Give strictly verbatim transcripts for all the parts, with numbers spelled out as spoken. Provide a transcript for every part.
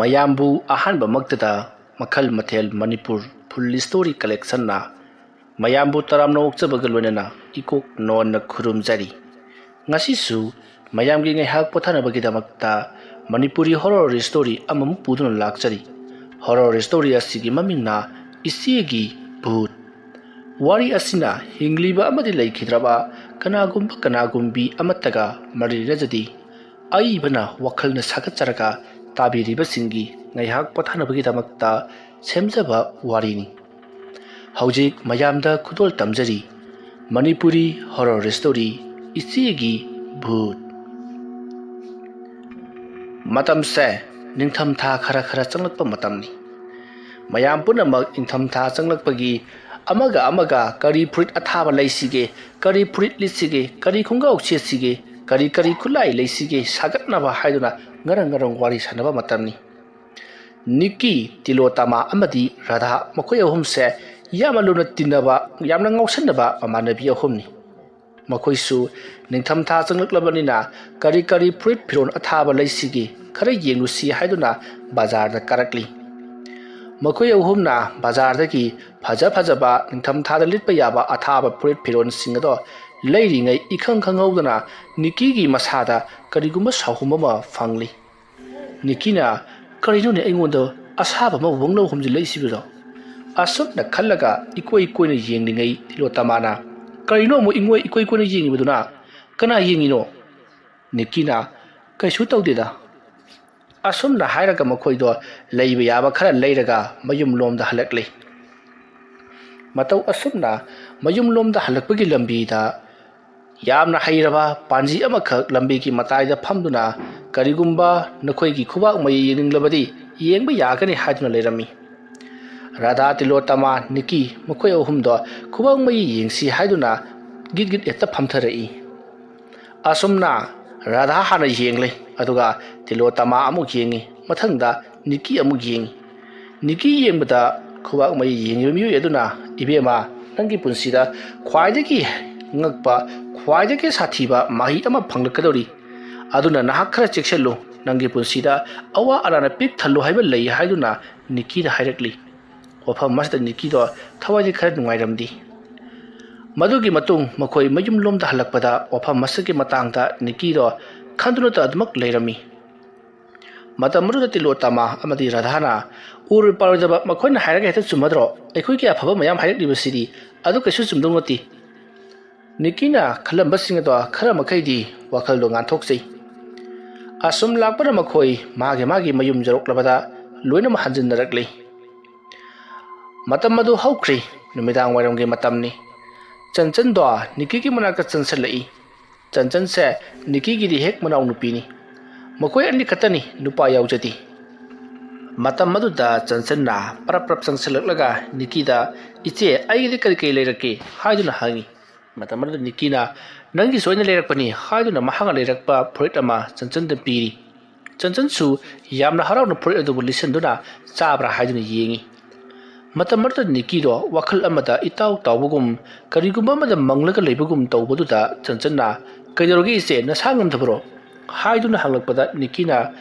ꯃꯌꯥꯝꯕꯨ ꯑꯍꯥꯟꯕꯃꯛꯇꯗ ꯃꯈꯜ ꯃꯊꯦꯜ ꯃꯅꯤꯄꯨꯔ ꯐꯨꯜ ꯁ꯭ꯇꯣꯔꯤ ꯀꯂꯦꯛꯁꯟꯅ ꯃꯌꯥꯝꯕꯨ ꯇꯔꯥꯝꯅ ꯑꯣꯛꯆꯕꯒ ꯂꯣꯏꯅꯅ ꯏꯀꯣꯛ ꯅꯣꯟꯅ ꯈꯨꯔꯨꯝꯖꯔꯤ꯫ ꯉꯁꯤꯁꯨ ꯃꯌꯥꯝꯒꯤ ꯉꯥꯏꯍꯥꯛ ꯄꯣꯊꯥꯅꯕꯒꯤꯗꯃꯛꯇ ꯃꯅꯤꯄꯨꯔꯤ ꯍꯣꯔꯣꯔ ꯁ꯭ꯇꯣꯔꯤ ꯑꯃꯃꯨꯛ ꯄꯨꯗꯨꯅ ꯂꯥꯛꯆꯔꯤ꯫ ꯍꯣꯔꯣꯔ ꯁ꯭ꯇꯣꯔꯤ ꯑꯁꯤꯒꯤ ꯃꯃꯤꯡꯅ ꯏꯆꯦꯒꯤ ꯚꯨꯠ꯫ ꯋꯥꯔꯤ ꯑꯁꯤꯅ ꯍꯤꯡꯂꯤꯕ ꯑꯃꯗꯤ ꯂꯩꯈꯤꯗ꯭ꯔꯕ ꯀꯅꯥꯒꯨꯝꯕ ꯀꯅꯥꯒꯨꯝꯕꯤ ꯑꯃꯠꯇꯒ ꯃꯔꯤ ꯂꯩꯅꯖꯗꯦ꯫ ꯑꯏꯕꯅ ꯋꯥꯈꯜꯅ ꯁꯥꯒꯠꯆꯔꯒ ꯇꯥꯕꯤꯔꯤꯕꯁꯤꯡꯒꯤ ꯉꯥꯏꯍꯥꯛ ꯄꯣꯊꯥꯅꯕꯒꯤꯗꯃꯛꯇ ꯁꯦꯝꯖꯕ ꯋꯥꯔꯤꯅꯤ꯫ ꯍꯧꯖꯤꯛ ꯃꯌꯥꯝꯗ ꯈꯨꯗꯣꯜ ꯇꯝꯖꯔꯤ ꯃꯅꯤꯄꯨꯔꯤ ꯍꯣꯔꯣꯔ ꯁ꯭ꯇꯣꯔꯤ ꯏꯆꯦꯒꯤ ꯚꯨꯠ꯫ ꯃꯇꯝꯁꯦ ꯅꯤꯡꯊꯝꯊꯥ ꯈꯔ ꯈꯔ ꯆꯪꯂꯛꯄ ꯃꯇꯝꯅꯤ꯫ ꯃꯌꯥꯝ ꯄꯨꯝꯅꯃꯛ ꯅꯤꯡꯊꯝꯊꯥ ꯆꯪꯂꯛꯄꯒꯤ ꯑꯃꯒ ꯑꯃꯒ ꯀꯔꯤ ꯐꯨꯔꯤꯠ ꯑꯊꯥꯕ ꯂꯩꯁꯤꯒꯦ, ꯀꯔꯤ ꯐꯨꯔꯤꯠ ꯂꯤꯠꯁꯤꯒꯦ, ꯀꯔꯤ ꯈꯣꯡꯒ꯭ꯔꯥꯎ ꯁꯦꯠꯁꯤꯒꯦ, ꯀꯔꯤ ꯀꯔꯤ ꯈꯨꯠꯂꯥꯏ ꯂꯩꯁꯤꯒꯦ ꯁꯥꯒꯠꯅꯕ ꯍꯥꯏꯗꯨꯅ ꯉꯔꯪ ꯉꯔꯪ ꯋꯥꯔꯤ ꯁꯥꯟꯅꯕ ꯃꯇꯝꯅꯤ꯫ ꯅꯤꯛꯀꯤ, ꯇꯤꯂꯣꯇꯃꯥ ꯑꯃꯗꯤ ꯔꯥꯙꯥ, ꯃꯈꯣꯏ ꯑꯍꯨꯝꯁꯦ ꯌꯥꯝꯅ ꯂꯨꯅ ꯇꯤꯟꯅꯕ, ꯌꯥꯝꯅ ꯉꯥꯎꯁꯟꯅꯕ ꯃꯃꯥꯟꯅꯕꯤ ꯑꯍꯨꯝꯅꯤ꯫ ꯃꯈꯣꯏꯁꯨ ꯅꯤꯡꯊꯝꯊꯥ ꯆꯪꯂꯛꯂꯕꯅꯤꯅ ꯀꯔꯤ ꯀꯔꯤ ꯐꯨꯔꯤꯠ ꯐꯤꯔꯣꯜ ꯑꯊꯥꯕ ꯂꯩꯁꯤꯒꯦ ꯈꯔ ꯌꯦꯡꯂꯨꯁꯤ ꯍꯥꯏꯗꯨꯅ ꯕꯖꯥꯔꯗ ꯀꯥꯔꯛꯂꯤ꯫ ꯃꯈꯣꯏ ꯑꯍꯨꯝꯅ ꯕꯖꯥꯔꯗꯒꯤ ꯐꯖ ꯐꯖꯕ ꯅꯤꯡꯊꯝꯊꯥꯗ ꯂꯤꯠꯄ ꯌꯥꯕ ꯑꯊꯥꯕ ꯐꯨꯔꯤꯠ ꯐꯤꯔꯣꯜꯁꯤꯡ ꯑꯗꯣ ꯂꯩꯔꯤꯉꯩ ꯏꯈꯪ ꯈꯪꯍꯧꯗꯅ ꯅꯤꯛꯀꯤꯒꯤ ꯃꯁꯥꯗ ꯀꯔꯤꯒꯨꯝꯕ ꯁꯥꯎꯍꯨꯝ ꯑꯃ ꯐꯪꯂꯤ꯫ ꯅꯤꯛꯀꯤꯅ, "ꯀꯔꯤꯅꯣꯅꯦ ꯑꯩꯉꯣꯟꯗ ꯑꯁꯥꯕ ꯑꯃ ꯋꯪꯂꯧ ꯍꯨꯝꯖꯤꯜꯂꯛꯏꯁꯤꯕꯣ?" ꯑꯁꯨꯝꯅ ꯈꯜꯂꯒ ꯏꯀꯣꯏ ꯀꯣꯏꯅ ꯌꯦꯡꯂꯤꯉꯩ ꯇꯤꯂꯣꯇꯃꯥꯅ, "ꯀꯔꯤꯅꯣ ꯑꯃꯨꯛ ꯏꯉꯣꯏ ꯏꯀꯣꯏ ꯀꯣꯏꯅ ꯌꯦꯡꯉꯤꯕꯗꯨꯅ? ꯀꯅꯥ ꯌꯦꯡꯉꯤꯅꯣ?" ꯅꯤꯛꯀꯤꯅ, "ꯀꯩꯁꯨ ꯇꯧꯗꯦꯗ"꯫ ꯑꯁꯨꯝꯅ ꯍꯥꯏꯔꯒ ꯃꯈꯣꯏꯗꯣ ꯂꯩꯕ ꯌꯥꯕ ꯈꯔ ꯂꯩꯔꯒ ꯃꯌꯨꯝꯂꯣꯝꯗ ꯍꯜꯂꯛꯂꯤ꯫ ꯃꯇꯧ ꯑꯁꯨꯝꯅ ꯃꯌꯨꯝꯂꯣꯝꯗ ꯍꯜꯂꯛꯄꯒꯤ ꯂꯝꯕꯤꯗ ꯌꯥꯝꯅ ꯍꯩꯔꯕ ꯄꯥꯟꯖꯤ ꯑꯃꯈꯛ ꯂꯝꯕꯤꯒꯤ ꯃꯇꯥꯏꯗ ꯐꯝꯗꯨꯅ, "ꯀꯔꯤꯒꯨꯝꯕ ꯅꯈꯣꯏꯒꯤ ꯈꯨꯕꯥꯛ ꯃꯌꯩ ꯌꯦꯡꯅꯤꯡꯂꯕꯗꯤ ꯌꯦꯡꯕ ꯌꯥꯒꯅꯤ" ꯍꯥꯏꯗꯨꯅ ꯂꯩꯔꯝꯃꯤ꯫ ꯔꯥꯙꯥ, ꯇꯤꯂꯣꯇꯃꯥ, ꯅꯤꯛꯀꯤ ꯃꯈꯣꯏ ꯑꯍꯨꯝꯗꯣ ꯈꯨꯕꯥꯛ ꯃꯌꯩ ꯌꯦꯡꯁꯤ ꯍꯥꯏꯗꯨꯅ ꯒꯤꯠ ꯒꯤꯠ ꯍꯦꯛꯇ ꯐꯝꯊꯔꯛꯏ꯫ ꯑꯁꯨꯝꯅ ꯔꯥꯙꯥ ꯍꯥꯟꯅ ꯌꯦꯡꯂꯦ, ꯑꯗꯨꯒ ꯇꯤꯂꯣꯇꯃꯥ ꯑꯃꯨꯛ ꯌꯦꯡꯉꯤ, ꯃꯊꯪꯗ ꯅꯤꯛꯀꯤ ꯑꯃꯨꯛ ꯌꯦꯡꯉꯤ꯫ ꯅꯤꯛꯀꯤ ꯌꯦꯡꯕꯗ ꯈꯨꯕꯥꯛ ꯃꯌꯩ ꯌꯦꯡꯉꯤꯕ ꯃꯤꯑꯣꯏ ꯑꯗꯨꯅ, "ꯏꯕꯦꯝꯃ, ꯅꯪꯒꯤ ꯄꯨꯟꯁꯤꯗ ꯈ꯭ꯋꯥꯏꯗꯒꯤ ꯉꯛꯄ, ꯈ꯭ꯋꯥꯏꯗꯒꯤ ꯁꯥꯊꯤꯕ ꯃꯍꯩ ꯑꯃ ꯐꯪꯂꯛꯀꯗꯧꯔꯤ꯫ ꯑꯗꯨꯅ ꯅꯍꯥꯛ ꯈꯔ ꯆꯦꯛꯁꯤꯜꯂꯨ꯫ ꯅꯪꯒꯤ ꯄꯨꯟꯁꯤꯗ ꯑꯋꯥ ꯑꯔꯥꯅ ꯄꯤꯛ ꯊꯜꯂꯨ ꯍꯥꯏꯕ ꯂꯩ ꯍꯥꯏꯗꯨꯅ ꯅꯤꯀꯤꯗ ꯍꯥꯏꯔꯛꯂꯤ꯫ ꯋꯥꯐꯝ ꯑꯁꯤꯗ ꯅꯤꯀꯤꯗꯣ ꯊꯋꯥꯏꯗꯤ ꯈꯔ ꯅꯨꯡꯉꯥꯏꯔꯝꯗꯦ꯫ ꯃꯗꯨꯒꯤ ꯃꯇꯨꯡ ꯃꯈꯣꯏ ꯃꯌꯨꯝ ꯂꯣꯝꯗ ꯍꯜꯂꯛꯄꯗ ꯋꯥꯐꯝ ꯑꯁꯤꯒꯤ ꯃꯇꯥꯡꯗ ꯅꯤꯀꯤꯗꯣ ꯈꯟꯗꯨꯅꯇ ꯑꯗꯨꯃꯛ ꯂꯩꯔꯝꯃꯤ꯫ ꯃꯇꯝ ꯑꯗꯨꯗ ꯇꯤꯂꯣꯇꯃꯥ ꯑꯃꯗꯤ ꯔꯥꯙꯥꯅ ꯎꯔꯣꯏ ꯄꯥꯔꯣꯏꯗꯕ ꯃꯈꯣꯏꯅ ꯍꯥꯏꯔꯒ ꯍꯦꯛꯇ ꯆꯨꯝꯃꯗ꯭ꯔꯣ? ꯑꯩꯈꯣꯏꯒꯤ ꯑꯐꯕ ꯃꯌꯥꯝ ꯍꯥꯏꯔꯛꯂꯤꯕꯁꯤꯗꯤ ꯑꯗꯨ ꯀꯩꯁꯨ ꯆꯨꯝꯗꯧ ꯅꯠꯇꯦ꯫ ꯅꯤꯀꯤꯅ ꯈꯜꯂꯝꯕꯁꯤꯡ ꯑꯗꯣ ꯈꯔ ꯃꯈꯩꯗꯤ ꯋꯥꯈꯜꯗꯣ ꯉꯥꯟꯊꯣꯛꯆꯩ꯫ ꯑꯁꯨꯝ ꯂꯥꯛꯄꯅ ꯃꯈꯣꯏ ꯃꯥꯒꯤ ꯃꯥꯒꯤ ꯃꯌꯨꯝ ꯌꯧꯔꯛꯂꯕꯗ ꯂꯣꯏꯅꯃꯛ ꯍꯟꯖꯤꯟꯅꯔꯛꯂꯤ꯫ ꯃꯇꯝ ꯑꯗꯨ ꯍꯧꯈ꯭ꯔꯤ꯫ ꯅꯨꯃꯤꯗꯥꯡ ꯋꯥꯏꯔꯝꯒꯤ ꯃꯇꯝꯅꯤ꯫ ꯆꯟꯆꯟꯗꯣ ꯅꯤꯀꯤꯒꯤ ꯃꯅꯥꯛꯇ ꯆꯪꯁꯤꯜꯂꯛꯏ꯫ ꯆꯟꯆꯟꯁꯦ ꯅꯤꯀꯤꯒꯤꯗꯤ ꯍꯦꯛ ꯃꯅꯥꯎ ꯅꯨꯄꯤꯅꯤ꯫ ꯃꯈꯣꯏ ꯑꯅꯤ ꯈꯛꯇꯅꯤ, ꯅꯨꯄꯥ ꯌꯥꯎꯖꯗꯦ꯫ ꯃꯇꯝ ꯑꯗꯨꯗ ꯆꯟꯆꯟꯅ ꯄꯔꯞ ꯄꯔꯞ ꯆꯪꯁꯤꯜꯂꯛꯂꯒ ꯅꯤꯀꯤꯗ, "ꯏꯆꯦ, ꯑꯩꯒꯤꯗꯤ ꯀꯔꯤ ꯀꯔꯤ ꯂꯩꯔꯛꯀꯦ?" ꯍꯥꯏꯗꯨꯅ ꯍꯪꯉꯤ꯫ ꯃꯇꯝ ꯑꯗꯨꯗ ꯅꯤꯀꯤꯅ, "ꯅꯪꯒꯤꯁꯨ ꯑꯩꯅ ꯂꯩꯔꯛꯄꯅꯤ" ꯍꯥꯏꯗꯨꯅ ꯃꯍꯥꯛꯅ ꯂꯩꯔꯛꯄ ꯐꯨꯔꯤꯠ ꯑꯃ ꯆꯟꯆꯟꯗ ꯄꯤꯔꯤ꯫ ꯆꯟꯆꯟꯁꯨ ꯌꯥꯝꯅ ꯍꯔꯥꯎꯅ ꯐꯨꯔꯤꯠ ꯑꯗꯨꯕꯨ ꯂꯤꯠꯁꯤꯟꯗꯨꯅ ꯆꯥꯕ꯭ꯔꯥ ꯍꯥꯏꯗꯨꯅ ꯌꯦꯡꯉꯤ꯫ ꯃꯇꯝ ꯑꯗꯨꯗ ꯅꯤꯀꯤꯗꯣ ꯋꯥꯈꯜ ꯑꯃꯗ ꯏꯇꯥꯎ ꯇꯥꯎꯕꯒꯨꯝ, ꯀꯔꯤꯒꯨꯝꯕ ꯑꯃꯗ ꯃꯪꯂꯒ ꯂꯩꯕꯒꯨꯝ ꯇꯧꯕꯗꯨꯗ ꯆꯟꯆꯟꯅ, "ꯀꯩꯗꯧꯔꯒꯦ ꯏꯆꯦ, ꯅꯁꯥ ꯉꯝꯗꯕꯔꯣ?" ꯍꯥꯏꯗꯨꯅ ꯍꯪꯂꯛꯄꯗ ꯅꯤꯀꯤꯅ,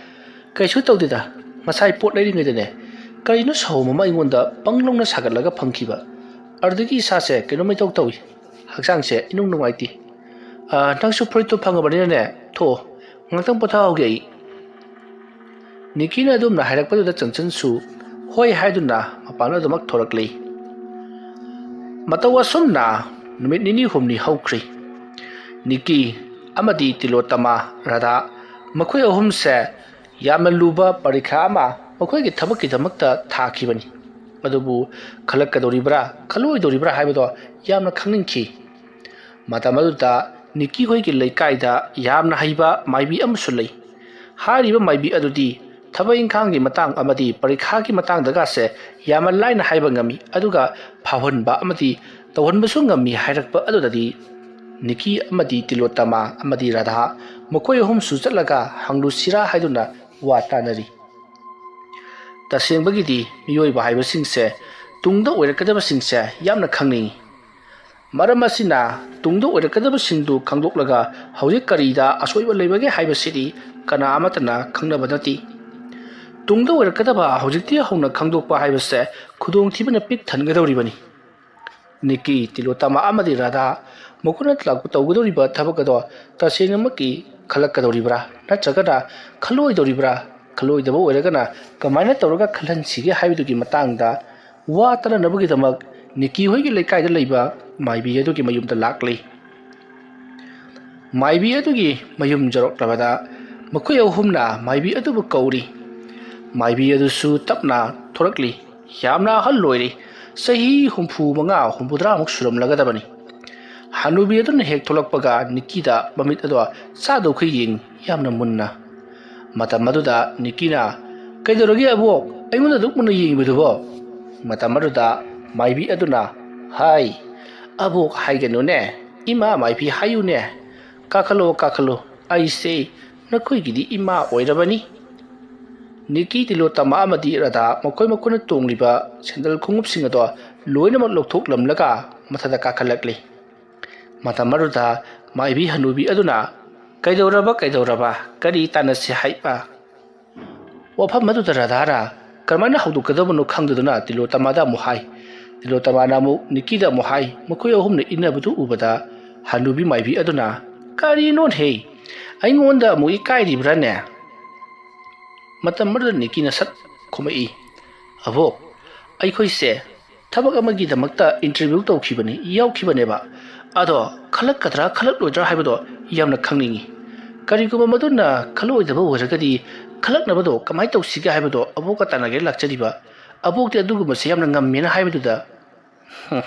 "ꯀꯩꯁꯨ ꯇꯧꯗꯦꯗ, ꯉꯁꯥꯏ ꯄꯣꯠ ꯂꯩꯔꯤꯉꯩꯗꯅꯦ, ꯀꯔꯤꯅꯣ ꯁꯥꯎꯝ ꯑꯃ ꯑꯩꯉꯣꯟꯗ ꯄꯪ ꯂꯥꯎꯅ ꯁꯥꯒꯠꯂꯒ ꯐꯪꯈꯤꯕ꯫ ꯑꯗꯨꯗꯒꯤ ꯏꯁꯥꯁꯦ ꯀꯩꯅꯣꯝ ꯏꯇꯧ ꯇꯧꯏ, ꯍꯛꯆꯥꯡꯁꯦ ꯏꯅꯨꯡ ꯅꯨꯡꯉꯥꯏꯇꯦ꯫ ꯑꯥ, ꯅꯪꯁꯨ ꯐꯨꯔꯤꯠꯇꯨ ꯐꯪꯉꯕꯅꯤꯅꯅꯦ, ꯊꯣꯛꯑꯣ, ꯉꯥꯛꯇꯪ ꯄꯣꯊꯥꯍꯧꯒꯦ ꯑꯩ꯫" ꯅꯤꯀꯤꯅ ꯑꯗꯨꯝꯅ ꯍꯥꯏꯔꯛꯄꯗꯨꯗ ꯆꯟꯆꯟꯁꯨ ꯍꯣꯏ ꯍꯥꯏꯗꯨꯅ ꯃꯄꯥꯟꯗ ꯑꯗꯨꯃꯛ ꯊꯣꯔꯛꯂꯤ꯫ ꯃꯇꯧ ꯑꯁꯨꯝꯅ ꯅꯨꯃꯤꯠ ꯅꯤꯅꯤ ꯍꯨꯝꯅꯤ ꯍꯧꯈ꯭ꯔꯤ꯫ ꯅꯤꯀꯤ ꯑꯃꯗꯤ ꯇꯤꯂꯣꯇꯃꯥ ꯔꯥꯙꯥ, ꯃꯈꯣꯏ ꯑꯍꯨꯝꯁꯦ ꯌꯥꯝꯅ ꯂꯨꯕ ꯄꯔꯤꯈꯥ ꯑꯃ ꯃꯈꯣꯏꯒꯤ ꯊꯕꯛꯀꯤꯗꯃꯛꯇ ꯊꯥꯈꯤꯕꯅꯤ꯫ ꯑꯗꯨꯕꯨ ꯈꯜꯂꯛꯀꯗꯧꯔꯤꯕ꯭ꯔꯥ, ꯈꯜꯂꯛꯑꯣꯏꯗꯧꯔꯤꯕ꯭ꯔꯥ ꯍꯥꯏꯕꯗꯣ ꯌꯥꯝꯅ ꯈꯪꯅꯤꯡꯈꯤ꯫ ꯃꯇꯝ ꯑꯗꯨꯗ ꯅꯤꯀꯤ ꯍꯣꯏꯒꯤ ꯂꯩꯀꯥꯏꯗ ꯌꯥꯝꯅ ꯍꯩꯕ ꯃꯥꯏꯕꯤ ꯑꯃꯁꯨ ꯂꯩ꯫ ꯍꯥꯏꯔꯤꯕ ꯃꯥꯏꯕꯤ ꯑꯗꯨꯗꯤ ꯊꯕꯛ ꯏꯪꯈꯥꯡꯒꯤ ꯃꯇꯥꯡ ꯑꯃꯗꯤ ꯄꯔꯤꯈꯥꯒꯤ ꯃꯇꯥꯡꯗꯒꯁꯦ ꯌꯥꯝꯅ ꯂꯥꯏꯅ ꯍꯥꯏꯕ ꯉꯝꯃꯤ, ꯑꯗꯨꯒ ꯐꯥꯎꯍꯟꯕ ꯑꯃꯗꯤ ꯇꯧꯍꯟꯕꯁꯨ ꯉꯝꯃꯤ ꯍꯥꯏꯔꯛꯄ ꯑꯗꯨꯗꯗꯤ ꯅꯤꯀꯤ ꯑꯃꯗꯤ ꯇꯤꯂꯣꯇꯃꯥ ꯑꯃꯗꯤ ꯔꯥꯙꯥ ꯃꯈꯣꯏ ꯑꯍꯨꯝꯁꯨ ꯆꯠꯂꯒ ꯍꯪꯂꯨꯁꯤꯔꯥ ꯍꯥꯏꯗꯨꯅ ꯋꯥ ꯇꯥꯅꯔꯤ꯫ ꯇꯁꯦꯡꯕꯒꯤꯗꯤ ꯃꯤꯑꯣꯏꯕ ꯍꯥꯏꯕꯁꯤꯡꯁꯦ ꯇꯨꯡꯗ ꯑꯣꯏꯔꯛꯀꯗꯕꯁꯤꯡꯁꯦ ꯌꯥꯝꯅ ꯈꯪꯅꯤꯡꯏ꯫ ꯃꯔꯝ ꯑꯁꯤꯅ ꯇꯨꯡꯗ ꯑꯣꯏꯔꯛꯀꯗꯕꯁꯤꯡꯗꯨ ꯈꯪꯗꯣꯛꯂꯒ ꯍꯧꯖꯤꯛ ꯀꯔꯤꯗ ꯑꯁꯣꯏꯕ ꯂꯩꯕꯒꯦ ꯍꯥꯏꯕꯁꯤꯗꯤ ꯀꯅꯥ ꯑꯃꯠꯇꯅ ꯈꯪꯅꯕ ꯅꯠꯇꯦ꯫ ꯇꯨꯡꯗ ꯑꯣꯏꯔꯛꯀꯗꯕ ꯍꯧꯖꯤꯛꯇꯤ ꯍꯧꯅ ꯈꯪꯗꯣꯛꯄ ꯍꯥꯏꯕꯁꯦ ꯈꯨꯗꯣꯡꯊꯤꯕꯅ ꯄꯤꯛ ꯊꯟꯒꯗꯧꯔꯤꯕꯅꯤ꯫ ꯅꯤꯀꯤ, ꯇꯤꯂꯣꯇꯃꯥ ꯑꯃꯗꯤ ꯔꯥꯙꯥ ꯃꯈꯣꯏꯅ ꯂꯥꯛꯄ ꯇꯧꯒꯗꯧꯔꯤꯕ ꯊꯕꯛ ꯑꯗꯣ ꯇꯁꯦꯡꯅꯃꯛꯀꯤ ꯈꯜꯂꯛꯀꯗꯧꯔꯤꯕ꯭ꯔꯥ, ꯅꯠꯇ꯭ꯔꯒꯅ ꯈꯜꯂꯣꯏꯗꯧꯔꯤꯕ꯭ꯔꯥ? ꯈꯜꯂꯣꯏꯗꯕ ꯑꯣꯏꯔꯒꯅ ꯀꯃꯥꯏꯅ ꯇꯧꯔꯒ ꯈꯜꯍꯟꯁꯤꯒꯦ ꯍꯥꯏꯕꯗꯨꯒꯤ ꯃꯇꯥꯡꯗ ꯋꯥ ꯇꯥꯅꯅꯕꯒꯤꯗꯃꯛ ꯅꯤꯀꯤ ꯍꯣꯏꯒꯤ ꯂꯩꯀꯥꯏꯗ ꯂꯩꯕ ꯃꯥꯏꯕꯤ ꯑꯗꯨꯒꯤ ꯃꯌꯨꯝꯗ ꯂꯥꯛꯂꯤ꯫ ꯃꯥꯏꯕꯤ ꯑꯗꯨꯒꯤ ꯃꯌꯨꯝ ꯌꯧꯔꯛꯂꯕꯗ ꯃꯈꯣꯏ ꯑꯍꯨꯝꯅ ꯃꯥꯏꯕꯤ ꯑꯗꯨꯕꯨ ꯀꯧꯔꯤ꯫ ꯃꯥꯏꯕꯤ ꯑꯗꯨꯁꯨ ꯇꯞꯅ ꯊꯣꯔꯛꯂꯤ꯫ ꯌꯥꯝꯅ ꯑꯍꯜ ꯑꯣꯏꯔꯦ꯫ ꯆꯍꯤ ꯍꯨꯝꯐꯨ ꯃꯉꯥ, ꯍꯨꯝꯐꯨꯇꯔꯥꯃꯨꯛ ꯁꯨꯔꯝꯂꯒꯗꯕꯅꯤ꯫ ꯍꯅꯨꯕꯤ ꯑꯗꯨꯅ ꯍꯦꯛ ꯊꯣꯛꯂꯛꯄꯒ ꯅꯤꯀꯤꯗ ꯃꯃꯤꯠ ꯑꯗꯣ ꯆꯥꯗꯧꯈꯩ ꯌꯦꯡ ꯌꯥꯝꯅ ꯃꯨꯟꯅ꯫ ꯃꯇꯝ ꯑꯗꯨꯗ ꯅꯤꯀꯤꯅ, "ꯀꯩꯗꯧꯔꯒꯦ ꯑꯕꯣꯛ? ꯑꯩꯉꯣꯟꯗ ꯑꯗꯨꯛ ꯃꯨꯟꯅ ꯌꯦꯡꯂꯤꯕꯗꯨꯕꯣ?" ꯃꯇꯝ ꯑꯗꯨꯗ ꯃꯥꯏꯕꯤ ꯑꯗꯨꯅ, "ꯍꯥꯏ, ꯑꯕꯣꯛ ꯍꯥꯏꯒꯅꯨꯅꯦ, ꯏꯃꯥ ꯃꯥꯏꯕꯤ ꯍꯥꯏꯌꯨꯅꯦ꯫ ꯀꯥꯈꯠꯂꯣ, ꯀꯥꯈꯠꯂꯣ, ꯑꯩꯁꯦ ꯅꯈꯣꯏꯒꯤꯗꯤ ꯏꯃꯥ ꯑꯣꯏꯔꯕꯅꯤ꯫" ꯅꯤꯀꯤ, ꯇꯤꯂꯣꯇꯃꯥ ꯑꯃꯗꯤ ꯔꯥꯙꯥ ꯃꯈꯣꯏ ꯃꯈꯣꯏꯅ ꯇꯣꯡꯂꯤꯕ ꯁꯦꯟꯗꯜ ꯈꯣꯡꯎꯞꯁꯤꯡ ꯑꯗꯣ ꯂꯣꯏꯅꯃꯛ ꯂꯧꯊꯣꯛꯂꯝꯂꯒ ꯃꯊꯛꯇ ꯀꯥꯈꯠꯂꯛꯂꯤ꯫ ꯃꯇꯝ ꯑꯗꯨꯗ ꯃꯥꯏꯕꯤ ꯍꯅꯨꯕꯤ ꯑꯗꯨꯅ, "ꯀꯩꯗꯧꯔꯕ, ꯀꯩꯗꯧꯔꯕ? ꯀꯔꯤ ꯇꯥꯟꯅꯁꯤ ꯍꯥꯏꯕ?" ꯋꯥꯐꯝ ꯑꯗꯨꯗ ꯔꯥꯙꯥꯅ ꯀꯔꯝꯍꯥꯏꯅ ꯍꯧꯗꯣꯛꯀꯗꯕꯅꯣ ꯈꯪꯗꯗꯨꯅ ꯇꯤꯂꯣꯇꯃꯥꯗ ꯑꯃꯨꯛ ꯍꯥꯏ꯫ ꯇꯤꯂꯣꯇꯃꯥꯅ ꯑꯃꯨꯛ ꯅꯤꯀꯤꯗ ꯑꯃꯨꯛ ꯍꯥꯏ꯫ ꯃꯈꯣꯏ ꯑꯍꯨꯝꯅ ꯏꯟꯅꯕꯗꯨ ꯎꯕꯗ ꯍꯅꯨꯕꯤ ꯃꯥꯏꯕꯤ ꯑꯗꯨꯅ, "ꯀꯔꯤꯅꯣꯅꯦꯍꯦ? ꯑꯩꯉꯣꯟꯗ ꯑꯃꯨꯛ ꯏꯀꯥꯏꯔꯤꯕ꯭ꯔꯥꯅꯦ?" ꯃꯇꯝ ꯑꯗꯨꯗ ꯅꯤꯀꯤꯅ ꯁꯠ ꯈꯨꯝꯃꯛꯏ, "ꯑꯕꯣꯛ, ꯑꯩꯈꯣꯏꯁꯦ ꯊꯕꯛ ꯑꯃꯒꯤꯗꯃꯛꯇ interview ꯇꯧꯈꯤꯕꯅꯤ, ꯌꯥꯎꯈꯤꯕꯅꯦꯕ꯫ ꯑꯗꯣ ꯈꯜꯂꯛꯀꯗ꯭ꯔꯥ ꯈꯜꯂꯛꯂꯣꯏꯗ꯭ꯔꯥ ꯍꯥꯏꯕꯗꯣ ꯌꯥꯝꯅ ꯈꯪꯅꯤꯡꯉꯤ꯫ ꯀꯔꯤꯒꯨꯝꯕ ꯃꯗꯨꯅ ꯈꯜꯂꯛꯑꯣꯏꯗꯕ ꯑꯣꯏꯔꯒꯗꯤ ꯈꯜꯂꯛꯅꯕꯗꯣ ꯀꯃꯥꯏꯅ ꯇꯧꯁꯤꯒꯦ ꯍꯥꯏꯕꯗꯣ ꯑꯕꯣꯛꯀ ꯇꯥꯟꯅꯒꯦ ꯂꯥꯛꯆꯔꯤꯕ꯫ ꯑꯕꯣꯛꯇꯤ ꯑꯗꯨꯒꯨꯝꯕꯁꯦ ꯌꯥꯝꯅ ꯉꯝꯃꯦꯅ ꯍꯥꯏꯕꯗꯨꯗ꯫"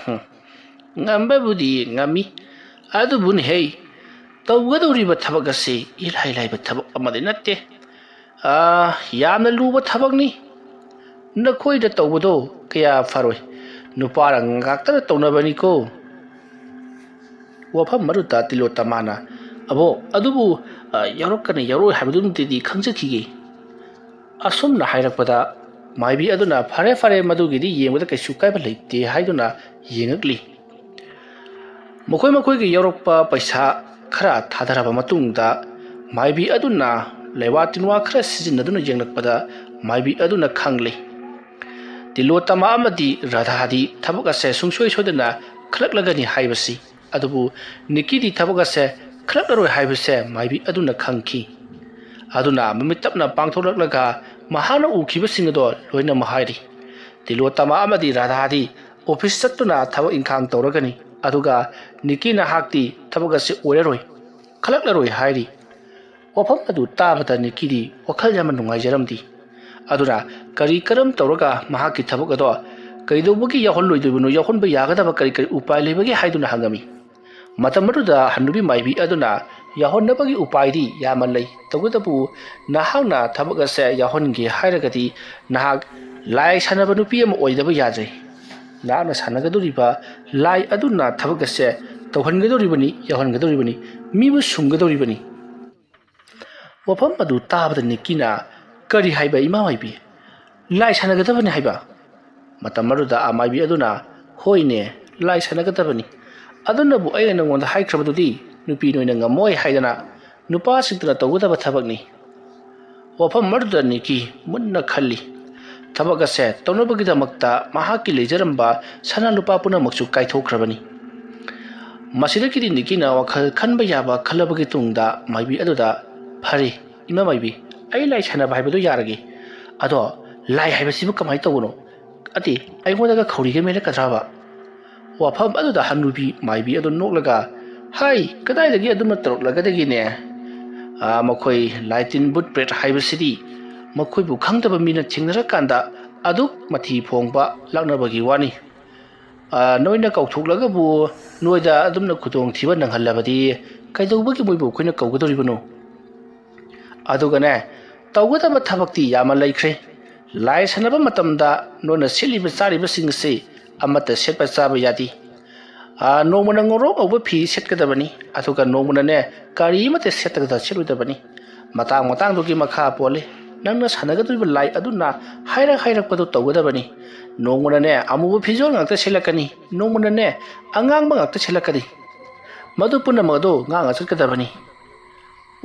"ꯉꯝꯕꯕꯨꯗꯤ ꯉꯝꯃꯤ, ꯑꯗꯨꯕꯨꯅꯦꯍꯦ, ꯇꯧꯒꯗꯧꯔꯤꯕ ꯊꯕꯛ ꯑꯁꯤ ꯏꯂꯥꯏ ꯂꯥꯏꯕ ꯊꯕꯛ ꯑꯃꯗꯤ ꯅꯠꯇꯦ꯫ ꯑꯥ, ꯌꯥꯝꯅ ꯂꯨꯕ ꯊꯕꯛꯅꯤ꯫ ꯅꯈꯣꯏꯗ ꯇꯧꯕꯗꯣ ꯀꯌꯥ ꯐꯔꯣꯏ꯫ ꯅꯨꯄꯥꯅ ꯉꯥꯛꯇꯅ ꯇꯧꯅꯕꯅꯤꯀꯣ꯫" ꯋꯥꯐꯝ ꯑꯗꯨꯗ ꯇꯤꯂꯣꯇꯃꯥꯅ, "ꯑꯕꯣꯛ, ꯑꯗꯨꯕꯨ, ꯑ, ꯌꯥꯎꯔꯛꯀꯅꯤ ꯌꯥꯎꯔꯛꯑꯣꯏ ꯍꯥꯏꯕꯗꯨꯃꯗꯤ ꯈꯪꯖꯈꯤꯒꯦ꯫" ꯑꯁꯨꯝꯅ ꯍꯥꯏꯔꯛꯄꯗ ꯃꯥꯏꯕꯤ ꯑꯗꯨꯅ, "ꯐꯔꯦ, ꯐꯔꯦ, ꯃꯗꯨꯒꯤꯗꯤ ꯌꯦꯡꯕꯗ ꯀꯩꯁꯨ ꯀꯥꯏꯕ ꯂꯩꯇꯦ" ꯍꯥꯏꯗꯨꯅ ꯌꯦꯡꯉꯛꯂꯤ꯫ ꯃꯈꯣꯏ ꯃꯈꯣꯏꯒꯤ ꯌꯥꯎꯔꯛꯄ ꯄꯩꯁꯥ ꯈꯔ ꯊꯥꯗꯔꯕ ꯃꯇꯨꯡꯗ, ꯃꯥꯏꯕꯤ ꯑꯗꯨꯅ ꯂꯩꯋꯥ ꯇꯤꯟꯋꯥ ꯈꯔ ꯁꯤꯖꯤꯟꯅꯗꯨꯅ ꯌꯦꯡꯂꯛꯄꯗ, ꯃꯥꯏꯕꯤ ꯑꯗꯨꯅ ꯈꯪꯂꯤ, ꯇꯤꯂꯣꯇꯃꯥ ꯑꯃꯗꯤ ꯔꯥꯙꯥꯗꯤ ꯊꯕꯛ ꯑꯁꯦ ꯁꯨꯡꯁꯣꯏ ꯁꯣꯏꯗꯅ ꯈꯜꯂꯛꯂꯒꯅꯤ ꯍꯥꯏꯕꯁꯤ꯫ ꯑꯗꯨꯕꯨ ꯅꯤꯀꯤꯗꯤ ꯊꯕꯛ ꯑꯁꯦ ꯈꯜꯂꯛꯂꯔꯣꯏ ꯍꯥꯏꯕꯁꯦ ꯃꯥꯏꯕꯤ ꯑꯗꯨꯅ ꯈꯪꯈꯤ꯫ ꯑꯗꯨꯅ ꯃꯃꯤꯠ ꯇꯞꯅ ꯄꯥꯡꯊꯣꯛꯂꯛꯂꯒ ꯃꯍꯥꯛꯅ ꯎꯈꯤꯕꯁꯤꯡ ꯑꯗꯣ ꯂꯣꯏꯅꯃꯛ ꯍꯥꯏꯔꯤ꯫ ꯇꯤꯂꯣꯇꯃꯥ ꯑꯃꯗꯤ ꯔꯥꯙꯥꯗꯤ ꯑꯣꯐꯤꯁ ꯆꯠꯇꯨꯅ ꯊꯕꯛ ꯏꯪꯈꯥꯡ ꯇꯧꯔꯒꯅꯤ, ꯑꯗꯨꯒ ꯅꯤꯀꯤ ꯅꯍꯥꯛꯇꯤ ꯊꯕꯛ ꯑꯁꯤ ꯑꯣꯏꯔꯔꯣꯏ, ꯈꯜꯂꯛꯂꯔꯣꯏ ꯍꯥꯏꯔꯤ꯫ ꯋꯥꯐꯝ ꯑꯗꯨ ꯇꯥꯕꯗ ꯅꯤꯀꯤꯗꯤ ꯋꯥꯈꯜ ꯌꯥꯝꯅ ꯅꯨꯡꯉꯥꯏꯖꯔꯝꯗꯦ꯫ ꯑꯗꯨꯅ ꯀꯔꯤ ꯀꯔꯝ ꯇꯧꯔꯒ ꯃꯍꯥꯛꯀꯤ ꯊꯕꯛ ꯑꯗꯣ ꯀꯩꯗꯧꯕꯒꯤ ꯌꯥꯎꯍꯜꯂꯣꯏꯗꯣꯏꯕꯅꯣ, ꯌꯥꯎꯍꯟꯕ ꯌꯥꯒꯗꯕ ꯀꯔꯤ ꯀꯔꯤ ꯎꯄꯥꯏ ꯂꯩꯕꯒꯦ ꯍꯥꯏꯗꯨꯅ ꯍꯪꯉꯝꯃꯤ꯫ ꯃꯇꯝ ꯑꯗꯨꯗ ꯍꯟꯅꯨꯕꯤ ꯃꯥꯏꯕꯤ ꯑꯗꯨꯅ ꯌꯥꯎꯍꯟꯅꯕꯒꯤ ꯎꯄꯥꯏꯗꯤ ꯌꯥꯝꯅ ꯂꯩ, ꯇꯧꯕꯇꯕꯨ ꯅꯍꯥꯛꯅ ꯊꯕꯛ ꯑꯁꯦ ꯌꯥꯎꯍꯟꯒꯦ ꯍꯥꯏꯔꯒꯗꯤ ꯅꯍꯥꯛ ꯂꯥꯏ ꯁꯥꯟꯅꯕ ꯅꯨꯄꯤ ꯑꯃ ꯑꯣꯏꯗꯕ ꯌꯥꯗ꯭ꯔꯦ꯫ ꯅꯍꯥꯛꯅ ꯁꯥꯟꯅꯒꯗꯧꯔꯤꯕ ꯂꯥꯏ ꯑꯗꯨꯅ ꯊꯕꯛ ꯑꯁꯦ ꯇꯧꯍꯟꯒꯗꯧꯔꯤꯕꯅꯤ, ꯌꯥꯎꯍꯟꯒꯗꯧꯔꯤꯕꯅꯤ, ꯃꯤꯕꯨ ꯁꯨꯝꯒꯗꯧꯔꯤꯕꯅꯤ꯫ ꯋꯥꯐꯝ ꯑꯗꯨ ꯇꯥꯕꯗ ꯅꯤꯀꯤꯅ, "ꯀꯔꯤ ꯍꯥꯏꯕ, ꯏꯃꯥ ꯃꯥꯏꯕꯤ? ꯂꯥꯏ ꯁꯥꯟꯅꯒꯗꯕꯅꯤ ꯍꯥꯏꯕ?" ꯃꯇꯝ ꯑꯗꯨꯗ ꯑꯃꯥꯏꯕꯤ ꯑꯗꯨꯅ, "ꯍꯣꯏꯅꯦ, ꯂꯥꯏ ꯁꯥꯟꯅꯒꯗꯕꯅꯤ꯫ ꯑꯗꯨꯅꯕꯨ ꯑꯩꯅ ꯅꯉꯣꯟꯗ ꯍꯥꯏꯈ꯭ꯔꯕꯗꯨꯗꯤ, ꯅꯨꯄꯤ ꯅꯣꯏꯅ ꯉꯝꯃꯣꯏ ꯍꯥꯏꯗꯅ, ꯅꯨꯄꯥꯁꯤꯡꯇꯅ ꯇꯧꯒꯗꯕ ꯊꯕꯛꯅꯤ꯫" ꯋꯥꯐꯝ ꯑꯗꯨꯗ ꯅꯤꯀꯤ ꯃꯨꯟꯅ ꯈꯜꯂꯤ꯫ ꯊꯕꯛ ꯑꯁꯦ ꯇꯧꯅꯕꯒꯤꯗꯃꯛꯇ ꯃꯍꯥꯛꯀꯤ ꯂꯩꯖꯔꯝꯕ ꯁꯅꯥ ꯂꯨꯄꯥ ꯄꯨꯝꯅꯃꯛꯁꯨ ꯀꯥꯏꯊꯣꯛꯈ꯭ꯔꯕꯅꯤ꯫ ꯃꯁꯤꯗꯒꯤꯗꯤ ꯅꯤꯀꯤꯅ ꯋꯥꯈꯜ ꯈꯟꯕ ꯌꯥꯕ ꯈꯜꯂꯕꯒꯤ ꯇꯨꯡꯗ ꯃꯥꯏꯕꯤ ꯑꯗꯨꯗ, "ꯐꯔꯦ, ꯏꯃꯥ ꯃꯥꯏꯕꯤ, ꯑꯩ ꯂꯥꯏ ꯁꯥꯟꯅꯕ ꯍꯥꯏꯕꯗꯨ ꯌꯥꯔꯒꯦ꯫ ꯑꯗꯣ ꯂꯥꯏ ꯍꯥꯏꯕꯁꯤꯕꯨ ꯀꯃꯥꯏꯅ ꯇꯧꯕꯅꯣ? ꯑꯗꯤ ꯑꯩꯉꯣꯟꯗꯒ ꯈꯧꯔꯤꯒ ꯃꯦꯜꯂꯛꯀꯗ꯭ꯔꯕ?" ꯋꯥꯐꯝ ꯑꯗꯨꯗ ꯍꯅꯨꯕꯤ ꯃꯥꯏꯕꯤ ꯑꯗꯨ ꯅꯣꯛꯂꯒ, "ꯍꯥꯏ, ꯀꯗꯥꯏꯗꯒꯤ ꯑꯗꯨꯝꯅ ꯇꯧꯔꯛꯂꯒꯗꯒꯦꯅꯦ? ꯑꯥ, ꯃꯈꯣꯏ ꯂꯥꯏ ꯇꯤꯟ ꯕꯨꯠ ꯄ꯭ꯔꯦꯠ ꯍꯥꯏꯕꯁꯤꯗꯤ ꯃꯈꯣꯏꯕꯨ ꯈꯪꯗꯕ ꯃꯤꯅ ꯊꯦꯡꯅꯔꯀꯥꯟꯗ ꯑꯗꯨꯛ ꯃꯊꯤ ꯐꯣꯡꯕ ꯂꯥꯛꯅꯕꯒꯤ ꯋꯥꯅꯤ꯫ ꯑꯥ, ꯅꯣꯏꯅ ꯀꯧꯊꯣꯛꯂꯒꯕꯨ ꯅꯣꯏꯗ ꯑꯗꯨꯝꯅ ꯈꯨꯗꯣꯡꯊꯤꯕ ꯅꯪꯍꯜꯂꯕꯗꯤ ꯀꯩꯗꯧꯕꯒꯤ ꯃꯣꯏꯕꯨ ꯑꯩꯈꯣꯏꯅ ꯀꯧꯒꯗꯧꯔꯤꯕꯅꯣ? ꯑꯗꯨꯒꯅꯦ, ꯇꯧꯒꯗꯕ ꯊꯕꯛꯇꯤ ꯌꯥꯝꯅ ꯂꯩꯈ꯭ꯔꯦ꯫ ꯂꯥꯏ ꯁꯥꯟꯅꯕ ꯃꯇꯝꯗ ꯅꯣꯏꯅ ꯁꯦꯠꯂꯤꯕ ꯆꯥꯔꯤꯕꯁꯤꯡ ꯑꯁꯤ ꯑꯃꯠꯇ ꯁꯦꯠꯄ ꯆꯥꯕ ꯌꯥꯗꯦ꯫ ꯑꯥ, ꯅꯣꯡꯃꯅ ꯉꯧꯔꯣꯛ ꯉꯧꯕ ꯐꯤ ꯁꯦꯠꯀꯗꯕꯅꯤ, ꯑꯗꯨꯒ ꯅꯣꯡꯃꯅꯅꯦ ꯀꯔꯤ ꯑꯃꯠꯇ ꯁꯦꯠꯇꯒ ꯁꯦꯠꯂꯣꯏꯗꯕꯅꯤ꯫ ꯃꯇꯥꯡ ꯃꯇꯥꯡꯗꯨꯒꯤ ꯃꯈꯥ ꯄꯣꯜꯂꯤ꯫ ꯅꯪꯅ ꯁꯥꯟꯅꯒꯗꯧꯔꯤꯕ ꯂꯥꯏ ꯑꯗꯨꯅ ꯍꯥꯏꯔꯛ ꯍꯥꯏꯔꯛꯄꯗꯨ ꯇꯧꯒꯗꯕꯅꯤ꯫ ꯅꯣꯡꯃꯅꯅꯦ ꯑꯃꯨꯕ ꯐꯤꯖꯣꯜ ꯉꯥꯛꯇ ꯁꯦꯠꯂꯛꯀꯅꯤ, ꯅꯣꯡꯃꯅꯅꯦ ꯑꯉꯥꯡꯕ ꯉꯥꯛꯇ ꯁꯦꯠꯂꯛꯀꯅꯤ꯫ ꯃꯗꯨ ꯄꯨꯝꯅꯃꯛ ꯑꯗꯨ ꯉꯥꯛꯅ ꯆꯠꯀꯗꯕꯅꯤ꯫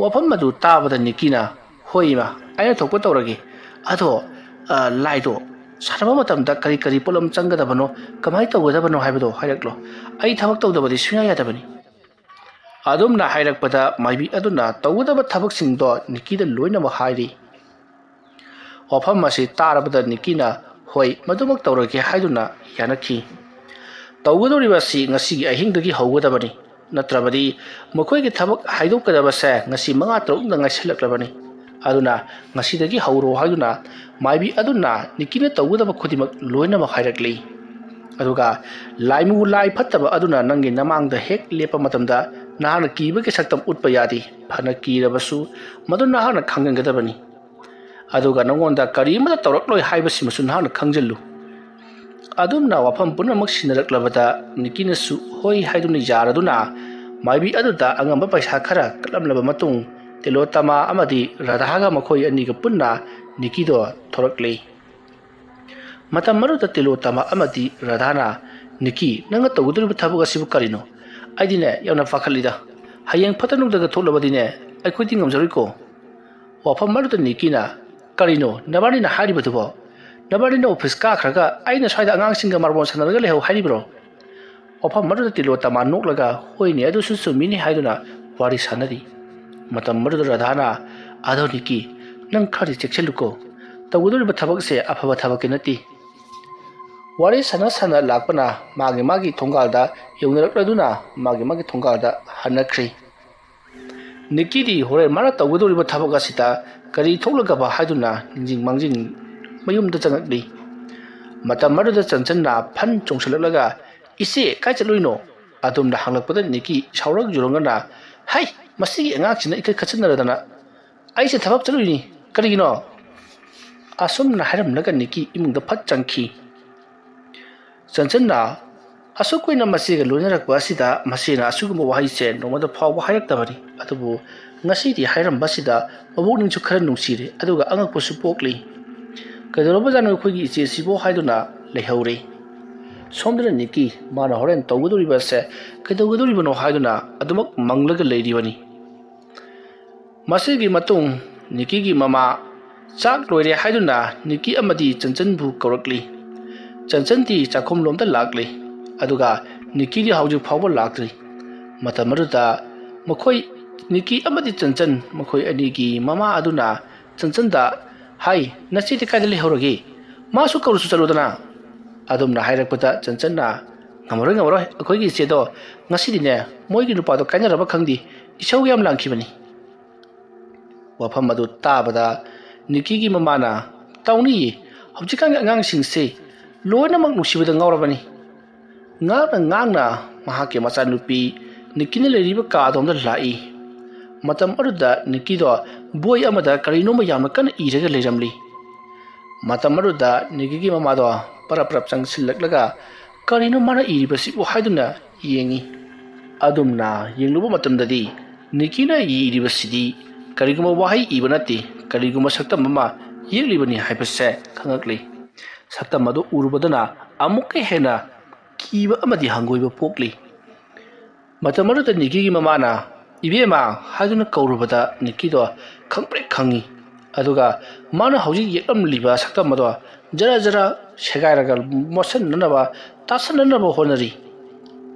ꯋꯥꯐꯝ ꯑꯗꯨ ꯇꯥꯕꯗ ꯅꯤꯀꯤꯅ, "ꯍꯣꯏ ꯏꯃꯥ, ꯑꯩꯅ ꯊꯣꯛꯄ ꯇꯧꯔꯒꯦ꯫ ꯑꯗꯣ, ꯑ, ꯂꯥꯏꯗꯣ ꯁꯥꯟꯅꯕ ꯃꯇꯝꯗ ꯀꯔꯤ ꯀꯔꯤ ꯄꯣꯠꯂꯝ ꯆꯪꯒꯗꯕꯅꯣ, ꯀꯃꯥꯏꯅ ꯇꯧꯒꯗꯕꯅꯣ ꯍꯥꯏꯕꯗꯣ ꯍꯥꯏꯔꯛꯂꯣ꯫ ꯑꯩ ꯊꯕꯛ ꯇꯧꯗꯕꯗꯤ ꯁꯨꯡꯌꯥ ꯌꯥꯗꯕꯅꯤ"꯫ ꯑꯗꯨꯝꯅ ꯍꯥꯏꯔꯛꯄꯗ ꯃꯥꯏꯕꯤ ꯑꯗꯨꯅ ꯇꯧꯒꯗꯕ ꯊꯕꯛꯁꯤꯡꯗꯣ ꯅꯤꯀꯤꯗ ꯂꯣꯏꯅꯃꯛ ꯍꯥꯏꯔꯤ꯫ ꯋꯥꯐꯝ ꯑꯁꯤ ꯇꯥꯔꯕꯗ ꯅꯤꯀꯤꯅ "ꯍꯣꯏ, ꯃꯗꯨꯃꯛ ꯇꯧꯔꯒꯦ" ꯍꯥꯏꯗꯨꯅ ꯌꯥꯅꯈꯤ꯫ ꯇꯧꯒꯗꯧꯔꯤꯕ ꯑꯁꯤ ꯉꯁꯤꯒꯤ ꯑꯍꯤꯡꯗꯒꯤ ꯍꯧꯒꯗꯕꯅꯤ, ꯅꯠꯇ꯭ꯔꯕꯗꯤ ꯃꯈꯣꯏꯒꯤ ꯊꯕꯛ ꯍꯥꯏꯗꯣꯛꯀꯗꯕꯁꯦ ꯉꯁꯤ ꯃꯉꯥ ꯇꯔꯨꯛꯅ ꯉꯥꯏꯁꯤꯜꯂꯛꯂꯕꯅꯤ꯫ ꯑꯗꯨꯅ ꯉꯁꯤꯗꯒꯤ ꯍꯧꯔꯣ ꯍꯥꯏꯗꯨꯅ ꯃꯥꯏꯕꯤ ꯑꯗꯨꯅ ꯅꯤꯀꯤꯅ ꯇꯧꯒꯗꯕ ꯈꯨꯗꯤꯡꯃꯛ ꯂꯣꯏꯅꯃꯛ ꯍꯥꯏꯔꯛꯂꯤ꯫ ꯑꯗꯨꯒ ꯂꯥꯏꯃꯨ ꯂꯥꯏ ꯐꯠꯇꯕ ꯑꯗꯨꯅ ꯅꯪꯒꯤ ꯅꯃꯥꯡꯗ ꯍꯦꯛ ꯂꯦꯞꯄ ꯃꯇꯝꯗ ꯅꯍꯥꯛꯅ ꯀꯤꯕꯒꯤ ꯁꯛꯇꯝ ꯎꯠꯄ ꯌꯥꯗꯦ꯫ ꯐꯅ ꯀꯤꯔꯕꯁꯨ ꯃꯗꯨ ꯅꯍꯥꯛꯅ ꯈꯪꯍꯟꯒꯗꯕꯅꯤ꯫ ꯑꯗꯨꯒ ꯅꯉꯣꯟꯗ ꯀꯔꯤꯃꯠꯇ ꯇꯧꯔꯛꯂꯣꯏ ꯍꯥꯏꯕꯁꯤꯃꯁꯨ ꯅꯍꯥꯛꯅ ꯈꯪꯖꯤꯜꯂꯨ꯫ ꯑꯗꯨꯝꯅ ꯋꯥꯐꯝ ꯄꯨꯝꯅꯃꯛ ꯁꯤꯟꯅꯔꯛꯂꯕꯗ ꯅꯤꯀꯤꯅꯁꯨ ꯍꯣꯏ ꯍꯥꯏꯗꯨꯅ ꯌꯥꯔꯗꯨꯅ ꯃꯥꯏꯕꯤ ꯑꯗꯨꯗ ꯑꯉꯝꯕ ꯄꯩꯁꯥ ꯈꯔ ꯀꯠꯂꯝꯂꯕ ꯃꯇꯨꯡ ꯇꯤꯂꯣꯇꯃꯥ ꯑꯃꯗꯤ ꯔꯥꯙꯥꯒ ꯃꯈꯣꯏ ꯑꯅꯤꯒ ꯄꯨꯟꯅ ꯅꯤꯀꯤꯗꯣ ꯊꯣꯔꯛꯂꯤ꯫ ꯃꯇꯝ ꯑꯗꯨꯗ ꯇꯤꯂꯣꯇꯃꯥ ꯑꯃꯗꯤ ꯔꯥꯙꯥꯅ, "ꯅꯤꯀꯤ, ꯅꯪꯅ ꯇꯧꯒꯗꯧꯔꯤꯕ ꯊꯕꯛ ꯑꯁꯤꯕꯨ ꯀꯔꯤꯅꯣ? ꯑꯩꯗꯤꯅꯦ ꯌꯥꯝꯅ ꯄꯥꯈꯠꯂꯤꯗ꯫ ꯍꯌꯦꯡ ꯐꯠꯇ ꯅꯨꯡꯗꯒ ꯊꯣꯛꯂꯕꯗꯤꯅꯦ ꯑꯩꯈꯣꯏꯗꯤ ꯉꯝꯖꯔꯣꯏꯀꯣ"꯫ ꯋꯥꯐꯝ ꯑꯗꯨꯗ ꯅꯤꯀꯤꯅ, "ꯀꯔꯤꯅꯣ ꯅꯕꯥꯅꯤꯅ ꯍꯥꯏꯔꯤꯕꯗꯨꯕꯣ? ꯅꯕꯥꯅꯤꯅ ꯑꯣꯐꯤꯁ ꯀꯥꯈ꯭ꯔꯒ ꯑꯩꯅ ꯁ꯭ꯋꯥꯏꯗ ꯑꯉꯥꯡꯁꯤꯡꯒ ꯃꯥꯔꯕꯣꯜ ꯁꯥꯟꯅꯔꯒ ꯂꯩꯍꯧ ꯍꯥꯏꯔꯤꯕ꯭ꯔꯣ?" ꯋꯥꯐꯝ ꯑꯗꯨꯗ ꯇꯤꯂꯣꯇꯃꯥ ꯅꯣꯛꯂꯒ, "ꯍꯣꯏꯅꯦ, ꯑꯗꯨꯁꯨ ꯆꯨꯝꯃꯤꯅꯦ" ꯍꯥꯏꯗꯨꯅ ꯋꯥꯔꯤ ꯁꯥꯟꯅꯔꯤ꯫ ꯃꯇꯝ ꯑꯗꯨꯗ ꯔꯥꯙꯥꯅ, "ꯑꯗꯣ ꯅꯤꯀꯤ, ꯅꯪ ꯈꯔꯗꯤ ꯆꯦꯛꯁꯤꯜꯂꯨꯀꯣ꯫ ꯇꯧꯒꯗꯧꯔꯤꯕ ꯊꯕꯛꯁꯦ ꯑꯐꯕ ꯊꯕꯛꯀꯤ ꯅꯠꯇꯦ"꯫ ꯋꯥꯔꯤ ꯁꯥꯟꯅ ꯁꯥꯟꯅ ꯂꯥꯛꯄꯅ ꯃꯥꯒꯤ ꯃꯥꯒꯤ ꯊꯣꯡꯒꯥꯜꯗ ꯌꯧꯅꯔꯛꯂꯗꯨꯅ ꯃꯥꯒꯤ ꯃꯥꯒꯤ ꯊꯣꯡꯒꯥꯜꯗ ꯍꯟꯅꯈ꯭ꯔꯤ꯫ ꯅꯤꯀꯤꯗꯤ ꯍꯣꯔꯦꯟ ꯃꯥꯅ ꯇꯧꯒꯗꯧꯔꯤꯕ ꯊꯕꯛ ꯑꯁꯤꯗ ꯀꯔꯤ ꯊꯣꯛꯂꯒꯕ ꯍꯥꯏꯗꯨꯅ ꯅꯤꯡꯁꯤꯡ ꯃꯥꯡꯖꯤꯡ ꯃꯌꯨꯝꯗ ꯆꯪꯉꯛꯂꯤ꯫ ꯃꯇꯝ ꯑꯗꯨꯗ ꯆꯟꯆꯟꯅ ꯐꯟ ꯆꯣꯡꯁꯤꯜꯂꯛꯂꯒ, "ꯏꯆꯦ, ꯀꯥꯏ ꯆꯠꯂꯨꯏꯅꯣ?" ꯑꯗꯨꯝꯅ ꯍꯪꯂꯛꯄꯗ ꯅꯤꯀꯤ ꯁꯥꯎꯔꯛ ꯌꯨꯔꯛꯅ, "ꯍꯩ, ꯃꯁꯤꯒꯤ ꯑꯉꯥꯡꯁꯤꯅ ꯏꯈꯠ ꯈꯠꯆꯟꯅꯔꯗꯅ꯫ ꯑꯩꯁꯦ ꯊꯕꯛ ꯆꯠꯂꯨꯏꯅꯤ꯫ ꯀꯔꯤꯒꯤꯅꯣ?" ꯑꯁꯨꯝꯅ ꯍꯥꯏꯔꯝꯂꯒ ꯅꯤꯀꯤ ꯏꯃꯨꯡꯗ ꯐꯠ ꯆꯪꯈꯤ꯫ ꯆꯟꯆꯟꯅ ꯑꯁꯨꯛ ꯀꯨꯏꯅ ꯃꯆꯦꯒ ꯂꯣꯏꯅꯔꯛꯄ ꯑꯁꯤꯗ ꯃꯆꯦꯅ ꯑꯁꯤꯒꯨꯝꯕ ꯋꯥꯍꯩꯁꯦ ꯅꯣꯡꯃꯗ ꯐꯥꯎꯕ ꯍꯥꯏꯔꯛꯇꯕꯅꯤ꯫ ꯑꯗꯨꯕꯨ ꯉꯁꯤꯗꯤ ꯍꯥꯏꯔꯝꯕꯁꯤꯗ ꯃꯕꯨꯛꯅꯤꯡꯁꯨ ꯈꯔ ꯅꯨꯡꯁꯤꯔꯦ, ꯑꯗꯨꯒ ꯑꯉꯛꯄꯁꯨ ꯄꯣꯛꯂꯤ꯫ "ꯀꯩꯗꯧꯔꯕꯖꯥꯠꯅꯣ ꯑꯩꯈꯣꯏꯒꯤ ꯏꯆꯦꯁꯤꯕꯣ?" ꯍꯥꯏꯗꯨꯅ ꯂꯩꯍꯧꯔꯦ꯫ ꯁꯣꯝꯗꯅ ꯅꯤꯀꯤ, ꯃꯥꯅ ꯍꯣꯔꯦꯟ ꯇꯧꯒꯗꯧꯔꯤꯕ ꯑꯁꯦ ꯀꯩꯗꯧꯒꯗꯧꯔꯤꯕꯅꯣ ꯍꯥꯏꯗꯨꯅ ꯑꯗꯨꯃꯛ ꯃꯪꯂꯒ ꯂꯩꯔꯤꯕꯅꯤ꯫ ꯃꯁꯤꯒꯤ ꯃꯇꯨꯡ ꯅꯤꯀꯤꯒꯤ ꯃꯃꯥ ꯆꯥꯛ ꯂꯣꯏꯔꯦ ꯍꯥꯏꯗꯨꯅ ꯅꯤꯀꯤ ꯑꯃꯗꯤ ꯆꯟꯆꯟꯕꯨ ꯀꯧꯔꯛꯂꯤ꯫ ꯆꯟꯆꯟꯗꯤ ꯆꯥꯛꯈꯨꯝꯂꯣꯝꯗ ꯂꯥꯛꯂꯤ, ꯑꯗꯨꯒ ꯅꯤꯀꯤꯗꯤ ꯍꯧꯖꯤꯛ ꯐꯥꯎꯕ ꯂꯥꯛꯇ꯭ꯔꯤ꯫ ꯃꯇꯝ ꯑꯗꯨꯗ ꯃꯈꯣꯏ, ꯅꯤꯀꯤ ꯑꯃꯗꯤ ꯆꯟꯆꯟ, ꯃꯈꯣꯏ ꯑꯅꯤꯒꯤ ꯃꯃꯥ ꯑꯗꯨꯅ ꯆꯟꯆꯟꯗ ꯍꯥꯏ, "ꯅꯆꯦꯗꯤ ꯀꯥꯏꯗ ꯂꯩꯍꯧꯔꯒꯦ? ꯃꯥꯁꯨ ꯀꯧꯔꯨꯁꯨ ꯆꯠꯂꯨꯗꯅ"꯫ ꯑꯗꯨꯝꯅ ꯍꯥꯏꯔꯛꯄꯗ ꯆꯟꯆꯟꯅ, "ꯉꯝꯃꯔꯣꯏ, ꯉꯝꯃꯔꯣꯏ, ꯑꯩꯈꯣꯏꯒꯤ ꯏꯆꯦꯗꯣ ꯉꯁꯤꯗꯤꯅꯦ, ꯃꯣꯏꯒꯤ ꯅꯨꯄꯥꯗꯣ ꯀꯥꯏꯅꯔꯕ ꯈꯪꯗꯦ, ꯏꯁꯧ ꯌꯥꯝ ꯂꯥꯡꯈꯤꯕꯅꯤ"꯫ ꯋꯥꯐꯝ ꯑꯗꯨ ꯇꯥꯕꯗ ꯅꯤꯀꯤꯒꯤ ꯃꯃꯥꯅ, "ꯇꯧꯅꯤꯌꯦ, ꯍꯧꯖꯤꯛꯀꯥꯟꯒꯤ ꯑꯉꯥꯡꯁꯤꯡꯁꯦ ꯂꯣꯏꯅꯃꯛ ꯅꯨꯡꯁꯤꯕꯗ ꯉꯥꯎꯔꯕꯅꯤ"꯫ ꯉꯥꯡꯅ ꯉꯥꯡꯅ ꯃꯍꯥꯛꯀꯤ ꯃꯆꯥꯅꯨꯄꯤ ꯅꯤꯀꯤꯅ ꯂꯩꯔꯤꯕ ꯀꯥ ꯑꯗꯣꯝꯗ ꯂꯥꯛꯏ꯫ ꯃꯇꯝ ꯑꯗꯨꯗ ꯅꯤꯀꯤꯗꯣ ꯕꯣꯏ ꯑꯃꯗ ꯀꯔꯤꯅꯣꯃ ꯌꯥꯝꯅ ꯀꯟꯅ ꯏꯔꯒ ꯂꯩꯔꯝꯂꯤ꯫ ꯃꯇꯝ ꯑꯗꯨꯗ ꯅꯤꯀꯤꯒꯤ ꯃꯃꯥꯗꯣ ꯄꯔꯞ ꯄꯔꯞ ꯆꯪꯁꯤꯜꯂꯛꯂꯒ, "ꯀꯔꯤꯅꯣ ꯃꯥꯅ ꯏꯔꯤꯕꯁꯤꯕꯨ?" ꯍꯥꯏꯗꯨꯅ ꯌꯦꯡꯉꯤ꯫ ꯑꯗꯨꯝꯅ ꯌꯦꯡꯂꯨꯕ ꯃꯇꯝꯗꯗꯤ ꯅꯤꯀꯤꯅ ꯏꯔꯤꯕꯁꯤꯗꯤ ꯀꯔꯤꯒꯨꯝꯕ ꯋꯥꯍꯩ ꯏꯕ ꯅꯠꯇꯦ, ꯀꯔꯤꯒꯨꯝꯕ ꯁꯛꯇꯝ ꯑꯃ ꯌꯦꯛꯂꯤꯕꯅꯤ ꯍꯥꯏꯕꯁꯦ ꯈꯪꯂꯛꯂꯤ꯫ ꯁꯛꯇꯝ ꯑꯗꯨ ꯎꯔꯨꯕꯗꯅ ꯑꯃꯨꯛꯀ ꯍꯦꯟꯅ ꯀꯤꯕ ꯑꯃꯗꯤ ꯍꯪꯒꯣꯏꯕ ꯄꯣꯛꯂꯤ꯫ ꯃꯇꯝ ꯑꯗꯨꯗ ꯅꯤꯀꯤꯒꯤ ꯃꯃꯥꯅ, "ꯏꯕꯦꯝꯃ" ꯍꯥꯏꯗꯨꯅ ꯀꯧꯔꯨꯕꯗ ꯅꯤꯀꯤꯗꯣ ꯈꯪꯄ꯭ꯔꯦꯛ ꯈꯪꯉꯤ꯫ ꯑꯗꯨꯒ ꯃꯥꯅ ꯍꯧꯖꯤꯛ ꯌꯦꯛꯂꯝꯂꯤꯕ ꯁꯛꯇꯝ ꯑꯗꯣ ꯖꯔ ꯖꯔ ꯁꯦꯒꯥꯏꯔꯒ ꯃꯣꯠꯁꯤꯟꯅꯅꯕ, ꯇꯥꯁꯤꯟꯅꯅꯕ ꯍꯣꯠꯅꯔꯤ꯫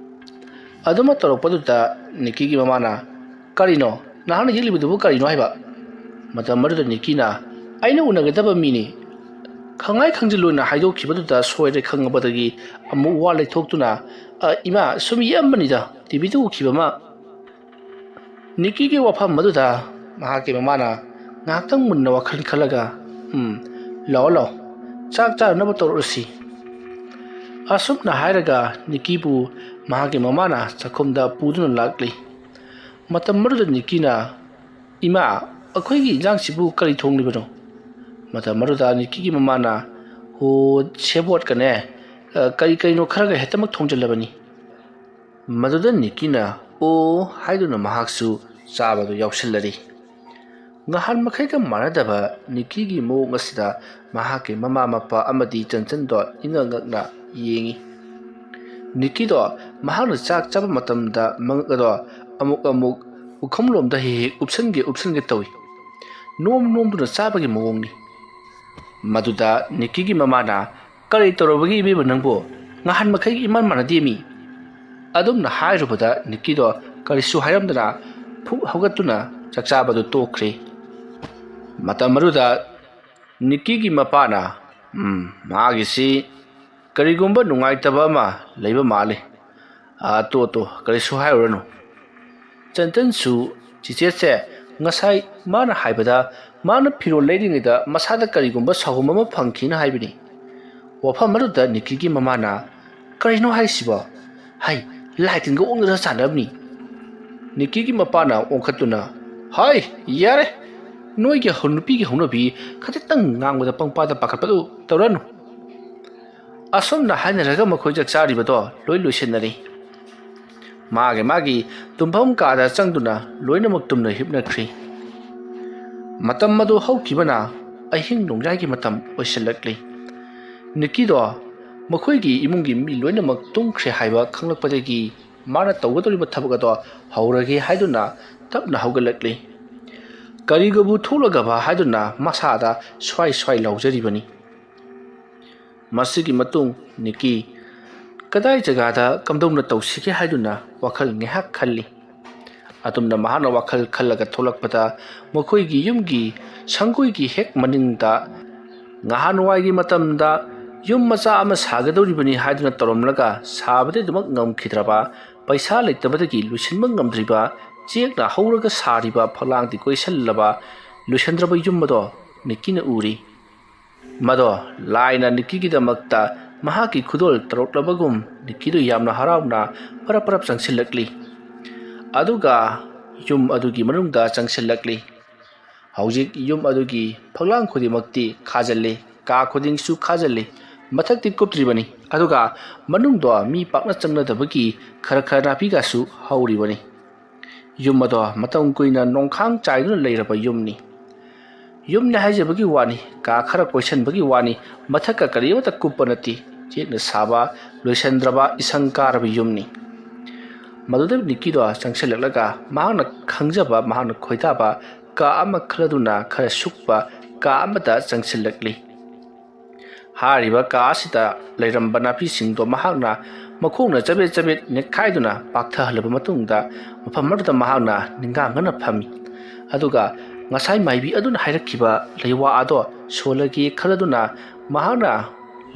ꯑꯗꯨꯃꯛ ꯇꯧꯔꯛꯄꯗꯨꯗ ꯅꯤꯀꯤꯒꯤ ꯃꯃꯥꯅ, "ꯀꯔꯤꯅꯣ? ꯅꯍꯥꯛꯅ ꯌꯦꯛꯂꯤꯕꯗꯨꯕꯨ ꯀꯔꯤꯅꯣ ꯍꯥꯏꯕ?" ꯃꯇꯝ ꯑꯗꯨꯗ ꯅꯤꯀꯤꯅ, "ꯑꯩꯅ ꯎꯅꯒꯗꯕ ꯃꯤꯅꯤ꯫ ꯈꯪꯉꯥꯏ ꯈꯪꯖꯤꯜꯂꯣꯏꯅ ꯍꯥꯏꯗꯣꯛꯈꯤꯕꯗꯨꯗ ꯁꯣꯏꯔꯦ ꯈꯪꯉꯕꯗꯒꯤ ꯑꯃꯨꯛ ꯋꯥ ꯂꯩꯊꯣꯛꯇꯨꯅ, 'ꯑ, ꯏꯃꯥ, ꯁꯨꯝ ꯌꯦꯛꯑꯝꯕꯅꯤꯗ, ꯇꯤꯚꯤꯗ ꯎꯈꯤꯕ ꯑꯃ.'" ꯅꯤꯀꯤꯒꯤ ꯋꯥꯐꯝ ꯑꯗꯨꯗ ꯃꯍꯥꯛꯀꯤ ꯃꯃꯥꯅ ꯉꯥꯏꯍꯥꯛꯇꯪ ꯃꯨꯟꯅ ꯋꯥꯈꯜ ꯈꯜꯂꯒ, "ꯎꯝ, ꯂꯥꯛꯑꯣ, ꯂꯥꯛꯑꯣ, ꯆꯥꯛ ꯆꯥꯅꯅꯕ ꯇꯧꯔꯛꯂꯁꯤ"꯫ ꯑꯁꯨꯝꯅ ꯍꯥꯏꯔꯒ ꯅꯤꯀꯤꯕꯨ ꯃꯍꯥꯛꯀꯤ ꯃꯃꯥꯅ ꯆꯥꯛꯈꯨꯝꯗ ꯄꯨꯗꯨꯅ ꯂꯥꯛꯂꯤ꯫ ꯃꯇꯝ ꯑꯗꯨꯗ ꯅꯤꯀꯤꯅ, "ꯏꯃꯥ, ꯑꯩꯈꯣꯏꯒꯤ ꯏꯟꯖꯥꯡꯁꯤꯕꯨ ꯀꯔꯤ ꯊꯣꯡꯂꯤꯕꯅꯣ?" ꯃꯇꯝ ꯑꯗꯨꯗ ꯅꯤꯀꯤꯒꯤ ꯃꯃꯥꯅ, "ꯍꯣ, ꯁꯦꯕꯣꯠꯀꯅꯦ, ꯑ, ꯀꯔꯤ ꯀꯔꯤꯅꯣ ꯈꯔꯒ ꯍꯦꯛꯇꯃꯛ ꯊꯣꯡꯖꯤꯜꯂꯕꯅꯤ"꯫ ꯃꯗꯨꯗ ꯅꯤꯀꯤꯅ "ꯑꯣ" ꯍꯥꯏꯗꯨꯅ ꯃꯍꯥꯛꯁꯨ ꯆꯥꯕꯗꯨ ꯌꯥꯎꯁꯤꯜꯂꯔꯤ꯫ ꯉꯍꯥꯟ ꯃꯈꯩꯒ ꯃꯥꯟꯅꯗꯕ ꯅꯤꯛꯀꯤꯒꯤ ꯃꯑꯣꯡ ꯑꯁꯤꯗ ꯃꯍꯥꯛꯀꯤ ꯃꯃꯥ ꯃꯄꯥ ꯑꯃꯗꯤ ꯆꯟꯆꯟꯗꯣ ꯏꯉꯛ ꯉꯛꯅ ꯌꯦꯡꯏ꯫ ꯅꯤꯛꯀꯤꯗꯣ ꯃꯍꯥꯛꯅ ꯆꯥꯛ ꯆꯥꯕ ꯃꯇꯝꯗ ꯃꯉꯛ ꯑꯗꯣ ꯑꯃꯨꯛ ꯑꯃꯨꯛ ꯎꯈꯨꯝꯂꯣꯝꯗ ꯍꯦꯛ ꯍꯦꯛ ꯎꯞꯁꯟꯒꯦ ꯎꯞꯁꯟꯒꯦ ꯇꯧꯏ꯫ ꯅꯣꯝ ꯅꯣꯝꯗꯨꯅ ꯆꯥꯕꯒꯤ ꯃꯑꯣꯡꯅꯤ꯫ ꯃꯗꯨꯗ ꯅꯤꯛꯀꯤꯒꯤ ꯃꯃꯥꯅ, "ꯀꯔꯤ ꯇꯧꯔꯕꯒꯦ ꯏꯕꯦꯝꯃ ꯅꯪꯕꯨ? ꯉꯍꯥꯟ ꯃꯈꯩꯒ ꯏꯃꯥꯟ ꯃꯥꯟꯅꯗꯦ ꯃꯤ꯫" ꯑꯗꯨꯝꯅ ꯍꯥꯏꯔꯨꯕꯗ ꯅꯤꯛꯀꯤꯗꯣ ꯀꯔꯤꯁꯨ ꯍꯥꯏꯔꯝꯗꯅ ꯐꯨꯛ ꯍꯧꯒꯠꯇꯨꯅ ꯆꯥꯛꯆꯥꯕꯗꯨ ꯇꯣꯛꯈ꯭ꯔꯦ꯫ ꯃꯇꯝ ꯑꯗꯨꯗ ꯅꯤꯛꯀꯤꯒꯤ ꯃꯄꯥꯅ, "ꯎꯝ, ꯃꯥꯒꯤꯁꯤ ꯀꯔꯤꯒꯨꯝꯕ ꯅꯨꯡꯉꯥꯏꯇꯕ ꯑꯃ ꯂꯩꯕ ꯃꯥꯜꯂꯤ꯫ ꯑꯥ, ꯇꯣ, ꯇꯣ, ꯀꯔꯤꯁꯨ ꯍꯥꯏꯔꯨꯔꯅꯨ꯫" ꯆꯟꯇꯟꯁꯨ ꯆꯤꯆꯦꯁꯦ ꯉꯁꯥꯏ ꯃꯥꯅ ꯍꯥꯏꯕꯗ ꯃꯥꯅ ꯐꯤꯔꯣꯜ ꯂꯩꯔꯤꯉꯩꯗ ꯃꯁꯥꯗ ꯀꯔꯤꯒꯨꯝꯕ ꯁꯥꯍꯨꯝ ꯑꯃ ꯐꯪꯈꯤꯅ ꯍꯥꯏꯕꯅꯤ꯫ ꯋꯥꯐꯝ ꯑꯗꯨꯗ ꯅꯤꯛꯀꯤꯒꯤ ꯃꯃꯥꯅ, "ꯀꯔꯤꯅꯣ ꯍꯥꯏꯁꯤꯕꯣ? ꯍꯩ, ꯂꯥꯏ ꯇꯤꯟꯒ ꯑꯣꯛꯅꯗꯅ ꯆꯥꯟꯅꯕꯅꯤ꯫" ꯅꯤꯛꯀꯤꯒꯤ ꯃꯄꯥꯅ ꯑꯣꯟꯈꯠꯇꯨꯅ, "ꯍꯥꯏ, ꯌꯥꯔꯦ꯫ ꯅꯣꯏꯒꯤ ꯍꯧ-, ꯅꯨꯄꯤꯒꯤ ꯍꯧꯅꯕꯤ ꯈꯖꯤꯛꯇꯪ ꯉꯥꯡꯕꯗ ꯄꯪꯄꯥꯗ ꯄꯥꯈꯠꯄꯗꯨ ꯇꯧꯔꯅꯨ꯫" ꯑꯁꯨꯝꯅ ꯍꯥꯏꯅꯔꯒ ꯃꯈꯣꯏ ꯆꯥꯛ ꯆꯥꯔꯤꯕꯗꯣ ꯂꯣꯏ ꯂꯣꯏꯁꯤꯟꯅꯔꯦ꯫ ꯃꯥꯒꯤ ꯃꯥꯒꯤ ꯇꯨꯝꯐꯝ ꯀꯥꯗ ꯆꯪꯗꯨꯅ ꯂꯣꯏꯅꯃꯛ ꯇꯨꯝꯅ ꯍꯤꯞꯅꯈ꯭ꯔꯦ꯫ ꯃꯇꯝ ꯑꯗꯨ ꯍꯧꯈꯤꯕꯅ ꯑꯍꯤꯡ ꯅꯣꯡꯌꯥꯏꯒꯤ ꯃꯇꯝ ꯑꯣꯏꯁꯤꯜꯂꯛꯂꯤ꯫ ꯅꯤꯛꯀꯤꯗꯣ ꯃꯈꯣꯏꯒꯤ ꯏꯃꯨꯡꯒꯤ ꯃꯤ ꯂꯣꯏꯅꯃꯛ ꯇꯨꯝꯈ꯭ꯔꯦ ꯍꯥꯏꯕ ꯈꯪꯂꯛꯄꯗꯒꯤ ꯃꯥꯅ ꯇꯧꯒꯗꯧꯔꯤꯕ ꯊꯕꯛ ꯑꯗꯣ ꯍꯧꯔꯒꯦ ꯍꯥꯏꯗꯨꯅ ꯇꯞꯅ ꯍꯧꯒꯠꯂꯛꯂꯤ꯫ ꯀꯔꯤꯒꯕꯨ ꯊꯣꯛꯂꯒꯕ ꯍꯥꯏꯗꯨꯅ ꯃꯁꯥꯗ ꯁ꯭ꯋꯥꯏ ꯁ꯭ꯋꯥꯏ ꯂꯥꯎꯖꯔꯤꯕꯅꯤ꯫ ꯃꯁꯤꯒꯤ ꯃꯇꯨꯡ ꯅꯤꯛꯀꯤ ꯀꯗꯥꯏ ꯖꯒꯥꯗ ꯀꯝꯗꯧꯅ ꯇꯧꯁꯤꯒꯦ ꯍꯥꯏꯗꯨꯅ ꯋꯥꯈꯜ ꯉꯥꯏꯍꯥꯛ ꯈꯜꯂꯤ꯫ ꯑꯗꯨꯝꯅ ꯃꯍꯥꯛꯅ ꯋꯥꯈꯜ ꯈꯜꯂꯒ ꯊꯣꯛꯂꯛꯄꯗ ꯃꯈꯣꯏꯒꯤ ꯌꯨꯝꯒꯤ ꯁꯪꯒꯣꯏꯒꯤ ꯍꯦꯛ ꯃꯅꯤꯡꯗ ꯉꯍꯥꯟꯋꯥꯏꯒꯤ ꯃꯇꯝꯗ ꯌꯨꯝ ꯃꯆꯥ ꯑꯃ ꯁꯥꯒꯗꯧꯔꯤꯕꯅꯤ ꯍꯥꯏꯗꯨꯅ ꯇꯧꯔꯝꯂꯒ ꯁꯥꯕꯗꯤ ꯑꯗꯨꯃꯛ ꯉꯝꯈꯤꯗ꯭ꯔꯕ, ꯄꯩꯁꯥ ꯂꯩꯇꯕꯗꯒꯤ ꯂꯣꯏꯁꯤꯟꯕ ꯉꯝꯗ꯭ꯔꯤꯕ, ꯆꯦꯛꯅ ꯍꯧꯔꯒ ꯁꯥꯔꯤꯕ ꯐꯛꯂꯥꯡꯗꯤ ꯀꯣꯏꯁꯤꯜꯂꯕ ꯂꯣꯏꯁꯤꯟꯗ꯭ꯔꯕ ꯌꯨꯝ ꯑꯗꯣ ꯅꯤꯛꯀꯤꯅ ꯎꯔꯤ꯫ ꯃꯗꯣ ꯂꯥꯏꯅ ꯅꯤꯛꯀꯤꯒꯤꯗꯃꯛꯇ ꯃꯍꯥꯛꯀꯤ ꯈꯨꯗꯣꯜ ꯇꯧꯔꯛꯂꯕꯒꯨꯝ ꯅꯤꯛꯀꯤꯗꯨ ꯌꯥꯝꯅ ꯍꯔꯥꯎꯅ ꯄꯔꯞ ꯄꯔꯞ ꯆꯪꯁꯤꯜꯂꯛꯂꯤ꯫ ꯑꯗꯨꯒ ꯌꯨꯝ ꯑꯗꯨꯒꯤ ꯃꯅꯨꯡꯗ ꯆꯪꯁꯤꯜꯂꯛꯂꯤ꯫ ꯍꯧꯖꯤꯛ ꯌꯨꯝ ꯑꯗꯨꯒꯤ ꯐꯛꯂꯥꯡ ꯈꯨꯗꯤꯡꯃꯛꯇꯤ ꯈꯥꯖꯤꯜꯂꯤ, ꯀꯥ ꯈꯨꯗꯤꯡꯁꯨ ꯈꯥꯖꯤꯜꯂꯤ, ꯃꯊꯛꯇꯤ ꯀꯨꯞꯇ꯭ꯔꯤꯕꯅꯤ꯫ ꯑꯗꯨꯒ ꯃꯅꯨꯡꯗꯣ ꯃꯤ ꯄꯥꯛꯅ ꯆꯪꯅꯗꯕꯒꯤ ꯈꯔ ꯈꯔ ꯅꯥꯄꯤꯒꯁꯨ ꯍꯧꯔꯤꯕꯅꯤ꯫ ꯌꯨꯝ ꯑꯗꯣ ꯃꯇꯝ ꯀꯨꯏꯅ ꯅꯣꯡꯈꯥꯡ ꯆꯥꯏꯗꯨꯅ ꯂꯩꯔꯕ ꯌꯨꯝꯅꯤ꯫ ꯌꯨꯝꯅꯤ ꯍꯥꯏꯖꯕꯒꯤ ꯋꯥꯅꯤ, ꯀꯥ ꯈꯔ ꯀꯣꯏꯁꯟꯕꯒꯤ ꯋꯥꯅꯤ, ꯃꯊꯛꯀ ꯀꯔꯤ ꯑꯃꯠꯇ ꯀꯨꯞꯄ ꯅꯠꯇꯦ꯫ ꯆꯦꯛꯅ ꯁꯥꯕ, ꯂꯣꯏꯁꯟꯗ꯭ꯔꯕ, ꯏꯁꯪ ꯀꯥꯔꯕ ꯌꯨꯝꯅꯤ꯫ ꯃꯗꯨꯗ ꯅꯤꯀꯤꯗꯣ ꯆꯪꯁꯤꯜꯂꯛꯂꯒ ꯃꯍꯥꯛꯅ ꯈꯪꯖꯕ, ꯃꯍꯥꯛꯅ ꯈꯣꯏꯗꯥꯕ ꯀꯥ ꯑꯃ ꯈꯜꯂꯗꯨꯅ ꯈꯔ ꯁꯨꯛꯄ ꯀꯥ ꯑꯃꯗ ꯆꯪꯁꯤꯜꯂꯛꯂꯤ꯫ ꯍꯥꯏꯔꯤꯕ ꯀꯥ ꯑꯁꯤꯗ ꯂꯩꯔꯝꯕ ꯅꯥꯄꯤꯁꯤꯡꯗꯣ ꯃꯍꯥꯛꯅ ꯃꯈꯣꯡꯅ ꯆꯕꯦꯠ ꯆꯕꯦꯠ ꯅꯦꯠꯈꯥꯏꯗꯨꯅ ꯄꯥꯛꯊꯍꯜꯂꯕ ꯃꯇꯨꯡꯗ, ꯃꯐꯝ ꯑꯗꯨꯗ ꯃꯍꯥꯛꯅ ꯅꯤꯡꯒꯥꯡꯒꯅ ꯐꯝꯃꯤ꯫ ꯑꯗꯨꯒ ꯉꯁꯥꯏ ꯃꯥꯏꯕꯤ ꯑꯗꯨꯅ ꯍꯥꯏꯔꯛꯈꯤꯕ ꯂꯩꯋꯥ ꯑꯗꯣ ꯁꯣꯜꯂꯒꯦ ꯈꯜꯂꯗꯨꯅ ꯃꯍꯥꯛꯅ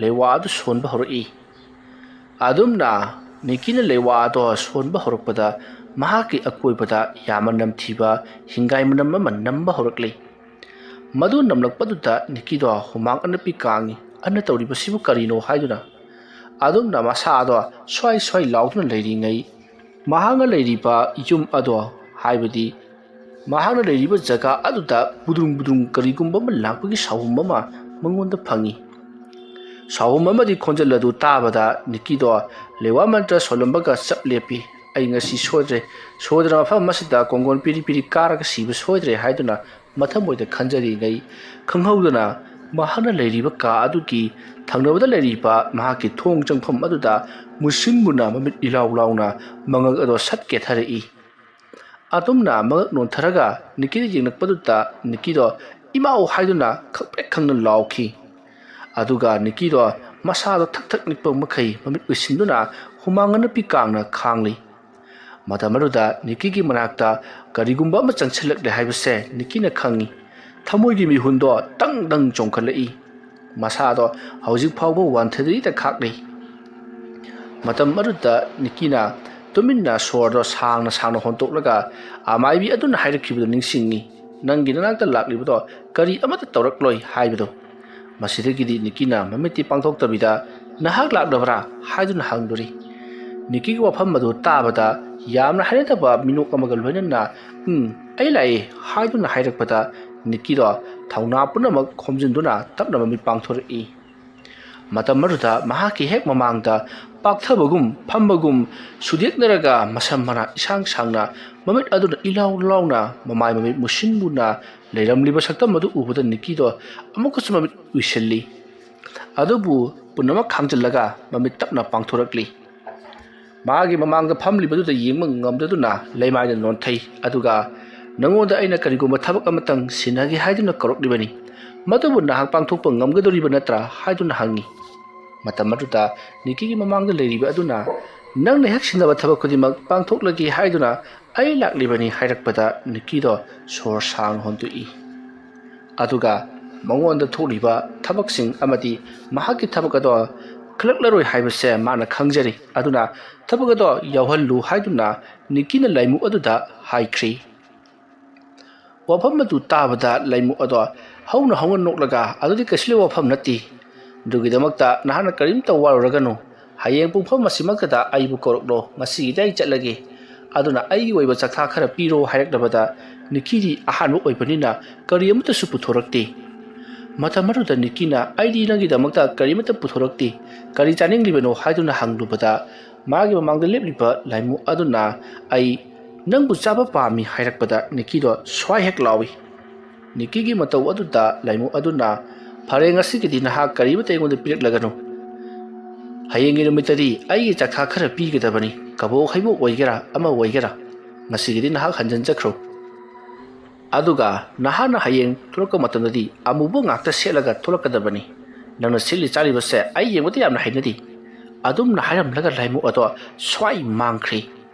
ꯂꯩꯋꯥ ꯑꯗꯨ ꯁꯣꯟꯕ ꯍꯧꯔꯛꯏ꯫ ꯑꯗꯨꯝꯅ ꯅꯤꯀꯤꯅ ꯂꯩꯋꯥ ꯑꯗꯣ ꯁꯣꯟꯕ ꯍꯧꯔꯛꯄꯗ, ꯃꯍꯥꯛꯀꯤ ꯑꯀꯣꯏꯕꯗ ꯌꯥꯝꯅ ꯅꯝꯊꯤꯕ ꯍꯤꯡꯒꯥꯏ ꯃꯅꯝ ꯑꯃ ꯅꯝꯕ ꯍꯧꯔꯛꯂꯤ꯫ ꯃꯗꯨ ꯅꯝꯂꯛꯄꯗꯨꯗ ꯅꯤꯀꯤꯗꯣ ꯍꯨꯃꯥꯡ ꯑꯅꯞꯄꯤ ꯀꯥꯡꯉꯤ꯫ "ꯑꯟꯅ ꯇꯧꯔꯤꯕꯁꯤꯕꯨ ꯀꯔꯤꯅꯣ?" ꯍꯥꯏꯗꯨꯅ ꯑꯗꯨꯝꯅ ꯃꯁꯥ ꯑꯗꯣ ꯁ꯭ꯋꯥꯏ ꯁ꯭ꯋꯥꯏ ꯂꯥꯎꯗꯨꯅ ꯂꯩꯔꯤꯉꯩ, ꯃꯍꯥꯛꯅ ꯂꯩꯔꯤꯕ ꯌꯨꯝ ꯑꯗꯣ, ꯍꯥꯏꯕꯗꯤ ꯃꯍꯥꯛꯅ ꯂꯩꯔꯤꯕ ꯖꯒꯥ ꯑꯗꯨꯗ ꯕꯨꯗ꯭ꯔꯨꯡ ꯕꯨꯗ꯭ꯔꯨꯡ ꯀꯔꯤꯒꯨꯝꯕ ꯑꯃ ꯂꯥꯛꯄꯒꯤ ꯁꯥꯎꯍꯨꯝ ꯑꯃ ꯃꯉꯣꯟꯗ ꯐꯪꯉꯤ꯫ ꯁꯥꯎꯍꯨꯝ ꯑꯃꯗꯤ ꯈꯣꯟꯖꯦꯜ ꯑꯗꯨ ꯇꯥꯕꯗ ꯅꯤꯀꯤꯗꯣ ꯂꯩꯋꯥ ꯃꯟꯇ꯭ꯔ ꯁꯣꯜꯂꯝꯕꯒ ꯆꯞ ꯂꯦꯞꯄꯤ꯫ "ꯑꯩ ꯉꯁꯤ ꯁꯣꯏꯗ꯭ꯔꯦ, ꯁꯣꯏꯗꯅ ꯃꯐꯝ ꯑꯁꯤꯗ ꯀꯣꯡꯒꯣꯟ ꯄꯤꯔꯤ ꯄꯤꯔꯤ ꯀꯥꯔꯒ ꯁꯤꯕ ꯁꯣꯏꯗ꯭ꯔꯦ" ꯍꯥꯏꯗꯨꯅ ꯃꯊꯃꯣꯏꯗ ꯈꯟꯖꯔꯤꯉꯩ, ꯈꯪꯍꯧꯗꯅ ꯃꯍꯥꯛꯅ ꯂꯩꯔꯤꯕ ꯀꯥ ꯑꯗꯨꯒꯤ ꯊꯪꯅꯕꯗ ꯂꯩꯔꯤꯕ ꯃꯍꯥꯛꯀꯤ ꯊꯣꯡ ꯆꯪꯐꯝ ꯑꯗꯨꯗ ꯃꯨꯁꯤꯟ ꯃꯨꯅ ꯃꯃꯤꯠ ꯏꯂꯥꯎ ꯂꯥꯎꯅ ꯃꯉꯛ ꯑꯗꯣ ꯁꯠ ꯀꯦꯊꯔꯛꯏ꯫ ꯑꯗꯨꯝꯅ ꯃꯉꯛ ꯅꯣꯟꯊꯔꯒ ꯅꯤꯀꯤꯗ ꯌꯦꯡꯂꯛꯄꯗꯨꯗ ꯅꯤꯀꯤꯗꯣ "ꯏꯃꯥꯎ" ꯍꯥꯏꯗꯨꯅ ꯈꯪꯄ꯭ꯔꯦꯛ ꯈꯪꯅ ꯂꯥꯎꯈꯤ꯫ ꯑꯗꯨꯒ ꯅꯤꯀꯤꯗꯣ ꯃꯁꯥꯗꯣ ꯊꯛ ꯊꯛ ꯅꯤꯛꯄ ꯃꯈꯩ ꯃꯃꯤꯠ ꯎꯏꯁꯤꯟꯗꯨꯅ ꯍꯨꯃꯥꯡ ꯑꯅꯞꯄꯤ ꯀꯥꯡꯅ ꯈꯥꯡꯂꯤ꯫ ꯃꯇꯝ ꯑꯗꯨꯗ ꯅꯤꯀꯤꯒꯤ ꯃꯅꯥꯛꯇ ꯀꯔꯤꯒꯨꯝꯕ ꯑꯃ ꯆꯪꯁꯤꯜꯂꯛꯂꯦ ꯍꯥꯏꯕꯁꯦ ꯅꯤꯀꯤꯅ ꯈꯪꯏ꯫ ꯊꯃꯣꯏꯒꯤ ꯃꯤꯍꯨꯟꯗꯣ ꯗꯪ ꯗꯪ ꯆꯣꯡꯈꯠꯂꯛꯏ꯫ ꯃꯁꯥꯗꯣ ꯍꯧꯖꯤꯛ ꯐꯥꯎꯕ ꯋꯥꯟꯊꯗ꯭ꯔꯤꯗ ꯈꯥꯛꯂꯤ꯫ ꯃꯇꯝ ꯑꯗꯨꯗ ꯅꯤꯀꯤꯅ ꯇꯨꯃꯤꯟꯅ ꯁꯣꯔꯗꯣ ꯁꯥꯡꯅ ꯁꯥꯡꯅ ꯍꯣꯟꯇꯣꯛꯂꯒ ꯑꯃꯥꯏꯕꯤ ꯑꯗꯨꯅ ꯍꯥꯏꯔꯛꯈꯤꯕꯗꯨ ꯅꯤꯡꯁꯤꯡꯉꯤ, "ꯅꯪꯒꯤ ꯅꯅꯥꯛꯇ ꯂꯥꯛꯂꯤꯕꯗꯣ ꯀꯔꯤ ꯑꯃꯠꯇ ꯇꯧꯔꯛꯂꯣꯏ" ꯍꯥꯏꯕꯗꯣ꯫ ꯃꯁꯤꯗꯒꯤꯗꯤ ꯅꯤꯀꯤꯅ ꯃꯃꯤꯠꯇꯤ ꯄꯥꯡꯊꯣꯛꯇꯕꯤꯗ, "ꯅꯍꯥꯛ ꯂꯥꯛꯂꯕ꯭ꯔꯥ?" ꯍꯥꯏꯗꯨꯅ ꯍꯪꯗꯣꯔꯤ꯫ ꯅꯤꯀꯤꯒꯤ ꯋꯥꯐꯝ ꯑꯗꯨ ꯇꯥꯕꯗ ꯌꯥꯝꯅ ꯍꯩꯅꯗꯕ ꯃꯤꯅꯣꯛ ꯑꯃꯒ ꯂꯣꯏꯅꯅ, "ꯎꯝ, ꯑꯩ ꯂꯥꯛꯑꯦ" ꯍꯥꯏꯗꯨꯅ ꯍꯥꯏꯔꯛꯄꯗ ꯅꯤꯀꯤꯗꯣ ꯊꯧꯅꯥ ꯄꯨꯝꯅꯃꯛ ꯈꯣꯝꯖꯤꯟꯗꯨꯅ ꯇꯞꯅ ꯃꯃꯤꯠ ꯄꯥꯡꯊꯣꯔꯛꯏ꯫ ꯃꯇꯝ ꯑꯗꯨꯗ ꯃꯍꯥꯛꯀꯤ ꯍꯦꯛ ꯃꯃꯥꯡꯗ ꯄꯥꯛꯊꯕꯒꯨꯝ ꯐꯝꯕꯒꯨꯝ ꯁꯨꯗꯦꯛꯅꯔꯒ ꯃꯁꯝ ꯃꯅꯥ ꯏꯁꯥꯡ ꯁꯥꯡꯅ ꯃꯃꯤꯠ ꯑꯗꯨꯅ ꯏꯂꯥꯎ ꯂꯥꯎꯅ ꯃꯃꯥꯏ ꯃꯃꯤꯠ ꯃꯨꯁꯤꯟ ꯃꯨꯅ ꯂꯩꯔꯝꯂꯤꯕ ꯁꯛꯇꯝ ꯑꯗꯨ ꯎꯕꯗ ꯅꯤꯀꯤꯗꯣ ꯑꯃꯨꯛꯀꯁꯨ ꯃꯃꯤꯠ ꯎꯏꯁꯤꯜꯂꯤ꯫ ꯑꯗꯨꯕꯨ ꯄꯨꯝꯅꯃꯛ ꯈꯥꯡꯖꯤꯜꯂꯒ ꯃꯃꯤꯠ ꯇꯞꯅ ꯄꯥꯡꯊꯣꯔꯛꯂꯤ꯫ ꯃꯥꯒꯤ ꯃꯃꯥꯡꯗ ꯐꯝꯂꯤꯕꯗꯨꯗ ꯌꯦꯡꯕ ꯉꯝꯗꯗꯨꯅ ꯂꯩꯃꯥꯏꯗ ꯅꯣꯟꯊꯩ꯫ ꯑꯗꯨꯒ "ꯅꯉꯣꯟꯗ ꯑꯩꯅ ꯀꯔꯤꯒꯨꯝꯕ ꯊꯕꯛ ꯑꯃꯇꯪ ꯁꯤꯟꯅꯒꯦ ꯍꯥꯏꯗꯨꯅ ꯀꯧꯔꯛꯂꯤꯕꯅꯤ꯫ ꯃꯗꯨꯕꯨ ꯅꯍꯥꯛ ꯄꯥꯡꯊꯣꯛꯄ ꯉꯝꯒꯗꯧꯔꯤꯕ ꯅꯠꯇ꯭ꯔꯥ?" ꯍꯥꯏꯗꯨꯅ ꯍꯪꯉꯤ꯫ ꯃꯇꯝ ꯑꯗꯨꯗ ꯅꯤꯀꯤꯒꯤ ꯃꯃꯥꯡꯗ ꯂꯩꯔꯤꯕ ꯑꯗꯨꯅ, "ꯅꯪꯅ ꯍꯦꯛ ꯁꯤꯟꯅꯕ ꯊꯕꯛ ꯈꯨꯗꯤꯡꯃꯛ ꯄꯥꯡꯊꯣꯛꯂꯒꯦ ꯍꯥꯏꯗꯨꯅ ꯑꯩ ꯂꯥꯛꯂꯤꯕꯅꯤ" ꯍꯥꯏꯔꯛꯄꯗ ꯅꯤꯀꯤꯗꯣ ꯁꯣꯔ ꯁꯥꯡꯅ ꯍꯣꯟꯗꯣꯛꯏ꯫ ꯑꯗꯨꯒ ꯃꯉꯣꯟꯗ ꯊꯣꯛꯂꯤꯕ ꯊꯕꯛꯁꯤꯡ ꯑꯃꯗꯤ ꯃꯍꯥꯛꯀꯤ ꯊꯕꯛ ꯑꯗꯣ ꯈꯜꯂꯛꯂꯔꯣꯏ ꯍꯥꯏꯕꯁꯦ ꯃꯥꯅ ꯈꯪꯖꯔꯤ꯫ ꯑꯗꯨꯅ ꯊꯕꯛ ꯑꯗꯣ ꯌꯥꯎꯍꯜꯂꯨ ꯍꯥꯏꯗꯨꯅ ꯅꯤꯀꯤꯅ ꯂꯥꯏꯃꯨ ꯑꯗꯨꯗ ꯍꯥꯏꯈ꯭ꯔꯤ꯫ ꯋꯥꯐꯝ ꯑꯗꯨ ꯇꯥꯕꯗ ꯂꯥꯏꯃꯨ ꯑꯗꯣ ꯍꯧꯅ ꯍꯧꯅ ꯅꯣꯛꯂꯒ, "ꯑꯗꯨꯗꯤ ꯀꯩꯁꯨ ꯂꯩꯕ ꯋꯥꯐꯝ ꯅꯠꯇꯦ꯫ ꯑꯗꯨꯒꯤꯗꯃꯛꯇ ꯅꯍꯥꯛꯅ ꯀꯔꯤꯝꯇ ꯋꯥꯔꯨꯔꯒꯅꯨ꯫ ꯍꯌꯦꯡ ꯄꯨꯡꯐꯝ ꯑꯁꯤꯃꯛꯇꯗ ꯑꯩꯕꯨ ꯀꯧꯔꯛꯂꯣ꯫ ꯉꯁꯤꯒꯤꯗꯤ ꯑꯩ ꯆꯠꯂꯒꯦ꯫ ꯑꯗꯨꯅ ꯑꯩꯒꯤ ꯑꯣꯏꯕ ꯆꯥꯛꯊꯥ ꯈꯔ ꯄꯤꯔꯣ" ꯍꯥꯏꯔꯛꯂꯕꯗ ꯅꯤꯀꯤꯗꯤ ꯑꯍꯥꯟꯕ ꯑꯣꯏꯕꯅꯤꯅ ꯀꯔꯤ ꯑꯃꯠꯇꯁꯨ ꯄꯨꯊꯣꯔꯛꯇꯦ꯫ ꯃꯇꯝ ꯑꯗꯨꯗ ꯅꯤꯀꯤꯅ, "ꯑꯩꯗꯤ ꯅꯪꯒꯤꯗꯃꯛꯇ ꯀꯔꯤꯃꯠꯇ ꯄꯨꯊꯣꯔꯛꯇꯦ꯫ ꯀꯔꯤ ꯆꯥꯅꯤꯡꯂꯤꯕꯅꯣ?" ꯍꯥꯏꯗꯨꯅ ꯍꯪꯂꯨꯕꯗ ꯃꯥꯒꯤ ꯃꯃꯥꯡꯗ ꯂꯦꯞꯂꯤꯕ ꯂꯥꯏꯃꯨ ꯑꯗꯨꯅ, "ꯑꯩ ꯅꯪꯕꯨ ꯆꯥꯕ ꯄꯥꯝꯃꯤ" ꯍꯥꯏꯔꯛꯄꯗ ꯅꯤꯀꯤꯗꯣ ꯁ꯭ꯋꯥꯏ ꯍꯦꯛ ꯂꯥꯎꯏ꯫ ꯅꯤꯀꯤꯒꯤ ꯃꯇꯧ ꯑꯗꯨꯗ ꯂꯥꯏꯃꯨ ꯑꯗꯨꯅ, "ꯐꯔꯦ, ꯉꯁꯤꯒꯤꯗꯤ ꯅꯍꯥꯛ ꯀꯔꯤꯃꯠꯇ ꯑꯩꯉꯣꯟꯗ ꯄꯤꯔꯛꯂꯒꯅꯨ꯫ ꯍꯌꯦꯡꯒꯤ ꯅꯨꯃꯤꯠꯇꯗꯤ ꯑꯩꯒꯤ ꯆꯥꯛꯊꯥ ꯈꯔ ꯄꯤꯒꯗꯕꯅꯤ꯫ ꯀꯕꯣꯛ ꯍꯩꯕꯣꯛ ꯑꯣꯏꯒꯦꯔꯥ ꯑꯃ ꯑꯣꯏꯒꯦꯔꯥ, ꯉꯁꯤꯒꯤꯗꯤ ꯅꯍꯥꯛ ꯍꯟꯖꯤꯟꯖꯈ꯭ꯔꯣ꯫ ꯑꯗꯨꯒ ꯅꯍꯥꯛꯅ ꯍꯌꯦꯡ ꯊꯣꯛꯂꯛꯄ ꯃꯇꯝꯗꯗꯤ ꯑꯃꯨꯕ ꯉꯥꯛꯇ ꯁꯦꯠꯂꯒ ꯊꯣꯛꯂꯛꯀꯗꯕꯅꯤ꯫ ꯅꯪꯅ ꯁꯦꯠꯂꯤ ꯆꯥꯔꯤꯕꯁꯦ ꯑꯩ ꯌꯦꯡꯕꯗ ꯌꯥꯝꯅ ꯍꯩꯅꯗꯦ"꯫ ꯑꯗꯨꯝꯅ ꯍꯥꯏꯔꯝꯂꯒ ꯂꯥꯏꯃꯨ ꯑꯗꯣ ꯁ꯭ꯋꯥꯏ ꯃꯥꯡꯈ꯭ꯔꯦ꯫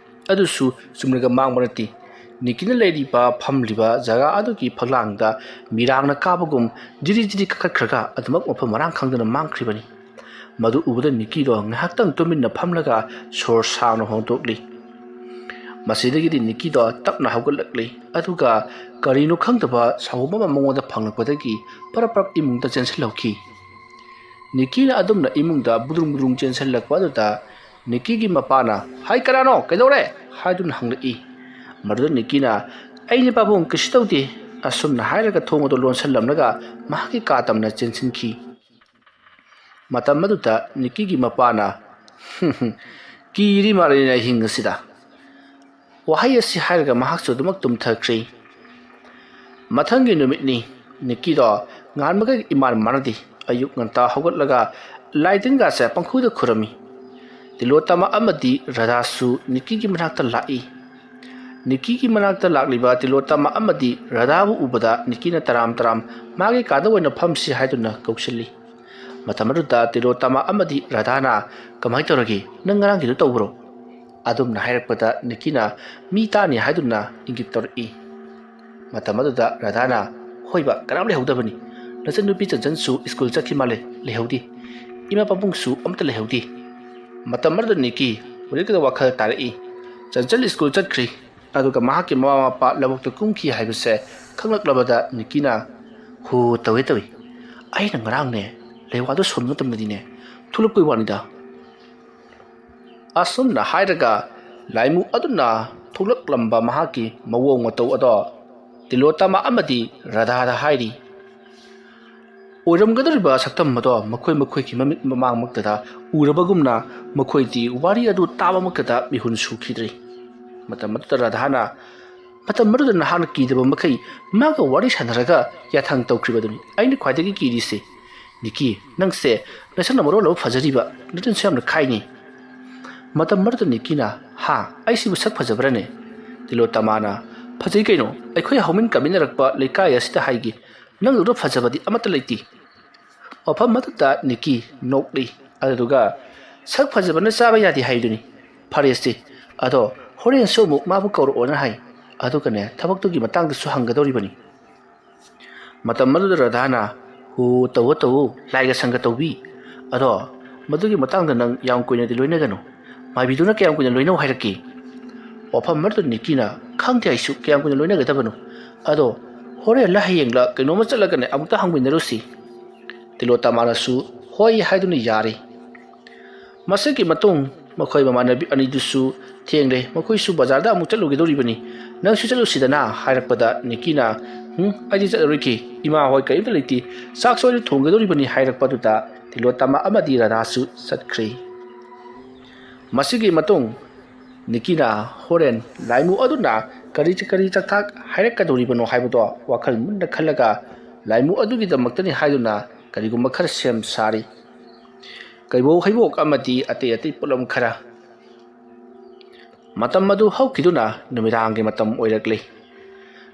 ꯑꯗꯨꯁꯨ ꯆꯨꯝꯅꯒ ꯃꯥꯡꯕ ꯅꯠꯇꯦ꯫ ꯅꯤꯀꯤꯅ ꯂꯩꯔꯤꯕ, ꯐꯝꯂꯤꯕ ꯖꯒꯥ ꯑꯗꯨꯒꯤ ꯐꯛꯂꯥꯡꯗ ꯃꯤꯔꯥꯡꯅ ꯀꯥꯕꯒꯨꯝ ꯖꯤꯔꯤ ꯖꯤꯔꯤ ꯀꯥꯈꯠꯈ꯭ꯔꯒ ꯑꯗꯨꯃꯛ ꯃꯐꯝ ꯃꯔꯥꯡ ꯈꯪꯗꯅ ꯃꯥꯡꯈ꯭ꯔꯤꯕꯅꯤ꯫ ꯃꯗꯨ ꯎꯕꯗ ꯅꯤꯀꯤꯗꯣ ꯉꯥꯏꯍꯥꯛꯇꯪ ꯇꯨꯃꯤꯟꯅ ꯐꯝꯂꯒ ꯁꯣꯔ ꯁꯥꯡꯅ ꯍꯣꯟꯗꯣꯛꯂꯤ꯫ ꯃꯁꯤꯗꯒꯤꯗꯤ ꯅꯤꯀꯤꯗꯣ ꯇꯞꯅ ꯍꯧꯒꯠꯂꯛꯂꯤ, ꯑꯗꯨꯒ ꯀꯔꯤꯅꯣ ꯈꯪꯗꯕ ꯁꯥꯎꯍꯨꯝ ꯑꯃ ꯃꯉꯣꯟꯗ ꯐꯪꯂꯛꯄꯗꯒꯤ ꯄꯔꯞ ꯄꯔꯞ ꯏꯃꯨꯡꯗ ꯆꯦꯟꯁꯤꯜꯍꯧꯈꯤ꯫ ꯅꯤꯀꯤꯅ ꯑꯗꯨꯝꯅ ꯏꯃꯨꯡꯗ ꯕꯨꯗ꯭ꯔꯨꯡ ꯕꯨꯗ꯭ꯔꯨꯡ ꯆꯦꯟꯁꯤꯜꯂꯛꯄ ꯑꯗꯨꯗ ꯅꯤꯀꯤꯒꯤ ꯃꯄꯥꯅ, "ꯍꯥꯏ, ꯀꯅꯥꯅꯣ? ꯀꯩꯗꯧꯔꯦ?" ꯍꯥꯏꯗꯨꯅ ꯍꯪꯂꯛꯏ꯫ ꯃꯗꯨꯗ ꯅꯤꯀꯤꯅ, "ꯑꯩꯅꯦ ꯄꯥꯕꯨꯡ, ꯀꯩꯁꯨ ꯇꯧꯗꯦ" ꯑꯁꯨꯝꯅ ꯍꯥꯏꯔꯒ ꯊꯣꯡ ꯑꯗꯨ ꯂꯣꯟꯁꯤꯜꯂꯝꯂꯒ ꯃꯍꯥꯛꯀꯤ ꯀꯥ ꯇꯝꯅ ꯆꯦꯟꯁꯤꯟꯈꯤ꯫ ꯃꯇꯝ ꯑꯗꯨꯗ ꯅꯤꯛꯀꯤꯒꯤ ꯃꯄꯥꯅ, "ꯀꯤꯔꯤ ꯃꯥꯜꯂꯤꯅꯦ ꯑꯍꯤꯡ ꯑꯁꯤꯗ?" ꯋꯥꯍꯩ ꯑꯁꯤ ꯍꯥꯏꯔꯒ ꯃꯍꯥꯛꯁꯨ ꯑꯗꯨꯃꯛ ꯇꯨꯝꯊꯈ꯭ꯔꯦ꯫ ꯃꯊꯪꯒꯤ ꯅꯨꯃꯤꯠꯅꯤ꯫ ꯅꯤꯛꯀꯤꯗꯣ ꯉꯍꯥꯟꯃꯈꯩ ꯏꯃꯥꯟ ꯃꯥꯟꯅꯗꯦ꯫ ꯑꯌꯨꯛ ꯉꯟꯇꯥ ꯍꯧꯒꯠꯂꯒ ꯂꯥꯏ ꯇꯤꯟꯒꯥꯁꯦ ꯄꯪꯈꯨꯗ ꯈꯨꯔꯝꯃꯤ꯫ ꯇꯤꯂꯣꯇꯃꯥ ꯑꯃꯗꯤ ꯔꯥꯙꯥꯁꯨ ꯅꯤꯛꯀꯤꯒꯤ ꯃꯅꯥꯛꯇ ꯂꯥꯛꯏ꯫ ꯅꯤꯛꯀꯤꯒꯤ ꯃꯅꯥꯛꯇ ꯂꯥꯛꯂꯤꯕ ꯇꯤꯂꯣꯇꯃꯥ ꯑꯃꯗꯤ ꯔꯥꯙꯥꯕꯨ ꯎꯕꯗ ꯅꯤꯛꯀꯤꯅ ꯇꯔꯥꯝ ꯇꯔꯥꯝ ꯃꯥꯒꯤ ꯀꯥꯗ ꯑꯣꯏꯅ ꯐꯝꯁꯤ ꯍꯥꯏꯗꯨꯅ ꯀꯧꯁꯤꯜꯂꯤ꯫ ꯃꯇꯝ ꯑꯗꯨꯗ ꯇꯤꯂꯣꯇꯃꯥ ꯑꯃꯗꯤ ꯔꯥꯙꯥꯅ, "ꯀꯃꯥꯏꯅ ꯇꯧꯔꯒꯦ? ꯅꯪ ꯉꯔꯥꯡꯒꯤꯗꯨ ꯇꯧꯕ꯭ꯔꯣ?" ꯑꯗꯨꯝꯅ ꯍꯥꯏꯔꯛꯄꯗ ꯅꯤꯛꯀꯤꯅ ꯃꯤ ꯇꯥꯅꯤ ꯍꯥꯏꯗꯨꯅ ꯏꯪꯒꯤꯠ ꯇꯧꯔꯛꯏ꯫ ꯃꯇꯝ ꯑꯗꯨꯗ ꯔꯥꯙꯥꯅ, "ꯍꯣꯏꯕ, ꯀꯅꯥꯝ ꯂꯩꯍꯧꯗꯕꯅꯤ꯫ ꯅꯆꯟꯅꯨꯄꯤ ꯆꯟꯆꯟꯁꯨ ꯁ꯭ꯀꯨꯜ ꯆꯠꯈꯤ ꯃꯥꯜꯂꯦ, ꯂꯩꯍꯧꯗꯦ꯫ ꯏꯃꯥ ꯄꯥꯕꯨꯡꯁꯨ ꯑꯝꯇ ꯂꯩꯍꯧꯗꯦ꯫" ꯃꯇꯝ ꯑꯗꯨꯗ ꯅꯤꯛꯀꯤ ꯍꯧꯖꯤꯛꯇꯗ ꯋꯥꯈꯜ ꯇꯥꯔꯛꯏ꯫ ꯆꯟꯆꯟ ꯁ꯭ꯀꯨꯜ ꯆꯠꯈ꯭ꯔꯤ, ꯑꯗꯨꯒ ꯃꯍꯥꯛꯀꯤ ꯃꯃꯥ ꯃꯄꯥ ꯂꯧꯕꯨꯛꯇ ꯀꯨꯝꯈꯤ ꯍꯥꯏꯕꯁꯦ ꯈꯪꯂꯛꯂꯕꯗ ꯅꯤꯛꯀꯤꯅ, "ꯍꯣ, ꯇꯧꯋꯦ, ꯇꯧꯋꯦ꯫ ꯑꯩꯅ ꯉꯔꯥꯡꯅꯦ ꯂꯩꯋꯥꯗꯣ ꯁꯣꯟꯕ ꯃꯇꯝꯗꯗꯤꯅꯦ ꯊꯣꯛꯂꯛꯄꯩ ꯋꯥꯅꯤꯗ꯫" ꯑꯁꯨꯝꯅ ꯍꯥꯏꯔꯒ ꯂꯥꯏꯃꯨ ꯑꯗꯨꯅ ꯊꯣꯛꯂꯛꯂꯝꯕ ꯃꯍꯥꯛꯀꯤ ꯃꯑꯣꯡ ꯃꯇꯧ ꯑꯗꯣ ꯇꯤꯂꯣꯇꯃꯥ ꯑꯃꯗꯤ ꯔꯥꯙꯥꯗ ꯍꯥꯏꯔꯤ꯫ ꯑꯣꯏꯔꯝꯒꯗꯧꯔꯤꯕ ꯁꯛꯇꯝ ꯑꯗꯣ ꯃꯈꯣꯏ ꯃꯈꯣꯏꯒꯤ ꯃꯃꯤꯠ ꯃꯃꯥꯡꯃꯛꯇꯗ ꯎꯔꯕꯒꯨꯝꯅ ꯃꯈꯣꯏꯗꯤ ꯋꯥꯔꯤ ꯑꯗꯨ ꯇꯥꯕꯃꯛꯇꯗ ꯃꯤꯍꯨꯟ ꯁꯨꯈꯤꯗ꯭ꯔꯦ꯫ ꯃꯇꯝ ꯑꯗꯨꯗ ꯔꯥꯙꯥꯅ, "ꯃꯇꯝ ꯑꯗꯨꯗ ꯅꯍꯥꯛꯅ ꯀꯤꯗꯕ ꯃꯈꯩ ꯃꯥꯒ ꯋꯥꯔꯤ ꯁꯥꯟꯅꯔꯒ ꯌꯥꯊꯪ ꯇꯧꯈ꯭ꯔꯤꯕꯗꯨꯅꯤ ꯑꯩꯅ ꯈ꯭ꯋꯥꯏꯗꯒꯤ ꯀꯤꯔꯤꯁꯦ꯫ ꯅꯤꯛꯀꯤ, ꯅꯪꯁꯦ ꯅꯁꯛꯅ ꯃꯔꯣꯜ ꯑꯃ ꯐꯖꯔꯤꯕ, ꯅꯇꯤꯟꯁꯨ ꯌꯥꯝꯅ ꯈꯥꯏꯅꯤ꯫" ꯃꯇꯝ ꯑꯗꯨꯗ ꯅꯤꯛꯀꯤꯅ, "ꯍꯥ? ꯑꯩꯁꯤꯕꯨ ꯁꯛ ꯐꯖꯕ꯭ꯔꯅꯦ?" ꯇꯤꯂꯣꯇꯃꯥꯅ, "ꯐꯖꯩ ꯀꯩꯅꯣ, ꯑꯩꯈꯣꯏ ꯍꯧꯃꯤꯟ ꯀꯥꯃꯤꯟꯅꯔꯛꯄ ꯂꯩꯀꯥꯏ ꯑꯁꯤꯗ ꯍꯥꯏꯒꯦ, ꯅꯪꯗꯧꯅ ꯐꯖꯕꯗꯤ ꯑꯃꯠꯇ ꯂꯩꯇꯦ꯫" ꯋꯥꯐꯝ ꯑꯗꯨꯗ ꯅꯤꯛꯀꯤ ꯅꯣꯛꯂꯤ꯫ ꯑꯗꯨꯗꯨꯒ, "ꯁꯛ ꯐꯖꯕꯅ ꯆꯥꯕ ꯌꯥꯗꯦ ꯍꯥꯏꯗꯨꯅꯤ꯫ ꯐꯔꯦꯁꯦ, ꯑꯗꯣ ꯍꯣꯔꯦꯟꯁꯨ ꯑꯃꯨꯛ ꯃꯥꯕꯨ ꯀꯧꯔꯛꯑꯣꯅ ꯍꯥꯏ꯫ ꯑꯗꯨꯒꯅꯦ, ꯊꯕꯛꯇꯨꯒꯤ ꯃꯇꯥꯡꯗꯁꯨ ꯍꯪꯒꯗꯧꯔꯤꯕꯅꯤ꯫" ꯃꯇꯝ ꯑꯗꯨꯗ ꯔꯥꯙꯥꯅ, "ꯍꯣ, ꯇꯧꯋꯣ, ꯇꯧꯋꯣ, ꯂꯥꯏꯒ ꯁꯪꯒ ꯇꯧꯕꯤ꯫ ꯑꯗꯣ ꯃꯗꯨꯒꯤ ꯃꯇꯥꯡꯗ ꯅꯪ ꯌꯥꯝ ꯀꯨꯏꯅꯗꯤ ꯂꯣꯏꯅꯒꯅꯨ꯫ ꯃꯥꯏꯕꯤꯗꯨꯅ ꯀꯌꯥꯝ ꯀꯨꯏꯅ ꯂꯣꯏꯅꯧ ꯍꯥꯏꯔꯛꯀꯦ?" ꯋꯥꯐꯝ ꯑꯗꯨꯗ ꯅꯤꯛꯀꯤꯅ, "ꯈꯪꯗꯦ ꯑꯩꯁꯨ ꯀꯌꯥꯝ ꯀꯨꯏꯅ ꯂꯣꯏꯅꯒꯗꯕꯅꯣ꯫ ꯑꯗꯣ ꯍꯣꯔꯦꯟꯂ ꯍꯌꯦꯡꯂ ꯀꯩꯅꯣꯝꯃ ꯆꯠꯂꯒꯅꯦ ꯑꯃꯨꯛꯇ ꯍꯪꯃꯤꯟꯅꯔꯨꯁꯤ꯫" ꯇꯤꯂꯣꯇꯃꯥꯅꯁꯨ ꯍꯣꯏ ꯍꯥꯏꯗꯨꯅ ꯌꯥꯔꯦ꯫ ꯃꯁꯤꯒꯤ ꯃꯇꯨꯡ ꯃꯈꯣꯏ ꯃꯃꯥꯟꯅꯕꯤ ꯑꯅꯤꯗꯨꯁꯨ ꯊꯦꯡꯂꯦ, ꯃꯈꯣꯏꯁꯨ ꯕꯖꯥꯔꯗ ꯑꯃꯨꯛ ꯆꯠꯂꯨꯒꯗꯧꯔꯤꯕꯅꯤ꯫ "ꯅꯪꯁꯨ ꯆꯠꯂꯨꯁꯤꯗꯅ" ꯍꯥꯏꯔꯛꯄꯗ ꯅꯤꯛꯀꯤꯅ, "ꯎꯝ, ꯑꯩꯗꯤ ꯆꯠꯂꯔꯣꯏꯒꯦ, ꯏꯃꯥ ꯍꯣꯏ ꯀꯔꯤꯝꯇ ꯂꯩꯇꯦ, ꯆꯥꯛꯁꯨ ꯑꯩꯅ ꯊꯣꯡꯒꯗꯧꯔꯤꯕꯅꯤ" ꯍꯥꯏꯔꯛꯄꯗꯨꯗ ꯇꯤꯂꯣꯇꯃ ꯑꯃꯗꯤ ꯔꯥꯙꯥꯁꯨ ꯆꯠꯈ꯭ꯔꯤ꯫ ꯃꯁꯤꯒꯤ ꯃꯇꯨꯡ ꯅꯤꯀꯤꯅ ꯍꯣꯔꯦꯟ ꯂꯥꯏꯃꯨ ꯑꯗꯨꯅ ꯀꯔꯤ ꯀꯔꯤ ꯆꯥꯛꯊꯥꯛ ꯍꯥꯏꯔꯛꯀꯗꯧꯔꯤꯕꯅꯣ ꯍꯥꯏꯕꯗꯣ ꯋꯥꯈꯜ ꯃꯨꯟꯅ ꯈꯜꯂꯒ, ꯂꯥꯏꯃꯨ ꯑꯗꯨꯒꯤꯗꯃꯛꯇꯅꯤ ꯍꯥꯏꯗꯨꯅ ꯀꯔꯤꯒꯨꯝꯕ ꯈꯔ ꯁꯦꯝ ꯁꯥꯔꯤ꯫ ꯀꯩꯕꯣꯛ ꯍꯩꯕꯣꯛ ꯑꯃꯗꯤ ꯑꯇꯩ ꯑꯇꯩ ꯄꯣꯠꯂꯝ ꯈꯔ꯫ ꯃꯇꯝ ꯑꯗꯨ ꯍꯧꯈꯤꯗꯨꯅ ꯅꯨꯃꯤꯗꯥꯡꯒꯤ ꯃꯇꯝ ꯑꯣꯏꯔꯛꯂꯤ꯫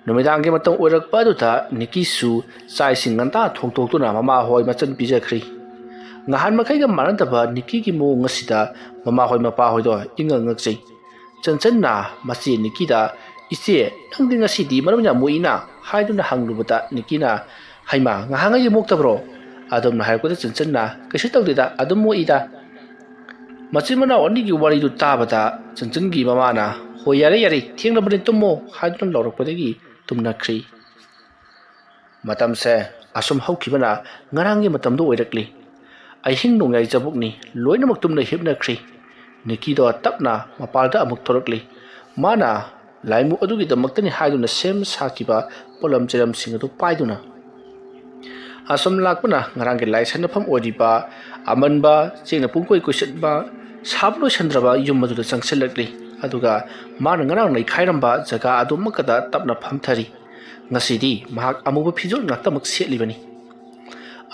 ꯅꯨꯃꯤꯗꯥꯡꯒꯤ ꯃꯇꯝ ꯑꯣꯏꯔꯛꯄ ꯑꯗꯨꯗ ꯅꯤꯀꯤꯁꯨ ꯆꯥꯛ ꯏꯁꯤꯡ ꯉꯟꯇꯥ ꯊꯣꯡꯗꯣꯛꯇꯨꯅ ꯃꯃꯥꯍꯣꯏ ꯃꯆꯟ ꯄꯤꯖꯈ꯭ꯔꯤ꯫ ꯅꯍꯥꯟ ꯃꯈꯩꯒ ꯃꯥꯟꯅꯗꯕ ꯅꯤꯀꯤꯒꯤ ꯃꯑꯣꯡ ꯑꯁꯤꯗ ꯃꯃꯥꯍꯣꯏ ꯃꯄꯥꯍꯣꯏꯗꯣ ꯏꯉꯛ ꯉꯛꯆꯩ꯫ ꯆꯟꯆꯟꯅ ꯃꯆꯦ ꯅꯤꯀꯤꯗ, "ꯏꯆꯦ, ꯅꯪꯗꯤ ꯉꯁꯤꯗꯤ ꯃꯔꯝ ꯌꯥꯝ ꯃꯣꯛꯏꯅ?" ꯍꯥꯏꯗꯨꯅ ꯍꯪꯂꯨꯕꯗ ꯅꯤꯀꯤꯅ, "ꯍꯩꯃꯥ, ꯉꯍꯥꯟꯉꯩꯗꯤ ꯃꯣꯛꯇꯕ꯭ꯔꯣ?" ꯑꯗꯨꯝꯅ ꯍꯥꯏꯔꯛꯄꯗ ꯆꯟꯆꯟꯅ, "ꯀꯩꯁꯨ ꯇꯧꯗꯦꯗ, ꯑꯗꯨꯝ ꯃꯣꯛꯏꯗ꯫" ꯃꯆꯤꯟ ꯃꯅꯥꯎ ꯑꯅꯤꯒꯤ ꯋꯥꯔꯤꯗꯨ ꯇꯥꯕꯗ ꯆꯟꯆꯟꯒꯤ ꯃꯃꯥꯅ, "ꯍꯣꯏ, ꯌꯥꯔꯦ, ꯌꯥꯔꯦ, ꯊꯦꯡꯂꯕꯅꯤ, ꯇꯨꯝꯃꯣ" ꯍꯥꯏꯗꯨꯅ ꯂꯥꯎꯔꯛꯄꯗꯒꯤ ꯇꯨꯝꯅꯈ꯭ꯔꯤ꯫ ꯃꯇꯝꯁꯦ ꯑꯁꯨꯝ ꯍꯧꯈꯤꯕꯅ ꯉꯔꯥꯡꯒꯤ ꯃꯇꯝꯗꯨ ꯑꯣꯏꯔꯛꯂꯤ꯫ ꯑꯍꯤꯡ ꯅꯣꯡꯌꯥꯏ ꯆꯕꯨꯛꯅꯤ, ꯂꯣꯏꯅꯃꯛ ꯇꯨꯝꯅ ꯍꯤꯞꯅꯈ꯭ꯔꯤ꯫ ꯅꯤꯀꯤꯗꯣ ꯇꯞꯅ ꯃꯄꯥꯜꯗ ꯑꯃꯨꯛ ꯊꯣꯔꯛꯂꯤ꯫ ꯃꯥꯅ ꯂꯥꯏꯃꯨ ꯑꯗꯨꯒꯤꯗꯃꯛꯇꯅꯤ ꯍꯥꯏꯗꯨꯅ ꯁꯦꯝ ꯁꯥꯈꯤꯕ ꯄꯣꯠꯂꯝ ꯆꯩꯔꯝꯁꯤꯡ ꯑꯗꯨ ꯄꯥꯏꯗꯨꯅ꯫ ꯑꯁꯨꯝ ꯂꯥꯛꯄꯅ ꯉꯔꯥꯡꯒꯤ ꯂꯥꯏ ꯁꯥꯟꯅꯐꯝ ꯑꯣꯏꯔꯤꯕ ꯑꯃꯟꯕ, ꯆꯦꯡꯅ ꯄꯨꯡꯀꯣꯏ ꯀꯣꯏꯁꯤꯟꯕ, ꯁꯥꯕ ꯂꯣꯏꯁꯤꯟꯗ꯭ꯔꯕ ꯌꯨꯝ ꯑꯗꯨꯗ ꯆꯪꯁꯤꯜꯂꯛꯂꯤ꯫ ꯑꯗꯨꯒ ꯃꯥꯅ ꯉꯔꯥꯡ ꯅꯩꯈꯥꯏꯔꯝꯕ ꯖꯒꯥ ꯑꯗꯨꯃꯛꯀꯗ ꯇꯞꯅ ꯐꯝꯊꯔꯤ꯫ ꯉꯁꯤꯗꯤ ꯃꯍꯥꯛ ꯑꯃꯨꯕ ꯐꯤꯖꯣꯜ ꯉꯥꯛꯇꯃꯛ ꯁꯦꯠꯂꯤꯕꯅꯤ꯫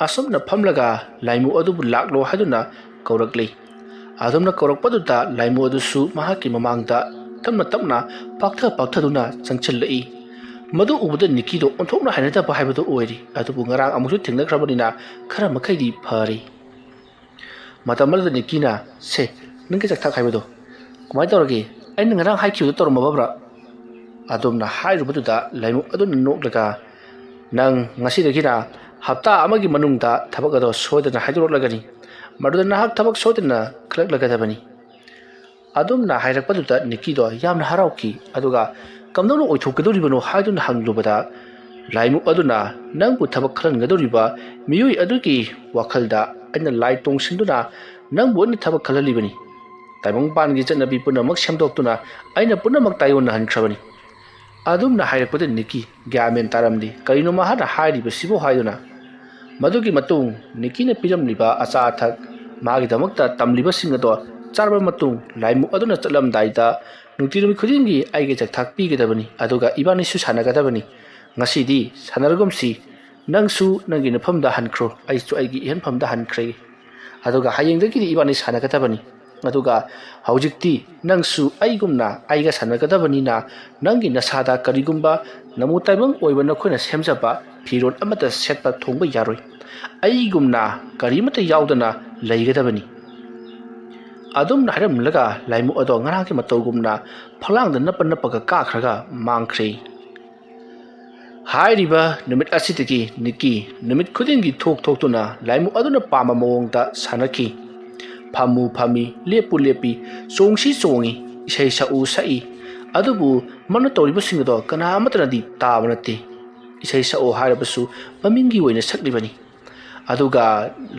ꯑꯁꯨꯝꯅ ꯐꯝꯂꯒ ꯂꯥꯏꯃꯨ ꯑꯗꯨꯕꯨ ꯂꯥꯛꯂꯣ ꯍꯥꯏꯗꯨꯅ ꯀꯧꯔꯛꯂꯤ꯫ ꯑꯗꯨꯝꯅ ꯀꯧꯔꯛꯄꯗꯨꯗ ꯂꯥꯏꯃꯨ ꯑꯗꯨꯁꯨ ꯃꯍꯥꯛꯀꯤ ꯃꯃꯥꯡꯗ ꯇꯞꯅ ꯇꯞꯅ ꯄꯥꯛꯊ ꯄꯥꯛꯊꯗꯨꯅ ꯆꯪꯁꯤꯜꯂꯛꯏ꯫ ꯃꯗꯨ ꯎꯕꯗ ꯅꯤꯀꯤꯗꯣ ꯑꯣꯟꯊꯣꯛꯅ ꯍꯩꯅꯗꯕ ꯍꯥꯏꯕꯗꯨ ꯑꯣꯏꯔꯤ꯫ ꯑꯗꯨꯕꯨ ꯉꯔꯥꯡ ꯑꯃꯨꯛꯁꯨ ꯊꯦꯡꯅꯈ꯭ꯔꯕꯅꯤꯅ ꯈꯔ ꯃꯈꯩꯗꯤ ꯐꯔꯤ꯫ ꯃꯇꯝ ꯑꯗꯨꯗ ꯅꯤꯀꯤꯅ, "ꯁꯦ, ꯅꯪꯒꯤ ꯆꯥꯛꯊꯥꯛ ꯍꯥꯏꯕꯗꯣ ꯀꯃꯥꯏꯅ ꯇꯧꯔꯒꯦ? ꯑꯩꯅ ꯉꯔꯥꯡ ꯍꯥꯏꯈꯤꯕꯗꯣ ꯇꯧꯔꯝꯃꯕ꯭ꯔꯥ?" ꯑꯗꯨꯝꯅ ꯍꯥꯏꯔꯨꯕꯗꯨꯗ ꯂꯥꯏꯃꯨ ꯑꯗꯨꯅ ꯅꯣꯛꯂꯒ, "ꯅꯪ ꯉꯁꯤꯗꯒꯤꯅ ꯍꯞꯇꯥ ꯑꯃꯒꯤ ꯃꯅꯨꯡꯗ ꯊꯕꯛ ꯑꯗꯣ ꯁꯣꯏꯗꯅ ꯍꯥꯏꯗꯣꯔꯛꯂꯒꯅꯤ꯫ ꯃꯗꯨꯗ ꯅꯍꯥꯛ ꯊꯕꯛ ꯁꯣꯏꯗꯅ ꯈꯜꯂꯛꯂꯒꯗꯕꯅꯤ꯫" ꯑꯗꯨꯝꯅ ꯍꯥꯏꯔꯛꯄꯗꯨꯗ ꯅꯤꯀꯤꯗꯣ ꯌꯥꯝꯅ ꯍꯔꯥꯎꯈꯤ꯫ ꯑꯗꯨꯒ "ꯀꯝꯗꯧꯅ ꯑꯣꯏꯊꯣꯛꯀꯗꯧꯔꯤꯕꯅꯣ?" ꯍꯥꯏꯗꯨꯅ ꯍꯪꯂꯨꯕꯗ ꯂꯥꯏꯃꯨ ꯑꯗꯨꯅ, "ꯅꯪꯕꯨ ꯊꯕꯛ ꯈꯜꯍꯟꯒꯗꯧꯔꯤꯕ ꯃꯤꯑꯣꯏ ꯑꯗꯨꯒꯤ ꯋꯥꯈꯜꯗ ꯑꯩꯅ ꯂꯥꯏ ꯇꯣꯡꯁꯤꯟꯗꯨꯅ ꯅꯪꯕꯨ ꯑꯩꯅ ꯊꯕꯛ ꯈꯜꯍꯜꯂꯤꯕꯅꯤ꯫ ꯇꯥꯏꯕꯪꯄꯥꯟꯒꯤ ꯆꯠꯅꯕꯤ ꯄꯨꯝꯅꯃꯛ ꯁꯦꯝꯗꯣꯛꯇꯨꯅ ꯑꯩꯅ ꯄꯨꯝꯅꯃꯛ ꯇꯥꯏꯑꯣꯟꯅꯍꯟꯈ꯭ꯔꯕꯅꯤ꯫" ꯑꯗꯨꯝꯅ ꯍꯥꯏꯔꯛꯄꯗ ꯅꯤꯀꯤ ꯒ꯭ꯌꯥꯟ ꯃꯦꯟ ꯇꯥꯔꯝꯗꯦ꯫ "ꯀꯔꯤꯅꯣ ꯃꯍꯥꯛꯅ ꯍꯥꯏꯔꯤꯕꯁꯤꯕꯨ?" ꯍꯥꯏꯗꯨꯅ꯫ ꯃꯗꯨꯒꯤ ꯃꯇꯨꯡ ꯅꯤꯀꯤꯅ ꯄꯤꯔꯝꯂꯤꯕ ꯑꯆꯥ ꯑꯊꯛ, ꯃꯥꯒꯤꯗꯃꯛꯇ ꯇꯝꯂꯤꯕꯁꯤꯡ ꯑꯗꯣ ꯆꯥꯔꯕ ꯃꯇꯨꯡ, ꯂꯥꯏꯃꯨ ꯑꯗꯨꯅ ꯆꯠꯂꯝꯗꯥꯏꯗ ꯅꯨꯡꯇꯤ ꯅꯨꯃꯤꯠ ꯈꯨꯗꯤꯡꯒꯤ ꯑꯩꯒꯤ ꯆꯥꯛꯊꯥꯛ ꯄꯤꯒꯗꯕꯅꯤ, ꯑꯗꯨꯒ ꯏꯕꯥꯅꯤꯁꯨ ꯁꯥꯟꯅꯒꯗꯕꯅꯤ꯫ ꯉꯁꯤꯗꯤ ꯁꯥꯟꯅꯔꯒꯨꯝꯁꯤ, ꯅꯪꯁꯨ ꯅꯪꯒꯤ ꯅꯐꯝꯗ ꯍꯟꯈ꯭ꯔꯣ, ꯑꯩꯁꯨ ꯑꯩꯒꯤ ꯏꯍꯟꯐꯝꯗ ꯍꯟꯈ꯭ꯔꯦ꯫ ꯑꯗꯨꯒ ꯍꯌꯦꯡꯗꯒꯤꯗꯤ ꯏꯕꯥꯅꯤ ꯁꯥꯟꯅꯒꯗꯕꯅꯤ꯫ ꯑꯗꯨꯒ ꯍꯧꯖꯤꯛꯇꯤ ꯅꯪꯁꯨ ꯑꯩꯒꯨꯝꯅ ꯑꯩꯒ ꯁꯥꯟꯅꯒꯗꯕꯅꯤꯅ, ꯅꯪꯒꯤ ꯅꯁꯥꯗ ꯀꯔꯤꯒꯨꯝꯕ ꯅꯃꯨ ꯇꯥꯏꯕꯪ ꯑꯣꯏꯕ ꯅꯈꯣꯏꯅ ꯁꯦꯝꯖꯕ ꯐꯤꯔꯣꯜ ꯑꯃꯠꯇ ꯁꯦꯠꯄ ꯊꯣꯡꯕ ꯌꯥꯔꯣꯏ꯫ ꯑꯩꯒꯨꯝꯅ ꯀꯔꯤꯃꯠꯇ ꯌꯥꯎꯗꯅ ꯂꯩꯒꯗꯕꯅꯤ꯫ ꯑꯗꯨꯝꯅ ꯍꯥꯏꯔꯝꯂꯒ ꯂꯥꯏꯃꯨ ꯑꯗꯣ ꯉꯔꯥꯡꯒꯤ ꯃꯇꯧꯒꯨꯝꯅ ꯐꯛꯂꯥꯡꯗ ꯅꯞꯄ ꯅꯞꯄꯒ ꯀꯥꯈ꯭ꯔꯒ ꯃꯥꯡꯈ꯭ꯔꯦ꯫ ꯍꯥꯏꯔꯤꯕ ꯅꯨꯃꯤꯠ ꯑꯁꯤꯗꯒꯤ ꯅꯤꯀꯤ ꯅꯨꯃꯤꯠ ꯈꯨꯗꯤꯡꯒꯤ ꯊꯣꯛ ꯊꯣꯛꯇꯨꯅ ꯂꯥꯏꯃꯨ ꯑꯗꯨꯅ ꯄꯥꯝꯕ ꯃꯑꯣꯡꯗ ꯁꯥꯟꯅꯈꯤ꯫ ꯐꯝꯃꯨ ꯐꯝꯃꯤ, ꯂꯦꯞꯄꯨ ꯂꯦꯞꯄꯤ, ꯆꯣꯡꯁꯤ ꯆꯣꯡꯉꯤ, ꯏꯁꯩ ꯁꯛꯎ ꯁꯛꯏ꯫ ꯑꯗꯨꯕꯨ ꯃꯥꯅ ꯇꯧꯔꯤꯕꯁꯤꯡ ꯑꯗꯣ ꯀꯅꯥ ꯑꯃꯠꯇꯅꯗꯤ ꯇꯥꯕ ꯅꯠꯇꯦ꯫ ꯏꯁꯩ ꯁꯛꯑꯣ ꯍꯥꯏꯔꯕꯁꯨ ꯃꯃꯤꯡꯒꯤ ꯑꯣꯏꯅ ꯁꯛꯂꯤꯕꯅꯤ꯫ ꯑꯗꯨꯒ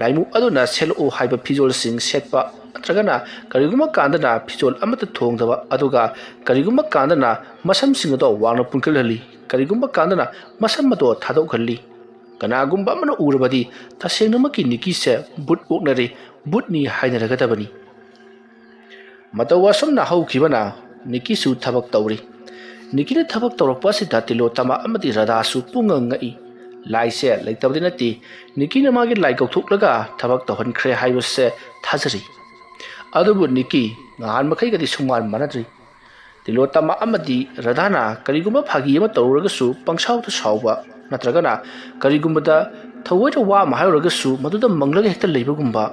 ꯂꯥꯏꯃꯨ ꯑꯗꯨꯅ ꯁꯦꯠꯂꯛꯎ ꯍꯥꯏꯕ ꯐꯤꯖꯣꯜꯁꯤꯡ ꯁꯦꯠꯄ, ꯅꯠꯇ꯭ꯔꯒꯅ ꯀꯔꯤꯒꯨꯝꯕ ꯀꯥꯟꯗꯅ ꯐꯤꯖꯣꯜ ꯑꯃꯠꯇ ꯊꯣꯡꯗꯕ, ꯑꯗꯨꯒ ꯀꯔꯤꯒꯨꯝꯕ ꯀꯥꯟꯗꯅ ꯃꯁꯝꯁꯤꯡ ꯑꯗꯣ ꯋꯥꯡꯅ ꯄꯨꯟꯈꯠꯍꯜꯂꯤ, ꯀꯔꯤꯒꯨꯝꯕ ꯀꯥꯟꯗꯅ ꯃꯁꯝ ꯑꯗꯣ ꯊꯥꯗꯣꯛꯍꯜꯂꯤ꯫ ꯀꯅꯥꯒꯨꯝꯕ ꯑꯃꯅ ꯎꯔꯕꯗꯤ ꯇꯁꯦꯡꯅꯃꯛꯀꯤ ꯅꯤꯀꯤꯁꯦ ꯚꯨꯠ ꯑꯣꯛꯅꯔꯦ, ꯚꯨꯠꯅꯤ ꯍꯥꯏꯅꯔꯒꯗꯕꯅꯤ꯫ ꯃꯇꯧ ꯑꯁꯨꯝꯅ ꯍꯧꯈꯤꯕꯅ ꯅꯤꯀꯤꯁꯨ ꯊꯕꯛ ꯇꯧꯔꯤ꯫ ꯅꯤꯀꯤꯅ ꯊꯕꯛ ꯇꯧꯔꯛꯄ ꯑꯁꯤꯗ ꯇꯤꯂꯣꯇꯃꯥ ꯑꯃꯗꯤ ꯔꯥꯙꯥꯁꯨ ꯄꯨꯡꯉꯛ ꯉꯛꯏ꯫ ꯂꯥꯏꯁꯦ ꯂꯩꯇꯕꯗꯤ ꯅꯠꯇꯦ, ꯅꯤꯀꯤꯅ ꯃꯥꯒꯤ ꯂꯥꯏ ꯀꯧꯊꯣꯛꯂꯒ ꯊꯕꯛ ꯇꯧꯍꯟꯈ꯭ꯔꯦ ꯍꯥꯏꯕꯁꯦ ꯊꯥꯖꯔꯤ꯫ ꯑꯗꯨꯕꯨ ꯅꯤꯀꯤ ꯅꯍꯥꯟ ꯃꯈꯩꯒꯗꯤ ꯁꯨꯡꯃꯥꯟ ꯃꯥꯟꯅꯗ꯭ꯔꯤ꯫ ꯇꯤꯂꯣꯇꯃꯥ ꯑꯃꯗꯤ ꯔꯥꯙꯥꯅ ꯀꯔꯤꯒꯨꯝꯕ ꯐꯥꯒꯤ ꯑꯃ ꯇꯧꯔꯨꯔꯒꯁꯨ ꯄꯪꯁꯥꯎꯗ ꯁꯥꯎꯕ, ꯅꯠꯇ꯭ꯔꯒꯅ ꯀꯔꯤꯒꯨꯝꯕꯗ ꯊꯑꯣꯏꯅ ꯋꯥ ꯑꯃ ꯍꯥꯏꯔꯨꯔꯒꯁꯨ ꯃꯗꯨꯗ ꯃꯪꯂꯒ ꯍꯦꯛꯇ ꯂꯩꯕꯒꯨꯝꯕ,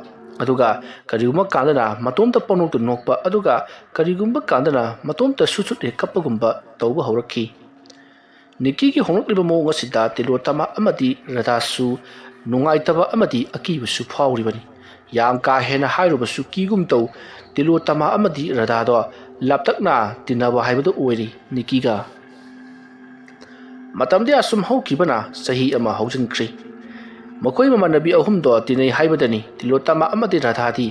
ꯑꯗꯨꯒ ꯀꯔꯤꯒꯨꯝꯕ ꯀꯥꯟꯗꯅ ꯃꯇꯣꯝꯇ ꯄꯪꯅꯣꯛꯇ ꯅꯣꯛꯄ, ꯑꯗꯨꯒ ꯀꯔꯤꯒꯨꯝꯕ ꯀꯥꯟꯗꯅ ꯃꯇꯣꯝꯇ ꯁꯨꯠ ꯁꯨꯠ ꯍꯦꯛ ꯀꯞꯄꯒꯨꯝꯕ ꯇꯧꯕ ꯍꯧꯔꯛꯈꯤ꯫ ꯅꯤꯀꯤꯒꯤ ꯍꯣꯡꯂꯛꯂꯤꯕ ꯃꯑꯣꯡ ꯑꯁꯤꯗ ꯇꯤꯂꯣꯇꯃꯥ ꯑꯃꯗꯤ ꯔꯥꯙꯥꯁꯨ ꯅꯨꯡꯉꯥꯏꯇꯕ ꯑꯃꯗꯤ ꯑꯀꯤꯕꯁꯨ ꯐꯥꯎꯔꯤꯕꯅꯤ꯫ ꯌꯥꯝ ꯀꯥ ꯍꯦꯟꯅ ꯍꯥꯏꯔꯨꯕꯁꯨ ꯀꯤꯒꯨꯝ ꯇꯧ, ꯇꯤꯂꯣꯇꯃꯥ ꯑꯃꯗꯤ ꯔꯥꯙꯥꯗꯣ ꯂꯥꯞꯇꯛꯅ ꯇꯤꯟꯅꯕ ꯍꯥꯏꯕꯗꯨ ꯑꯣꯏꯔꯤ ꯅꯤꯀꯤꯒ꯫ ꯃꯇꯝꯗꯤ ꯑꯁꯨꯝ ꯍꯧꯈꯤꯕꯅ ꯆꯍꯤ ꯑꯃ ꯍꯧꯖꯤꯟꯈ꯭ꯔꯦ꯫ ꯃꯈꯣꯏ ꯃꯃꯥꯟꯅꯕꯤ ꯑꯍꯨꯝꯗꯣ ꯇꯤꯟꯅꯩ ꯍꯥꯏꯕꯗꯅꯤ ꯇꯤꯂꯣꯇꯃꯥ ꯑꯃꯗꯤ ꯔꯥꯙꯥꯗꯤ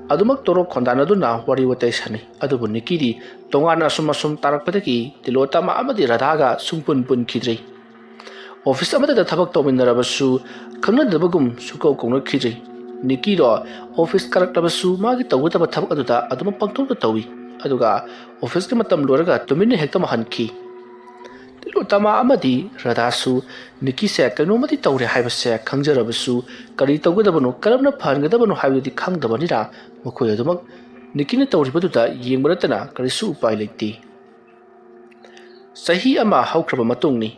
ꯑꯗꯨꯃꯛ ꯇꯣꯔꯣꯛ ꯈꯣꯟꯗꯥꯅꯗꯨꯅ ꯋꯥꯔꯤ ꯋꯥꯇꯥꯏ ꯁꯥꯟꯅꯩ꯫ ꯑꯗꯨꯕꯨ ꯅꯤꯀꯤꯗꯤ ꯇꯣꯉꯥꯟꯅ ꯑꯁꯨꯝ ꯑꯁꯨꯝ ꯇꯥꯔꯛꯄꯗꯒꯤ ꯇꯤꯂꯣꯇꯃꯥ ꯑꯃꯗꯤ ꯔꯥꯙꯥꯒ ꯁꯨꯡꯄꯨꯟ ꯄꯨꯟꯈꯤꯗ꯭ꯔꯦ꯫ ꯑꯣꯐꯤꯁ ꯑꯃꯠꯇꯗ ꯊꯕꯛ ꯇꯧꯃꯤꯟꯅꯔꯕꯁꯨ ꯈꯪꯅꯗꯕꯒꯨꯝ ꯁꯨꯀꯧ ꯀꯧꯅꯈꯤꯗ꯭ꯔꯤ꯫ ꯅꯤꯀꯤꯗꯣ ꯑꯣꯐꯤꯁ ꯀꯥꯔꯛꯂꯕꯁꯨ ꯃꯥꯒꯤ ꯇꯧꯒꯗꯕ ꯊꯕꯛ ꯑꯗꯨꯗ ꯑꯗꯨꯃꯛ ꯄꯥꯡꯊꯣꯛꯇ ꯇꯧꯏ꯫ ꯑꯗꯨꯒ ꯑꯣꯐꯤꯁꯀꯤ ꯃꯇꯝ ꯂꯣꯏꯔꯒ ꯇꯨꯃꯤꯟꯅ ꯍꯦꯛꯇ ꯃꯥꯍꯟꯈꯤ꯫ ꯇꯤꯂꯣꯇꯃꯥ ꯑꯃꯗꯤ ꯔꯥꯙꯥꯁꯨ ꯅꯤꯀꯤꯁꯦ ꯀꯩꯅꯣꯝꯃꯗꯤ ꯇꯧꯔꯦ ꯍꯥꯏꯕꯁꯦ ꯈꯪꯖꯔꯕꯁꯨ ꯀꯔꯤ ꯇꯧꯒꯗꯕꯅꯣ, ꯀꯔꯝꯅ ꯐꯍꯟꯒꯗꯕꯅꯣ ꯍꯥꯏꯕꯗꯨꯗꯤ ꯈꯪꯗꯕꯅꯤꯅ ꯃꯈꯣꯏ ꯑꯗꯨꯃꯛ ꯅꯤꯀꯤꯅ ꯇꯧꯔꯤꯕꯗꯨꯗ ꯌꯦꯡꯕ ꯅꯠꯇꯅ ꯀꯔꯤꯁꯨ ꯎꯄꯥꯏ ꯂꯩꯇꯦ꯫ ꯆꯍꯤ ꯑꯃ ꯍꯧꯈ꯭ꯔꯕ ꯃꯇꯨꯡꯅꯤ꯫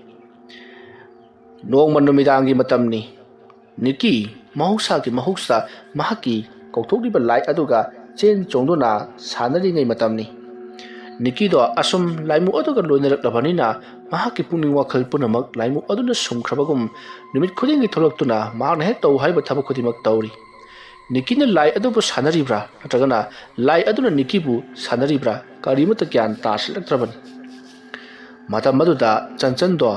ꯅꯣꯡꯃ ꯅꯨꯃꯤꯗꯥꯡꯒꯤ ꯃꯇꯝꯅꯤ꯫ ꯅꯤꯀꯤ ꯃꯍꯧꯁꯥꯒꯤ ꯃꯍꯧꯁꯥ ꯃꯍꯥꯛꯀꯤ ꯀꯧꯊꯣꯛꯂꯤꯕ ꯂꯥꯏꯠ ꯑꯗꯨꯒ ꯆꯦꯟ ꯆꯣꯡꯗꯨꯅ ꯁꯥꯟꯅꯔꯤꯉꯩ ꯃꯇꯝꯅꯤ꯫ ꯅꯤꯀꯤꯗꯣ ꯑꯁꯨꯝ ꯂꯥꯏꯃꯨ ꯑꯗꯨꯒ ꯂꯣꯏꯅꯔꯛꯂꯕꯅꯤꯅ ꯃꯍꯥꯛꯀꯤ ꯄꯨꯛꯅꯤꯡ ꯋꯥꯈꯜ ꯄꯨꯝꯅꯃꯛ ꯂꯥꯏꯃꯨ ꯑꯗꯨꯅ ꯁꯨꯝꯈ꯭ꯔꯕꯒꯨꯝ ꯅꯨꯃꯤꯠ ꯈꯨꯗꯤꯡꯒꯤ ꯊꯣꯛꯂꯛꯇꯨꯅ ꯃꯍꯥꯛꯅ ꯍꯦꯛ ꯇꯧ ꯍꯥꯏꯕ ꯊꯕꯛ ꯈꯨꯗꯤꯡꯃꯛ ꯇꯧꯔꯤ꯫ ꯅꯤꯀꯤꯅ ꯂꯥꯏ ꯑꯗꯨꯕꯨ ꯁꯥꯟꯅꯔꯤꯕ꯭ꯔꯥ ꯅꯠꯇ꯭ꯔꯒꯅ ꯂꯥꯏ ꯑꯗꯨꯅ ꯅꯤꯀꯤꯕꯨ ꯁꯥꯟꯅꯔꯤꯕ꯭ꯔꯥ ꯀꯔꯤꯃꯠꯇ ꯒ꯭ꯌꯥꯟ ꯇꯥꯁꯤꯜꯂꯛꯇ꯭ꯔꯕꯅꯤ꯫ ꯃꯇꯝ ꯑꯗꯨꯗ ꯆꯟꯆꯟꯗꯣ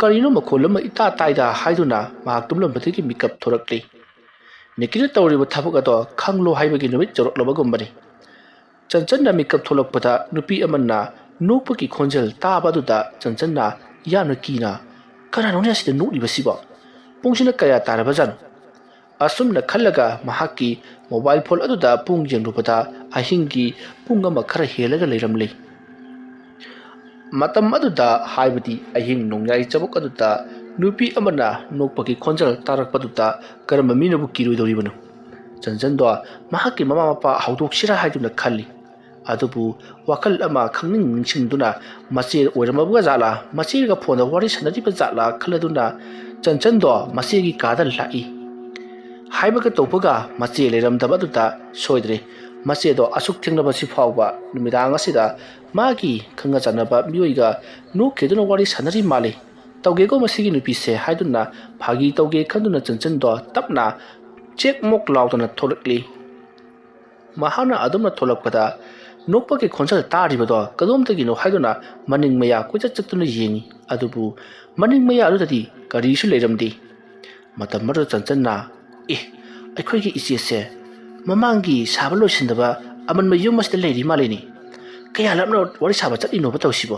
ꯀꯔꯤꯅꯣ ꯃꯈꯣꯜ ꯑꯃ ꯏꯇꯥ ꯇꯥꯏꯗ ꯍꯥꯏꯗꯨꯅ ꯃꯍꯥꯛ ꯇꯨꯝꯂꯝꯕꯗꯒꯤ ꯃꯤꯀꯞ ꯊꯣꯔꯛꯂꯤ꯫ ꯅꯤꯀꯤꯅ ꯇꯧꯔꯤꯕ ꯊꯕꯛ ꯑꯗꯣ ꯈꯪꯂꯣ ꯍꯥꯏꯕꯒꯤ ꯅꯨꯃꯤꯠ ꯌꯧꯔꯛꯂꯕꯒꯨꯝꯕꯅꯤ꯫ ꯆꯟꯆꯟꯅ ꯃꯤꯀꯞ ꯊꯣꯛꯂꯛꯄꯗ ꯅꯨꯄꯤ ꯑꯃꯅ ꯅꯣꯛꯄꯒꯤ ꯈꯣꯟꯖꯦꯜ ꯇꯥꯕ ꯑꯗꯨꯗ ꯆꯟꯆꯟꯅ ꯌꯥꯝꯅ ꯀꯤꯅ, "ꯀꯅꯥꯅꯣꯅꯦ ꯑꯁꯤꯗ ꯅꯣꯛꯂꯤꯕꯁꯤꯕꯣ? ꯄꯨꯡꯁꯤꯅ ꯀꯌꯥ ꯇꯥꯔꯕꯖꯥꯠꯅꯣ?" ꯑꯁꯨꯝꯅ ꯈꯜꯂꯒ ꯃꯍꯥꯛꯀꯤ ꯃꯣꯕꯥꯏꯜ ꯐꯣꯟ ꯑꯗꯨꯗ ꯄꯨꯡ ꯌꯦꯡꯂꯨꯕꯗ ꯑꯍꯤꯡꯒꯤ ꯄꯨꯡ ꯑꯃ ꯈꯔ ꯍꯦꯜꯂꯒ ꯂꯩꯔꯝꯂꯦ꯫ ꯃꯇꯝ ꯑꯗꯨꯗ, ꯍꯥꯏꯕꯗꯤ ꯑꯍꯤꯡ ꯅꯣꯡꯌꯥꯏ ꯆꯕꯨꯛ ꯑꯗꯨꯗ ꯅꯨꯄꯤ ꯑꯃꯅ ꯅꯣꯛꯄꯒꯤ ꯈꯣꯟꯖꯦꯜ ꯇꯥꯔꯛꯄꯗꯨꯗ ꯀꯔꯝꯕ ꯃꯤꯅꯕꯨ ꯀꯤꯔꯣꯏꯗꯧꯔꯤꯕꯅꯣ? ꯆꯟꯆꯟꯗꯣ ꯃꯍꯥꯛꯀꯤ ꯃꯃꯥ ꯃꯄꯥ ꯍꯧꯗꯣꯛꯁꯤꯔꯥ ꯍꯥꯏꯗꯨꯅ ꯈꯜꯂꯤ꯫ ꯑꯗꯨꯕꯨ ꯋꯥꯈꯜ ꯑꯃ ꯈꯪꯅꯤꯡ ꯅꯤꯡꯁꯤꯡꯗꯨꯅ ꯃꯆꯦ ꯑꯣꯏꯔꯝꯃꯕꯒ ꯖꯥꯠꯂꯥ, ꯃꯆꯦꯒ ꯐꯣꯟꯗ ꯋꯥꯔꯤ ꯁꯥꯟꯅꯔꯤꯕ ꯖꯥꯠꯂꯥ ꯈꯜꯂꯗꯨꯅ ꯆꯟꯆꯟꯗꯣ ꯃꯆꯦꯒꯤ ꯀꯥꯗ ꯂꯥꯛꯏ꯫ ꯍꯥꯏꯕꯒ ꯇꯧꯕꯒ ꯃꯆꯦ ꯂꯩꯔꯝꯗꯕ ꯑꯗꯨꯗ ꯁꯣꯏꯗ꯭ꯔꯦ꯫ ꯃꯆꯦꯗꯣ ꯑꯁꯨꯛ ꯊꯦꯡꯂꯕꯁꯤ ꯐꯥꯎꯕ ꯅꯨꯃꯤꯗꯥꯡ ꯑꯁꯤꯗ ꯃꯥꯒꯤ ꯈꯪꯅ ꯆꯥꯟꯅꯕ ꯃꯤꯑꯣꯏꯒ ꯅꯣꯛꯈꯤꯗꯨꯅ ꯋꯥꯔꯤ ꯁꯥꯟꯅꯔꯤ ꯃꯥꯜꯂꯤ꯫ ꯇꯧꯒꯦꯀꯣ ꯃꯁꯤꯒꯤ ꯅꯨꯄꯤꯁꯦ ꯍꯥꯏꯗꯨꯅ ꯐꯥꯒꯤ ꯇꯧꯒꯦ ꯈꯟꯗꯨꯅ ꯆꯟꯆꯟꯗꯣ ꯇꯞꯅ ꯆꯦꯛ ꯃꯣꯛ ꯂꯥꯎꯗꯅ ꯊꯣꯛꯂꯛꯂꯤ꯫ ꯃꯍꯥꯛꯅ ꯑꯗꯨꯝꯅ ꯊꯣꯛꯂꯛꯄꯗ ꯅꯣꯛꯄꯒꯤ ꯈꯣꯟꯖꯦꯜ ꯇꯥꯔꯤꯕꯗꯣ ꯀꯗꯣꯝꯗꯒꯤꯅꯣ ꯍꯥꯏꯗꯨꯅ ꯃꯅꯤꯡ ꯃꯌꯥ ꯀꯣꯏꯆꯠ ꯆꯠꯇꯨꯅ ꯌꯦꯡꯉꯤ꯫ ꯑꯗꯨꯕꯨ ꯃꯅꯤꯡ ꯃꯌꯥ ꯑꯗꯨꯗꯗꯤ ꯀꯔꯤꯁꯨ ꯂꯩꯔꯝꯗꯦ꯫ ꯃꯇꯝ ꯑꯗꯨꯗ ꯆꯟꯆꯟꯅ, "ꯑꯦ, ꯑꯩꯈꯣꯏꯒꯤ ꯏꯆꯦꯁꯦ ꯃꯃꯥꯡꯒꯤ ꯁꯥꯕ ꯂꯣꯏꯁꯤꯟꯗꯕ ꯑꯃꯟꯕ ꯌꯨꯝ ꯑꯁꯤꯗ ꯂꯩꯔꯤ ꯃꯥꯜꯂꯤꯅꯦ꯫ ꯀꯌꯥ ꯂꯥꯞꯅ ꯋꯥꯔꯤ ꯁꯥꯕ ꯆꯠꯂꯤꯅꯣꯕ ꯇꯧꯁꯤꯕꯣ?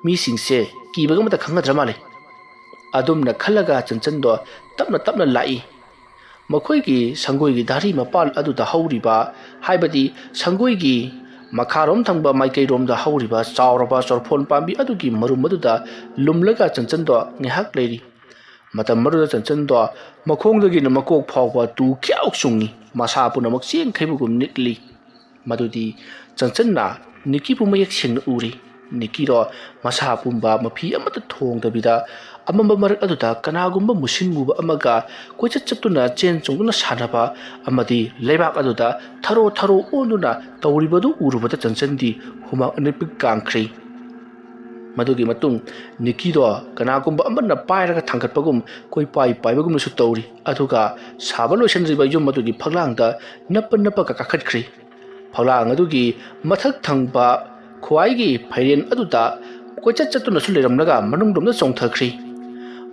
ꯃꯤꯁꯤꯡꯁꯦ ꯀꯤꯕꯒ ꯑꯃꯠꯇ ꯈꯪꯅꯗ꯭ꯔ ꯃꯥꯜꯂꯦ꯫" ꯑꯗꯨꯝꯅ ꯈꯜꯂꯒ ꯆꯟꯆꯟꯗꯣ ꯇꯞꯅ ꯇꯞꯅ ꯂꯥꯛꯏ꯫ ꯃꯈꯣꯏꯒꯤ ꯁꯪꯒꯣꯏꯒꯤ ꯙꯥꯔꯤ ꯃꯄꯥꯜ ꯑꯗꯨꯗ ꯍꯧꯔꯤꯕ, ꯍꯥꯏꯕꯗꯤ ꯁꯪꯒꯣꯏꯒꯤ ꯃꯈꯥꯔꯣꯝ ꯊꯪꯕ ꯃꯥꯏꯀꯩꯔꯣꯝꯗ ꯍꯧꯔꯤꯕ ꯆꯥꯎꯔꯕ ꯆꯣꯔꯐꯣꯟ ꯄꯥꯝꯕꯤ ꯑꯗꯨꯒꯤ ꯃꯔꯨꯝ ꯑꯗꯨꯗ ꯂꯨꯝꯂꯒ ꯆꯟꯆꯟꯗꯣ ꯉꯥꯏꯍꯥꯛ ꯂꯩꯔꯤ꯫ ꯃꯇꯝ ꯑꯗꯨꯗ ꯆꯟꯆꯟꯗꯣ ꯃꯈꯣꯡꯗꯒꯤꯅ ꯃꯀꯣꯛ ꯐꯥꯎꯕ ꯇꯨ ꯈ꯭ꯌꯥꯎ ꯆꯨꯡꯉꯤ, ꯃꯁꯥ ꯄꯨꯝꯅꯃꯛ ꯆꯦꯡꯈꯩꯕꯒꯨꯝ ꯅꯤꯛꯂꯤ꯫ ꯃꯗꯨꯗꯤ ꯆꯟꯆꯟꯅ ꯅꯤꯛꯀꯤꯕꯨ ꯃꯌꯦꯛ ꯁꯦꯡꯅ ꯎꯔꯤ꯫ ꯅꯤꯛꯀꯤꯗꯣ ꯃꯁꯥ ꯄꯨꯝꯕ ꯃꯐꯤ ꯑꯃꯠꯇ ꯊꯣꯡꯗꯕꯤꯗ ꯑꯃꯝꯕ ꯃꯔꯛ ꯑꯗꯨꯗ ꯀꯅꯥꯒꯨꯝꯕ ꯃꯨꯁꯤꯟ ꯃꯨꯕ ꯑꯃꯒ ꯀꯣꯏꯆꯠ ꯆꯠꯇꯨꯅ ꯆꯦꯟ ꯆꯣꯡꯗꯨꯅ ꯁꯥꯟꯅꯕ ꯑꯃꯗꯤ ꯂꯩꯕꯥꯛ ꯑꯗꯨꯗ ꯊꯔꯣ ꯊꯔꯣ ꯑꯣꯟꯗꯨꯅ ꯇꯧꯔꯤꯕꯗꯨ ꯎꯔꯨꯕꯗ ꯆꯟꯆꯟꯗꯤ ꯍꯨꯃꯥꯡ ꯑꯅꯤꯄꯤꯛ ꯀꯥꯡꯈ꯭ꯔꯤ꯫ ꯃꯗꯨꯒꯤ ꯃꯇꯨꯡ ꯅꯤꯛꯀꯤꯗꯣ ꯀꯅꯥꯒꯨꯝꯕ ꯑꯃꯅ ꯄꯥꯏꯔꯒ ꯊꯥꯡꯒꯠꯄꯒꯨꯝ ꯀꯣꯏꯄꯥꯏ ꯄꯥꯏꯕꯒꯨꯝꯅꯁꯨ ꯇꯧꯔꯤ꯫ ꯑꯗꯨꯒ ꯁꯥꯕ ꯂꯣꯏꯁꯤꯟꯗ꯭ꯔꯤꯕ ꯌꯨꯝ ꯑꯗꯨꯒꯤ ꯐꯛꯂꯥꯡꯗ ꯅꯞꯄ ꯅꯞꯄꯒ ꯀꯥꯈꯠꯈ꯭ꯔꯤ꯫ ꯐꯛꯂꯥꯡ ꯑꯗꯨꯒꯤ ꯃꯊꯛ ꯊꯪꯕ ꯈ꯭ꯋꯥꯏꯒꯤ ꯐꯩꯔꯦꯟ ꯑꯗꯨꯗ ꯀꯣꯏꯆꯠ ꯆꯠꯇꯨꯅꯁꯨ ꯂꯩꯔꯝꯂꯒ ꯃꯅꯨꯡꯂꯣꯝꯗ ꯆꯣꯡꯊꯈ꯭ꯔꯤ꯫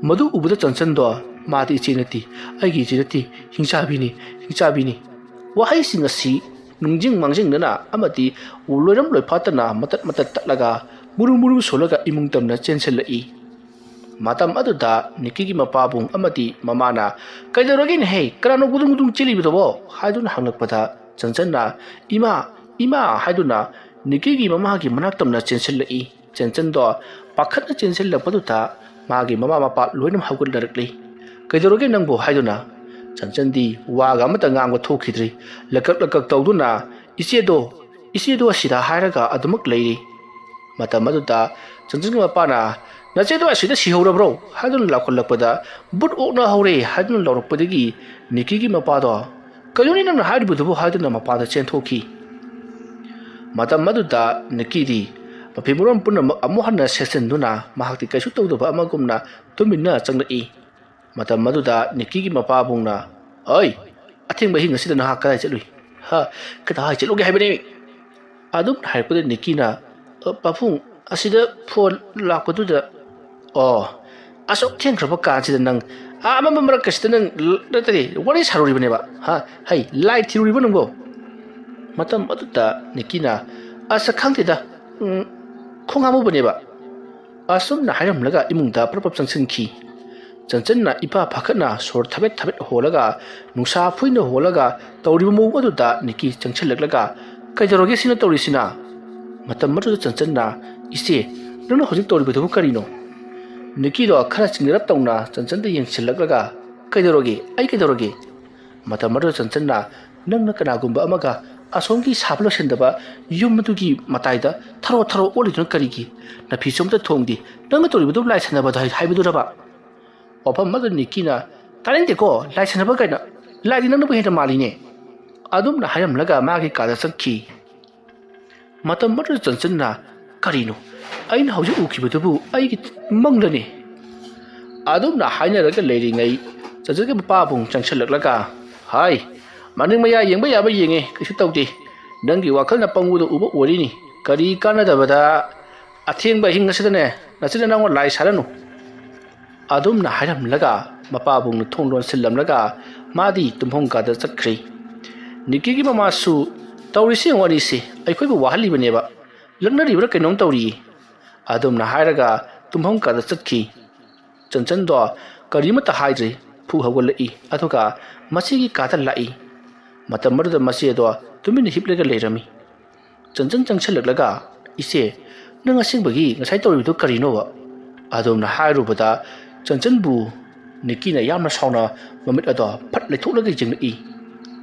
ꯃꯗꯨ ꯎꯕꯗ ꯆꯟꯆꯟꯗꯣ, "ꯃꯥꯗꯤ ꯏꯆꯦ ꯅꯠꯇꯦ, ꯑꯩꯒꯤ ꯏꯆꯦ ꯅꯠꯇꯦ, ꯍꯤꯡꯆꯥꯕꯤꯅꯤ, ꯍꯤꯡꯆꯥꯕꯤꯅꯤ"꯫ ꯋꯥꯍꯩꯁꯤꯡ ꯑꯁꯤ ꯅꯤꯡꯁꯤꯡ ꯃꯥꯡꯖꯤꯡꯗꯅ ꯑꯃꯗꯤ ꯂꯣꯏꯔꯝ ꯂꯣꯏꯐꯥꯠꯇꯅ ꯃꯇꯠ ꯃꯇꯠ ꯇꯠꯂꯒ ꯃꯨꯔꯨ ꯃꯨꯔꯨ ꯁꯣꯜꯂꯒ ꯏꯃꯨꯡ ꯇꯝꯅ ꯆꯦꯟꯁꯤꯜꯂꯛꯏ꯫ ꯃꯇꯝ ꯑꯗꯨꯗ ꯅꯤꯛꯀꯤꯒꯤ ꯃꯄꯥꯕꯨꯡ ꯑꯃꯗꯤ ꯃꯃꯥꯅ, "ꯀꯩꯗꯧꯔꯒꯦꯅꯦꯍꯦ? ꯀꯅꯥꯅꯣ ꯒꯨꯗꯨꯡ ꯒꯨꯗꯨꯡ ꯆꯦꯜꯂꯤꯕꯗꯨꯕꯣ?" ꯍꯥꯏꯗꯨꯅ ꯍꯪꯂꯛꯄꯗ ꯆꯟꯆꯟꯅ, "ꯏꯃꯥ, ꯏꯃꯥ" ꯍꯥꯏꯗꯨꯅ ꯅꯤꯛꯀꯤꯒꯤ ꯃꯃꯥꯒꯤ ꯃꯅꯥꯛ ꯇꯝꯅ ꯆꯦꯟꯁꯤꯜꯂꯛꯏ꯫ ꯆꯟꯆꯟꯗꯣ ꯄꯥꯈꯠꯅ ꯆꯦꯟꯁꯤꯜꯂꯛꯄꯗꯨꯗ ꯃꯥꯒꯤ ꯃꯃꯥ ꯃꯄꯥ ꯂꯣꯏꯅꯃꯛ ꯍꯧꯒꯠꯅꯔꯛꯂꯤ꯫ "ꯀꯩꯗꯧꯔꯒꯦ ꯅꯪꯕꯨ?" ꯍꯥꯏꯗꯨꯅ꯫ ꯆꯟꯆꯟꯗꯤ ꯋꯥꯒ ꯑꯃꯠꯇ ꯉꯥꯡꯕ ꯊꯣꯛꯈꯤꯗ꯭ꯔꯤ꯫ ꯂꯀꯛ ꯂꯀꯛ ꯇꯧꯗꯨꯅ, "ꯏꯆꯦꯗꯣ, ꯏꯆꯦꯗꯣ ꯑꯁꯤꯗ" ꯍꯥꯏꯔꯒ ꯑꯗꯨꯃꯛ ꯂꯩꯔꯤ꯫ ꯃꯇꯝ ꯑꯗꯨꯗ ꯆꯟꯆꯟꯒꯤ ꯃꯄꯥꯅ, "ꯅꯆꯦꯗꯣ ꯑꯁꯤꯗ ꯁꯤꯍꯧꯔꯕ꯭ꯔꯣ?" ꯍꯥꯏꯗꯨꯅ ꯂꯥꯎꯈꯠꯂꯛꯄꯗ, "ꯕꯨꯠ ꯑꯣꯛꯅ ꯍꯧꯔꯦ" ꯍꯥꯏꯗꯨꯅ ꯂꯥꯎꯔꯛꯄꯗꯒꯤ ꯅꯤꯛꯀꯤꯒꯤ ꯃꯄꯥꯗꯣ, "ꯀꯩꯅꯣꯅꯦ ꯅꯪꯅ ꯍꯥꯏꯔꯤꯕꯗꯨꯕꯨ?" ꯍꯥꯏꯗꯨꯅ ꯃꯄꯥꯗ ꯆꯦꯟꯊꯣꯛꯈꯤ꯫ ꯃꯇꯝ ꯑꯗꯨꯗ ꯅꯤꯛꯀꯤꯗꯤ ꯃꯐꯤ ꯃꯔꯣꯟ ꯄꯨꯝꯅꯃꯛ ꯑꯃꯨꯛ ꯍꯟꯅ ꯁꯦꯠꯆꯤꯟꯗꯨꯅ ꯃꯍꯥꯛꯇꯤ ꯀꯩꯁꯨ ꯇꯧꯗꯕ ꯑꯃꯒꯨꯝꯅ ꯇꯨꯃꯤꯟꯅ ꯆꯪꯂꯛꯏ꯫ ꯃꯇꯝ ꯑꯗꯨꯗ ꯅꯤꯛꯀꯤꯒꯤ ꯃꯄꯥꯕꯨꯡꯅ, "ꯑꯩ, ꯑꯊꯦꯡꯕ ꯑꯍꯤꯡ ꯑꯁꯤꯗ ꯅꯍꯥꯛ ꯀꯗꯥꯏ ꯆꯠꯂꯨꯏ?" "ꯍꯥ? ꯀꯗꯥꯏ ꯆꯠꯂꯨꯒꯦ ꯍꯥꯏꯕꯅꯦ?" ꯑꯗꯨꯝ ꯍꯥꯏꯔꯛꯄꯗ ꯅꯤꯛꯀꯤꯅ, "ꯑ, ꯄꯥꯕꯨꯡ, ꯑꯁꯤꯗ ꯐꯣꯟ ꯂꯥꯛꯄꯗꯨꯗ"꯫ "ꯑꯣ, ꯑꯁꯨꯛ ꯊꯦꯡꯈ꯭ꯔꯕ ꯀꯥꯟꯁꯤꯗ ꯅꯪ, ꯑꯥ, ꯑꯃꯝꯕ ꯃꯔꯛ ꯑꯁꯤꯗ ꯅꯪ ꯅꯠꯇꯗꯤ ꯋꯥꯔꯤ ꯁꯥꯔꯨꯔꯤꯕꯅꯦꯕ, ꯍꯥ? ꯍꯩ, ꯂꯥꯏ ꯊꯤꯔꯨꯔꯤꯕ ꯅꯪꯕꯣ?" ꯃꯇꯝ ꯑꯗꯨꯗ ꯅꯤꯛꯀꯤꯅ, "ꯑꯁ, ꯈꯪꯗꯦꯗ, ꯎꯝ, ꯈꯣꯡ ꯍꯥꯝꯃꯨꯕꯅꯦꯕ"꯫ ꯑꯁꯨꯝꯅ ꯍꯥꯏꯔꯝꯂꯒ ꯏꯃꯨꯡꯗ ꯄ꯭ꯔꯞ ꯄ꯭ꯔꯞ ꯆꯪꯁꯤꯟꯈꯤ꯫ ꯆꯟꯆꯟꯅ ꯏꯄꯥ ꯐꯥꯈꯠꯅ ꯁꯣꯔ ꯊꯕꯦꯠ ꯊꯕꯦꯠ ꯍꯣꯜꯂꯒ, ꯅꯨꯡꯁꯥ ꯐꯨꯏꯅ ꯍꯣꯜꯂꯒ ꯇꯧꯔꯤꯕ ꯃꯑꯣꯡ ꯑꯗꯨꯗ ꯅꯤꯀꯤ ꯆꯪꯁꯤꯜꯂꯛꯂꯒ, "ꯀꯩꯗꯧꯔꯒꯦ ꯁꯤꯅ ꯇꯧꯔꯤꯁꯤꯅ?" ꯃꯇꯝ ꯑꯗꯨꯗ ꯆꯟꯆꯟꯅ, "ꯏꯆꯦ, ꯅꯪꯅ ꯍꯧꯖꯤꯛ ꯇꯧꯔꯤꯕꯗꯨꯕꯨ ꯀꯔꯤꯅꯣ?" ꯅꯤꯀꯤꯗꯣ ꯈꯔ ꯆꯤꯡꯅꯔꯞ ꯇꯧꯅ ꯆꯟꯆꯟꯗ ꯌꯦꯡꯁꯤꯜꯂꯛꯂꯒ, "ꯀꯩꯗꯧꯔꯒꯦ? ꯑꯩ ꯀꯩꯗꯧꯔꯒꯦ?" ꯃꯇꯝ ꯑꯗꯨꯗ ꯆꯟꯆꯟꯅ, "ꯅꯪꯅ ꯀꯅꯥꯒꯨꯝꯕ ꯑꯃꯒ ꯑꯁꯣꯝꯒꯤ ꯁꯥꯕ ꯂꯣꯏꯁꯤꯟꯗꯕ ꯌꯨꯝ ꯑꯗꯨꯒꯤ ꯃꯇꯥꯏꯗ ꯊꯔꯣ ꯊꯔꯣ ꯑꯣꯜꯂꯤꯗꯨꯅ ꯀꯔꯤꯒꯤ? ꯅꯐꯤꯁꯨ ꯑꯝꯇ ꯊꯣꯡꯗꯦ, ꯅꯪꯅ ꯇꯧꯔꯤꯕꯗꯨ ꯂꯥꯏ ꯁꯥꯟꯅꯕꯗ ꯍꯥꯏ-, ꯍꯥꯏꯕꯗꯨꯔꯕ?" ꯋꯥꯐꯝ ꯑꯃꯗ ꯅꯤꯀꯤꯅ, "ꯇꯥꯅꯤꯡꯗꯦꯀꯣ, ꯂꯥꯏ ꯁꯥꯟꯅꯕ ꯀꯥꯏꯅ, ꯂꯥꯏꯗꯤ ꯅꯪꯅꯕꯨ ꯍꯦꯟꯅ ꯃꯥꯜꯂꯤꯅꯦ"꯫ ꯑꯗꯨꯝꯅ ꯍꯥꯏꯔꯝꯂꯒ ꯃꯥꯒꯤ ꯀꯥꯗ ꯆꯠꯈꯤ꯫ ꯃꯇꯝ ꯑꯗꯨꯗ ꯆꯟꯆꯟꯅ, "ꯀꯔꯤꯅꯣ? ꯑꯩꯅ ꯍꯧꯖꯤꯛ ꯎꯈꯤꯕꯗꯨꯕꯨ ꯑꯩꯒꯤ ꯃꯪꯂꯅꯦ?" ꯑꯗꯨꯝꯅ ꯍꯥꯏꯅꯔꯒ ꯂꯩꯔꯤꯉꯩ, ꯆꯟꯆꯟꯒꯤ ꯃꯄꯥꯕꯨꯡ ꯆꯪꯁꯤꯜꯂꯛꯂꯒ, "ꯍꯥꯏ, ꯃꯅꯤꯡ ꯃꯌꯥ ꯌꯦꯡꯕ ꯌꯥꯕ ꯌꯦꯡꯉꯦ, ꯀꯩꯁꯨ ꯇꯧꯗꯦ꯫ ꯅꯪꯒꯤ ꯋꯥꯈꯜꯅ ꯄꯪꯕꯗ ꯎꯕ ꯑꯣꯏꯔꯤꯅꯤ꯫ ꯀꯔꯤ ꯀꯥꯟꯅꯗꯕꯗ ꯑꯊꯦꯡꯕ ꯑꯍꯤꯡ ꯑꯁꯤꯗꯅꯦ ꯅꯆꯤꯟ ꯅꯅꯥꯎꯅ ꯂꯥꯏ ꯁꯥꯔꯅꯨ"꯫ ꯑꯗꯨꯝꯅ ꯍꯥꯏꯔꯝꯂꯒ ꯃꯄꯥꯕꯨꯡꯅ ꯊꯣꯡ ꯂꯣꯟꯁꯤꯜꯂꯝꯂꯒ ꯃꯥꯗꯤ ꯇꯨꯝꯐꯝ ꯀꯥꯗ ꯆꯠꯈ꯭ꯔꯦ꯫ ꯅꯤꯀꯤꯒꯤ ꯃꯃꯥꯁꯨ, "ꯇꯧꯔꯤꯁꯤ ꯌꯦꯡꯉꯣ ꯑꯅꯤꯁꯤ, ꯑꯩꯈꯣꯏꯕꯨ ꯋꯥꯍꯜꯂꯤꯕꯅꯦꯕ꯫ ꯂꯛꯅꯔꯤꯕ꯭ꯔꯥ ꯀꯩꯅꯣꯝ ꯇꯧꯔꯤꯌꯦ"꯫ ꯑꯗꯨꯝꯅ ꯍꯥꯏꯔꯒ ꯇꯨꯝꯐꯝ ꯀꯥꯗ ꯆꯠꯈꯤ꯫ ꯆꯟꯆꯟꯗꯣ ꯀꯔꯤꯃꯠꯇ ꯍꯥꯏꯗ꯭ꯔꯤ꯫ ꯐꯨꯛ ꯍꯧꯒꯠꯂꯛꯏ, ꯑꯗꯨꯒ ꯃꯆꯦꯒꯤ ꯀꯥꯗ ꯂꯥꯛꯏ꯫ ꯃꯇꯝ ꯑꯗꯨꯗ ꯃꯆꯦꯗꯣ ꯇꯨꯃꯤꯟꯅ ꯍꯤꯞꯂꯒ ꯂꯩꯔꯝꯃꯤ꯫ ꯆꯟꯆꯟ ꯆꯪꯁꯤꯜꯂꯛꯂꯒ, "ꯏꯆꯦ, ꯅꯪ ꯑꯁꯦꯡꯕꯒꯤ ꯉꯁꯥꯏ ꯇꯧꯔꯤꯕꯗꯨ ꯀꯔꯤꯅꯣꯕ?" ꯑꯗꯨꯝꯅ ꯍꯥꯏꯔꯨꯕꯗ, ꯆꯟꯆꯟꯕꯨ ꯅꯤꯀꯤꯅ ꯌꯥꯝꯅ ꯁꯥꯎꯅ ꯃꯃꯤꯠ ꯑꯗꯣ ꯐꯠ ꯂꯩꯊꯣꯛꯂꯒ ꯌꯦꯡꯂꯛꯏ꯫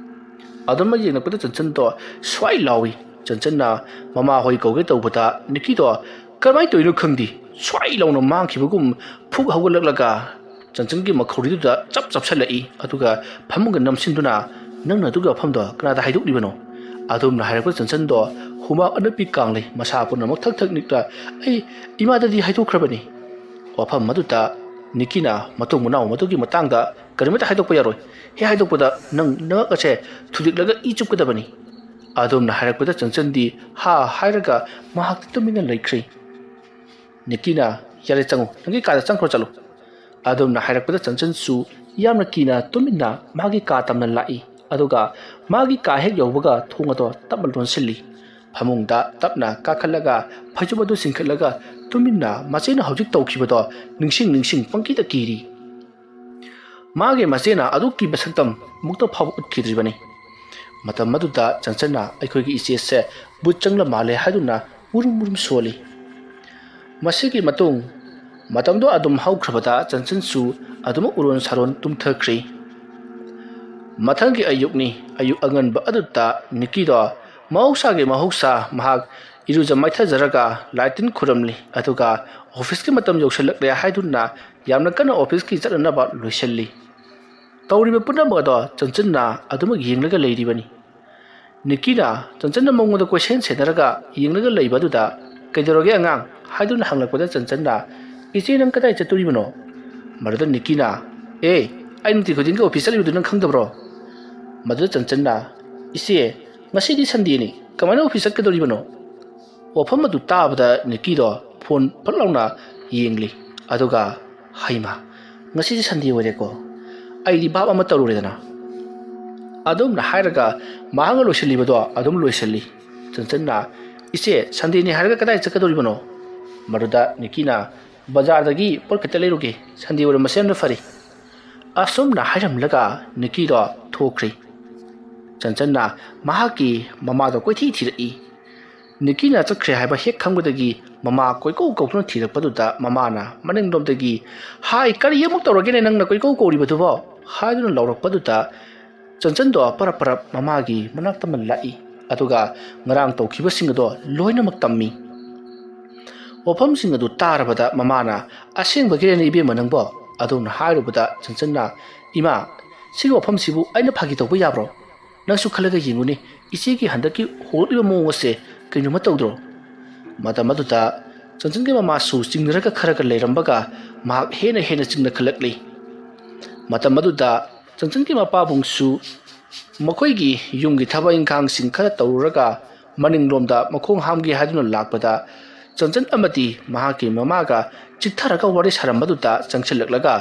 ꯑꯗꯨꯝꯅ ꯌꯦꯡꯂꯛꯄꯗ ꯆꯟꯆꯟꯗꯣ ꯁ꯭ꯋꯥꯏ ꯂꯥꯎꯏ꯫ ꯆꯟꯆꯟꯅ ꯃꯃꯥ ꯍꯣꯏ ꯀꯧꯒꯦ ꯇꯧꯕꯗ, ꯅꯤꯀꯤꯗꯣ ꯀꯔꯝꯍꯥꯏꯅ ꯇꯧꯔꯤꯅꯣ ꯈꯪꯗꯦ, ꯁ꯭ꯋꯥꯏ ꯂꯥꯎꯅ ꯃꯥꯡꯈꯤꯕꯒꯨꯝ ꯐꯨꯛ ꯍꯧꯒꯠꯂꯛꯂꯒ ꯆꯟꯆꯟꯒꯤ ꯃꯈꯧꯔꯤꯗꯨꯗ ꯆꯞ ꯆꯞꯁꯤꯜꯂꯛꯏ꯫ ꯑꯗꯨꯒ ꯐꯃꯨꯡꯒ ꯅꯝꯁꯤꯟꯗꯨꯅ, "ꯅꯪꯅ ꯑꯗꯨꯒꯤ ꯋꯥꯐꯝꯗꯣ ꯀꯅꯥꯗ ꯍꯥꯏꯗꯣꯛꯂꯤꯕꯅꯣ?" ꯑꯗꯨꯝꯅ ꯍꯥꯏꯔꯛꯄ ꯆꯟꯆꯟꯗꯣ ꯍꯨꯃꯥꯡ ꯑꯅꯞꯄꯤ ꯀꯥꯡꯂꯩ, ꯃꯁꯥ ꯄꯨꯝꯅꯃꯛ ꯊꯛ ꯊꯛ ꯅꯤꯛꯇ, "ꯑꯩ ꯏꯃꯥꯗꯗꯤ ꯍꯥꯏꯗꯣꯛꯈ꯭ꯔꯕꯅꯤ"꯫ ꯋꯥꯐꯝ ꯑꯗꯨꯗ ꯅꯤꯀꯤꯅ ꯃꯇꯨꯡ ꯃꯅꯥꯎ ꯃꯗꯨꯒꯤ ꯃꯇꯥꯡꯗ ꯀꯔꯤꯃꯠꯇ ꯍꯥꯏꯗꯣꯛꯄ ꯌꯥꯔꯣꯏ꯫ ꯍꯦꯛ ꯍꯥꯏꯗꯣꯛꯄꯗ ꯅꯪ ꯅꯉꯛ ꯑꯁꯦ ꯊꯨꯗꯦꯛꯂꯒ ꯏ ꯆꯨꯞꯀꯗꯕꯅꯤ꯫ ꯑꯗꯨꯝꯅ ꯍꯥꯏꯔꯛꯄꯗ ꯆꯟꯆꯟꯗꯤ ꯍꯥ ꯍꯥꯏꯔꯒ ꯃꯍꯥꯛꯇꯤ ꯇꯨꯃꯤꯟꯅ ꯂꯩꯈ꯭ꯔꯦ꯫ ꯅꯤꯀꯤꯅ, "ꯌꯥꯔꯦ, ꯆꯪꯉꯨ, ꯅꯪꯒꯤ ꯀꯥꯗ ꯆꯪꯈ꯭ꯔꯣ ꯆꯠꯂꯨ"꯫ ꯑꯗꯨꯝꯅ ꯍꯥꯏꯔꯛꯄꯗ ꯆꯟꯆꯟꯁꯨ ꯌꯥꯝꯅ ꯀꯤꯅ ꯇꯨꯃꯤꯟꯅ ꯃꯥꯒꯤ ꯀꯥ ꯇꯝꯅ ꯂꯥꯛꯏ꯫ ꯑꯗꯨꯒ ꯃꯥꯒꯤ ꯀꯥ ꯍꯦꯛ ꯌꯧꯕꯒ ꯊꯣꯡ ꯑꯗꯣ ꯇꯞꯅ ꯂꯣꯟꯁꯤꯜꯂꯤ꯫ ꯐꯃꯨꯡꯗ ꯇꯞꯅ ꯀꯥꯈꯠꯂꯒ ꯐꯩꯖꯨꯞ ꯑꯗꯨ ꯆꯤꯡꯈꯠꯂꯒ ꯇꯨꯃꯤꯟꯅ ꯃꯆꯦꯅ ꯍꯧꯖꯤꯛ ꯇꯧꯈꯤꯕꯗꯣ ꯅꯤꯡꯁꯤꯡ ꯅꯤꯡꯁꯤꯡ ꯄꯪꯀꯤꯗ ꯀꯤꯔꯤ꯫ ꯃꯥꯒꯤ ꯃꯆꯦꯅ ꯑꯗꯨꯛꯀꯤ ꯃꯁꯛꯇꯝ ꯑꯃꯨꯛꯇ ꯐꯥꯎꯕ ꯎꯠꯈꯤꯗ꯭ꯔꯤꯕꯅꯤ꯫ ꯃꯇꯝ ꯑꯗꯨꯗ ꯆꯟꯆꯟꯅ ꯑꯩꯈꯣꯏꯒꯤ ꯏꯆꯦꯁꯦ ꯕꯨꯠ ꯆꯪꯂ ꯃꯥꯜꯂꯦ ꯍꯥꯏꯗꯨꯅ ꯎꯔꯨꯝ ꯎꯔꯨꯝ ꯁꯣꯜꯂꯤ꯫ ꯃꯁꯤꯒꯤ ꯃꯇꯨꯡ ꯃꯇꯝꯗꯣ ꯑꯗꯨꯝ ꯍꯧꯈ꯭ꯔꯕꯗ ꯆꯟꯆꯟꯁꯨ ꯑꯗꯨꯃꯛ ꯎꯔꯣꯟ ꯁꯥꯔꯣꯟ ꯇꯨꯝꯊꯈ꯭ꯔꯤ꯫ ꯃꯊꯪꯒꯤ ꯑꯌꯨꯛꯅꯤ꯫ ꯑꯌꯨꯛ ꯑꯉꯟꯕ ꯑꯗꯨꯗ ꯅꯤꯀꯤꯗꯣ ꯃꯍꯧꯁꯥꯒꯤ ꯃꯍꯧꯁꯥ ꯃꯍꯥꯛ ꯏꯔꯨꯖ ꯃꯥꯏꯊꯖꯔꯒ ꯂꯥꯏ ꯇꯤꯟ ꯈꯨꯔꯝꯂꯤ꯫ ꯑꯗꯨꯒ ꯑꯣꯐꯤꯁꯀꯤ ꯃꯇꯝ ꯌꯧꯁꯤꯜꯂꯛꯂꯦ ꯍꯥꯏꯗꯨꯅ ꯌꯥꯝꯅ ꯀꯟꯅ ꯑꯣꯐꯤꯁꯀꯤ ꯆꯠꯅꯅꯕ ꯂꯣꯏꯁꯤꯜꯂꯤ꯫ ꯇꯧꯔꯤꯕ ꯄꯨꯝꯅꯃꯛ ꯑꯗꯣ ꯆꯟꯆꯟꯅ ꯑꯗꯨꯃꯛ ꯌꯦꯡꯂꯒ ꯂꯩꯔꯤꯕꯅꯤ꯫ ꯅꯤꯀꯤꯅ ꯆꯟꯆꯟꯅ ꯃꯉꯣꯟꯗ ꯀꯣꯏꯁꯦꯟ ꯁꯦꯟꯅꯔꯒ ꯌꯦꯡꯂꯒ ꯂꯩꯕ ꯑꯗꯨꯗ, "ꯀꯩꯗꯧꯔꯒꯦ ꯑꯉꯥꯡ?" ꯍꯥꯏꯗꯨꯅ ꯍꯪꯂꯛꯄꯗ ꯆꯟꯆꯟꯅ, "ꯏꯆꯦ, ꯅꯪ ꯀꯗꯥꯏ ꯆꯠꯇꯣꯔꯤꯕꯅꯣ?" ꯃꯗꯨꯗ ꯅꯤꯀꯤꯅ, "ꯑꯦ, ꯑꯩ ꯅꯨꯡꯇꯤ ꯈꯨꯗꯤꯡꯒꯤ ꯑꯣꯐꯤꯁ ꯆꯠꯂꯤꯕꯗꯨ ꯅꯪ ꯈꯪꯗꯕ꯭ꯔꯣ?" ꯃꯗꯨꯗ ꯆꯟꯆꯟꯅ, "ꯏꯆꯦ, ꯉꯁꯤꯗꯤ ꯁꯟꯗꯦꯅꯤ, ꯀꯃꯥꯏꯅ ꯑꯣꯐꯤꯁ ꯆꯠꯀꯗꯧꯔꯤꯕꯅꯣ?" ꯋꯥꯐꯝ ꯑꯗꯨ ꯇꯥꯕꯗ ꯅꯤꯀꯤꯗꯣ ꯐꯣꯟ ꯐꯠ ꯂꯥꯎꯅ ꯌꯦꯡꯂꯤ꯫ ꯑꯗꯨꯒ, "ꯍꯩꯃꯥ, ꯉꯁꯤꯗꯤ ꯁꯟꯗꯦ ꯑꯣꯏꯔꯦꯀꯣ, ꯑꯩꯗꯤ ꯚꯥꯞ ꯑꯃ ꯇꯧꯔꯨꯔꯦꯗꯅ"꯫ ꯑꯗꯨꯝꯅ ꯍꯥꯏꯔꯒ ꯃꯍꯥꯛꯅ ꯂꯣꯏꯁꯤꯜꯂꯤꯕꯗꯣ ꯑꯗꯨꯝ ꯂꯣꯏꯁꯤꯜꯂꯤ꯫ ꯆꯟꯆꯟꯅ, "ꯏꯆꯦ, ꯁꯟꯗꯦꯅꯤ ꯍꯥꯏꯔꯒ ꯀꯗꯥꯏ ꯆꯠꯀꯗꯧꯔꯤꯕꯅꯣ?" ꯃꯗꯨꯗ ꯅꯤꯀꯤꯅ, "ꯕꯖꯥꯔꯗꯒꯤ ꯄꯣꯠ ꯈꯤꯇ ꯂꯩꯔꯨꯒꯦ, ꯁꯟꯗꯦ ꯑꯣꯏꯔꯝꯕꯁꯦ ꯌꯥꯝꯅ ꯐꯔꯦ"꯫ ꯑꯁꯨꯝꯅ ꯍꯥꯏꯔꯝꯂꯒ ꯅꯤꯀꯤꯗꯣ ꯊꯣꯛꯈ꯭ꯔꯤ꯫ ꯆꯟꯆꯟꯅ ꯃꯍꯥꯛꯀꯤ ꯃꯃꯥꯗꯣ ꯀꯣꯏꯊꯤ ꯊꯤꯔꯛꯏ꯫ ꯅꯤꯀꯤꯅ ꯆꯠꯈ꯭ꯔꯦ ꯍꯥꯏꯕ ꯍꯦꯛ ꯈꯪꯕꯗꯒꯤ ꯃꯃꯥ ꯀꯣꯏꯀꯧ ꯀꯧꯗꯨꯅ ꯊꯤꯔꯛꯄꯗꯨꯗ ꯃꯃꯥꯅ ꯃꯅꯤꯡꯂꯣꯝꯗꯒꯤ, "ꯍꯥꯏ, ꯀꯔꯤ ꯑꯃꯨꯛ ꯇꯧꯔꯒꯦꯅꯦ ꯅꯪꯅ ꯀꯣꯏꯀꯧ ꯀꯧꯔꯤꯕꯗꯨꯕꯣ?" ꯍꯥꯏꯗꯨꯅ ꯂꯥꯎꯔꯛꯄꯗꯨꯗ ꯆꯟꯆꯟꯗꯣ ꯄꯔꯞ ꯄꯔꯞ ꯃꯃꯥꯒꯤ ꯃꯅꯥꯛꯇ ꯑꯃ ꯂꯥꯛꯏ꯫ ꯑꯗꯨꯒ ꯉꯔꯥꯡ ꯇꯧꯈꯤꯕꯁꯤꯡ ꯑꯗꯣ ꯂꯣꯏꯅꯃꯛ ꯇꯝꯃꯤ꯫ ꯋꯥꯐꯝꯁꯤꯡ ꯑꯗꯨ ꯇꯥꯔꯕꯗ ꯃꯃꯥꯅ, "ꯑꯁꯦꯡꯕꯒꯤꯔꯅꯦ ꯏꯕꯦꯝꯃ ꯅꯪꯕꯣ?" ꯑꯗꯨꯝꯅ ꯍꯥꯏꯔꯨꯕꯗ ꯆꯟꯆꯟꯅ, "ꯏꯃꯥ, ꯁꯤꯒꯤ ꯋꯥꯐꯝꯁꯤꯕꯨ ꯑꯩꯅ ꯐꯥꯒꯤ ꯇꯧꯕ ꯌꯥꯕ꯭ꯔꯣ? ꯅꯪꯁꯨ ꯈꯜꯂꯒ ꯌꯦꯡꯉꯨꯅꯦ, ꯏꯆꯦꯒꯤ ꯍꯟꯗꯛꯀꯤ ꯍꯣꯡꯂꯛꯂꯤꯕ ꯃꯑꯣꯡ ꯑꯁꯦ ꯀꯩꯅꯣꯝꯃ ꯇꯧꯗ꯭ꯔꯣ?" ꯃꯇꯝ ꯑꯗꯨꯗ ꯆꯟꯆꯟꯒꯤ ꯃꯃꯥꯁꯨ ꯆꯤꯡꯅꯔꯒ ꯈꯔꯒ ꯂꯩꯔꯝꯕꯒ ꯃꯍꯥꯛ ꯍꯦꯟꯅ ꯍꯦꯟꯅ ꯆꯤꯡꯅꯈꯠꯂꯛꯂꯤ꯫ ꯃꯇꯝ ꯑꯗꯨꯗ ꯆꯟꯆꯟꯒꯤ ꯃꯄꯥꯕꯨꯡꯁꯨ ꯃꯈꯣꯏꯒꯤ ꯌꯨꯝꯒꯤ ꯊꯕꯛ ꯏꯪꯈꯥꯡꯁꯤꯡ ꯈꯔ ꯇꯧꯔꯨꯔꯒ ꯃꯅꯤꯡꯂꯣꯝꯗ ꯃꯈꯣꯡ ꯍꯥꯝꯒꯦ ꯍꯥꯏꯗꯨꯅ ꯂꯥꯛꯄꯗ, ꯆꯟꯆꯟ ꯑꯃꯗꯤ ꯃꯍꯥꯛꯀꯤ ꯃꯃꯥꯒ ꯆꯤꯛꯊꯔꯒ ꯋꯥꯔꯤ ꯁꯥꯔꯝꯕꯗꯨꯗ ꯆꯪꯁꯤꯜꯂꯛꯂꯒ,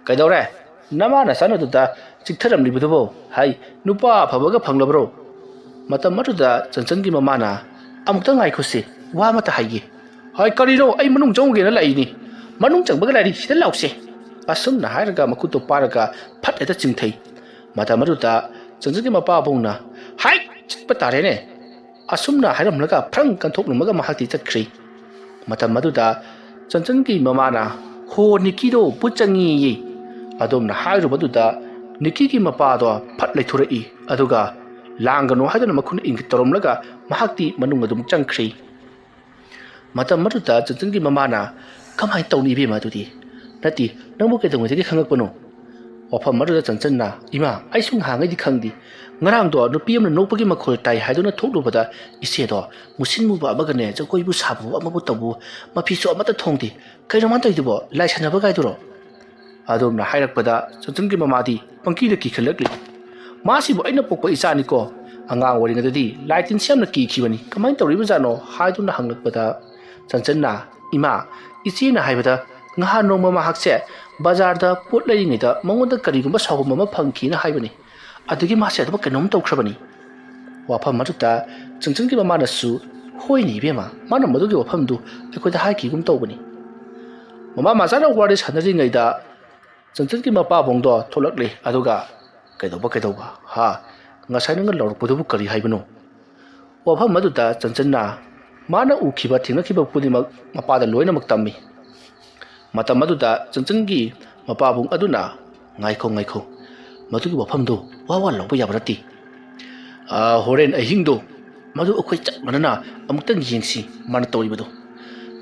"ꯀꯩꯗꯧꯔꯦ? ꯅꯃꯥ ꯅꯆꯥꯅꯗꯨꯗ ꯆꯤꯛꯊꯔꯝꯂꯤꯕꯗꯨꯕꯨ? ꯍꯥꯏ, ꯅꯨꯄꯥ ꯑꯐꯕꯒ ꯐꯪꯂꯕ꯭ꯔꯣ?" ꯃꯇꯝ ꯑꯗꯨꯗ ꯆꯟꯆꯟꯒꯤ ꯃꯃꯥꯅ, "ꯑꯃꯨꯛꯇ ꯉꯥꯏꯈꯣꯁꯦ, ꯋꯥ ꯑꯃꯇ ꯍꯥꯏꯒꯦ꯫" "ꯍꯥꯏ, ꯀꯔꯤꯅꯣ? ꯑꯩ ꯃꯅꯨꯡ ꯆꯪꯉꯨꯒꯦꯅ ꯂꯥꯛꯏꯅꯤ꯫ ꯃꯅꯨꯡ ꯆꯪꯕꯒ ꯂꯥꯏꯔꯤ, ꯁꯤꯗ ꯂꯥꯎꯁꯦ꯫" ꯑꯁꯨꯝꯅ ꯍꯥꯏꯔꯒ ꯃꯈꯨꯠꯇꯣ ꯄꯥꯏꯔꯒ ꯐꯠ ꯍꯦꯛꯇ ꯆꯤꯡꯊꯩ꯫ ꯃꯇꯝ ꯑꯗꯨꯗ ꯆꯟꯆꯟꯒꯤ ꯃꯄꯥꯕꯨꯡꯅ, "ꯍꯥꯏ! ꯆꯠꯄ ꯇꯥꯔꯦꯅꯦ!" ꯑꯁꯨꯝꯅ ꯍꯥꯏꯔꯝꯂꯒ ꯐ꯭ꯔꯪ ꯀꯟꯊꯣꯛꯂꯝꯃꯒ ꯃꯍꯥꯛꯇꯤ ꯆꯠꯈ꯭ꯔꯤ꯫ ꯃꯇꯝ ꯑꯗꯨꯗ ꯆꯟꯆꯟꯒꯤ ꯃꯃꯥꯅ, "ꯍꯣ, ꯅꯤꯀꯤꯗꯣ ꯚꯨꯠ ꯆꯪꯉꯤꯌꯦ!" ꯑꯗꯣꯝꯅ ꯍꯥꯏꯔꯨꯕꯗꯨꯗ ꯅꯤꯀꯤꯒꯤ ꯃꯄꯥꯗꯣ ꯐꯠ ꯂꯩꯊꯣꯔꯛꯏ꯫ ꯑꯗꯨꯒ ꯂꯥꯡꯒꯅꯨ ꯍꯥꯏꯗꯨꯅ ꯃꯈꯨꯠꯅ ꯏꯪꯒꯤꯠ ꯇꯧꯔꯝꯂꯒ ꯃꯍꯥꯛꯇꯤ ꯃꯅꯨꯡ ꯑꯗꯨꯝ ꯆꯪꯈ꯭ꯔꯤ꯫ ꯃꯇꯝ ꯑꯗꯨꯗ ꯆꯟꯆꯟꯒꯤ ꯃꯃꯥꯅ, "ꯀꯃꯥꯏꯅ ꯇꯧꯅꯤ ꯏꯕꯦꯝꯃ ꯑꯗꯨꯗꯤ? ꯅꯠꯇꯦ, ꯅꯪꯕꯨ ꯀꯩꯗꯧꯉꯩꯗꯒꯤ ꯈꯪꯉꯛꯄꯅꯣ?" ꯋꯥꯐꯝ ꯑꯗꯨꯗ ꯆꯟꯆꯟꯅ, "ꯏꯃꯥ, ꯑꯩꯁꯨ ꯉꯍꯥꯟꯉꯩꯗꯤ ꯈꯪꯗꯦ꯫ ꯉꯔꯥꯡꯗꯣ ꯅꯨꯄꯤ ꯑꯃꯅ ꯅꯣꯛꯄꯒꯤ ꯃꯈꯣꯜ ꯇꯥꯏ ꯍꯥꯏꯗꯨꯅ ꯊꯣꯛꯂꯨꯕꯗ ꯏꯆꯦꯗꯣ ꯃꯨꯁꯤꯟ ꯃꯨꯕ ꯑꯃꯒꯅꯦ ꯖꯒꯣꯏꯕꯨ ꯁꯥꯕꯕꯨ ꯑꯃꯕꯨ ꯇꯧꯕꯨ ꯃꯐꯤꯁꯨ ꯑꯃꯠꯇ ꯊꯣꯡꯗꯦ꯫ ꯀꯩꯅꯣ ꯃꯥꯅ ꯇꯧꯔꯤꯗꯨꯕꯣ? ꯂꯥꯏ ꯁꯥꯟꯅꯕ ꯀꯥꯏꯗꯨꯔꯣ?" ꯑꯗꯣꯝꯅ ꯍꯥꯏꯔꯛꯄꯗ ꯆꯟꯆꯟꯒꯤ ꯃꯃꯥꯗꯤ ꯄꯪꯀꯤꯗ ꯀꯤꯈꯠꯂꯛꯂꯤ꯫ "ꯃꯥꯁꯤꯕꯨ ꯑꯩꯅ ꯄꯣꯛꯄ ꯏꯆꯥꯅꯤꯀꯣ꯫ ꯑꯉꯥꯡ ꯑꯣꯏꯔꯤꯉꯩꯗꯗꯤ ꯂꯥꯏ ꯇꯤꯟꯁꯤ ꯌꯥꯝꯅ ꯀꯤꯈꯤꯕꯅꯤ꯫ ꯀꯃꯥꯏꯅ ꯇꯧꯔꯤꯕꯖꯥꯠꯅꯣ?" ꯍꯥꯏꯗꯨꯅ ꯍꯪꯂꯛꯄꯗ ꯆꯟꯆꯟꯅ, "ꯏꯃꯥ, ꯏꯆꯦꯅ ꯍꯥꯏꯕꯗ ꯉꯍꯥꯟ ꯅꯣꯡꯃ ꯃꯍꯥꯛꯁꯦ ꯕꯖꯥꯔꯗ ꯄꯣꯠ ꯂꯩꯔꯤꯉꯩꯗ ꯃꯉꯣꯟꯗ ꯀꯔꯤꯒꯨꯝꯕ ꯁꯥꯎꯍꯨꯝ ꯑꯃ ꯐꯪꯈꯤꯅ ꯍꯥꯏꯕꯅꯤ꯫ ꯑꯗꯨꯒꯤ ꯃꯥꯁꯦ ꯑꯗꯨꯃꯛ ꯀꯩꯅꯣꯝ ꯇꯧꯈ꯭ꯔꯕꯅꯤ꯫" ꯋꯥꯐꯝ ꯑꯗꯨꯗ ꯆꯟꯆꯟꯒꯤ ꯃꯃꯥꯅꯁꯨ, "ꯍꯣꯏꯅꯦ ꯏꯕꯦꯝꯃ, ꯃꯥꯅ ꯃꯗꯨꯒꯤ ꯋꯥꯐꯝꯗꯨ ꯑꯩꯈꯣꯏꯗ ꯍꯥꯏꯈꯤꯒꯨꯝ ꯇꯧꯕꯅꯤ꯫" ꯃꯃꯥ ꯃꯆꯥꯅ ꯋꯥꯔꯤ ꯁꯥꯟꯅꯔꯤꯉꯩꯗ ꯆꯟꯆꯟꯒꯤ ꯃꯄꯥꯕꯨꯡꯗꯣ ꯊꯣꯛꯂꯛꯂꯤ꯫ ꯑꯗꯨꯒ, "ꯀꯩꯗꯧꯕ, ꯀꯩꯗꯧꯕ? ꯍꯥ? ꯉꯁꯥꯏ ꯅꯪꯅ ꯂꯥꯎꯔꯛꯄꯗꯨꯕꯨ ꯀꯔꯤ ꯍꯥꯏꯕꯅꯣ?" ꯋꯥꯐꯝ ꯑꯗꯨꯗ ꯆꯟꯆꯟꯅ ꯃꯥꯅ ꯎꯈꯤꯕ ꯊꯦꯡꯅꯈꯤꯕ ꯄꯨꯝꯅꯃꯛ ꯃꯄꯥꯗ ꯂꯣꯏꯅꯃꯛ ꯇꯝꯃꯤ꯫ ꯃꯇꯝ ꯑꯗꯨꯗ ꯆꯟꯆꯟꯒꯤ ꯃꯄꯥꯕꯨꯡ ꯑꯗꯨꯅ, "ꯉꯥꯏꯈꯣ, ꯉꯥꯏꯈꯣ, ꯃꯗꯨꯒꯤ ꯋꯥꯐꯝꯗꯨ ꯋꯥ ꯋꯥ ꯂꯥꯎꯕ ꯌꯥꯕ ꯅꯠꯇꯦ꯫ ꯑꯥ, ꯍꯣꯔꯦꯟ ꯑꯍꯤꯡꯗꯣ ꯃꯗꯨ ꯑꯩꯈꯣꯏ ꯆꯞ ꯃꯥꯟꯅꯅ ꯑꯃꯨꯛꯇꯪ ꯌꯦꯡꯁꯤ, ꯃꯥꯅ ꯇꯧꯔꯤꯕꯗꯨ꯫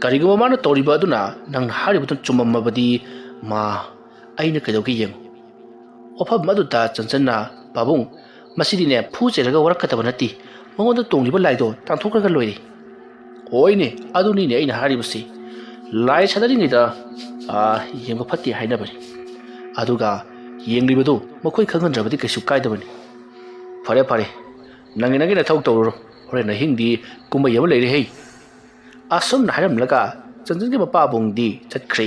ꯀꯔꯤꯒꯨꯝꯕ ꯃꯥꯅ ꯇꯧꯔꯤꯕ ꯑꯗꯨꯅ ꯅꯪꯅ ꯍꯥꯏꯔꯤꯕꯗꯨ ꯆꯨꯝꯃꯝꯃꯕꯗꯤ, ꯃꯥ, ꯑꯩꯅ ꯀꯩꯗꯧꯒꯦ ꯌꯦꯡꯉꯨ꯫" ꯋꯥꯐꯝ ꯑꯗꯨꯗ ꯆꯟꯆꯟꯅ, "ꯄꯥꯕꯨꯡ, ꯃꯁꯤꯗꯤꯅꯦ ꯐꯨ ꯆꯩꯔꯒ ꯋꯥꯔꯛꯀꯗꯕ ꯅꯠꯇꯦ꯫ ꯃꯉꯣꯟꯗ ꯇꯣꯡꯂꯤꯕ ꯂꯥꯏꯗꯣ ꯇꯥꯟꯊꯣꯛꯈ꯭ꯔꯒ ꯂꯣꯏꯔꯦ꯫" "ꯍꯣꯏꯅꯦ, ꯑꯗꯨꯅꯤꯅꯦ ꯑꯩꯅ ꯍꯥꯏꯔꯤꯕꯁꯤ꯫ ꯂꯥꯏ ꯁꯥꯟꯅꯔꯤꯉꯩꯗ, ꯑꯥ, ꯌꯦꯡꯕ ꯐꯠꯇꯦ ꯍꯥꯏꯅꯕꯅꯤ꯫ ꯑꯗꯨꯒ ꯌꯦꯡꯂꯤꯕꯗꯨ ꯃꯈꯣꯏ ꯈꯪꯍꯟꯗ꯭ꯔꯕꯗꯤ ꯀꯩꯁꯨ ꯀꯥꯏꯗꯕꯅꯤ꯫ ꯐꯔꯦ, ꯐꯔꯦ, ꯅꯪꯒꯤ, ꯅꯪꯒꯤ ꯅꯊꯧ ꯇꯧꯔꯨꯔꯣ꯫ ꯍꯣꯔꯦꯟ ꯑꯍꯤꯡꯗꯤ ꯀꯨꯝꯍꯩ ꯑꯃ ꯂꯩꯔꯦ ꯍꯦ꯫" ꯑꯁꯨꯝꯅ ꯍꯥꯏꯔꯝꯂꯒ ꯆꯟꯆꯟꯒꯤ ꯃꯄꯥꯕꯨꯡꯗꯤ ꯆꯠꯈ꯭ꯔꯦ꯫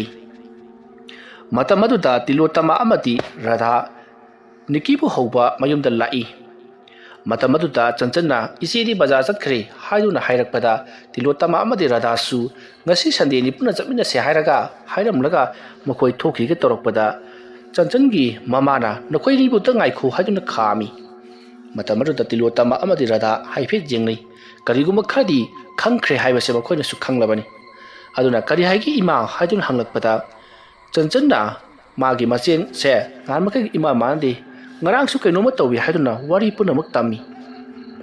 ꯃꯇꯝ ꯑꯗꯨꯗ ꯇꯤꯂꯣꯇꯃꯥ ꯑꯃꯗꯤ ꯔꯥꯙꯥ ꯅꯤꯀꯤꯕꯨ ꯍꯧꯕ ꯃꯌꯨꯝꯗ ꯂꯥꯛꯏ꯫ ꯃꯇꯝ ꯑꯗꯨꯗ ꯆꯟꯆꯟꯅ, "ꯏꯆꯦꯗꯤ ꯕꯖꯥꯔ ꯆꯠꯈ꯭ꯔꯦ" ꯍꯥꯏꯗꯨꯅ ꯍꯥꯏꯔꯛꯄꯗ, ꯇꯤꯂꯣꯇꯃ ꯑꯃꯗꯤ ꯔꯥꯙꯥꯁꯨ, "ꯉꯁꯤ ꯁꯟꯗꯦꯅꯤ, ꯄꯨꯟꯅ ꯆꯠꯃꯤꯟꯅꯁꯦ" ꯍꯥꯏꯔꯒ, ꯍꯥꯏꯔꯝꯂꯒ ꯃꯈꯣꯏ ꯊꯣꯛꯈꯤꯒꯦ ꯇꯧꯔꯛꯄꯗ, ꯆꯟꯆꯟꯒꯤ ꯃꯃꯥꯅ, "ꯅꯈꯣꯏ ꯑꯅꯤꯕꯨꯇ ꯉꯥꯏꯈꯣ" ꯍꯥꯏꯗꯨꯅ ꯈꯥꯝꯃꯤ꯫ ꯃꯇꯝ ꯑꯗꯨꯗ ꯇꯤꯂꯣꯇꯃ ꯑꯃꯗꯤ ꯔꯥꯙꯥ ꯍꯥꯏꯐꯦꯠ ꯌꯦꯡꯅꯩ꯫ ꯀꯔꯤꯒꯨꯝꯕ ꯈꯔꯗꯤ ꯈꯪꯈ꯭ꯔꯦ ꯍꯥꯏꯕꯁꯦ ꯃꯈꯣꯏꯅꯁꯨ ꯈꯪꯂꯕꯅꯤ꯫ ꯑꯗꯨꯅ, "ꯀꯔꯤ ꯍꯥꯏꯒꯦ ꯏꯃꯥ?" ꯍꯥꯏꯗꯨꯅ ꯍꯪꯂꯛꯄꯗ, ꯆꯟꯆꯟꯅ ꯃꯥꯒꯤ ꯃꯆꯦꯁꯦ ꯅꯍꯥꯟ ꯃꯈꯩꯒ ꯏꯃꯥ ꯃꯥꯟꯅꯗꯦ, ꯉꯔꯥꯡꯁꯨ ꯀꯩꯅꯣꯝꯃ ꯇꯧꯏ ꯍꯥꯏꯗꯨꯅ ꯋꯥꯔꯤ ꯄꯨꯝꯅꯃꯛ ꯇꯝꯃꯤ꯫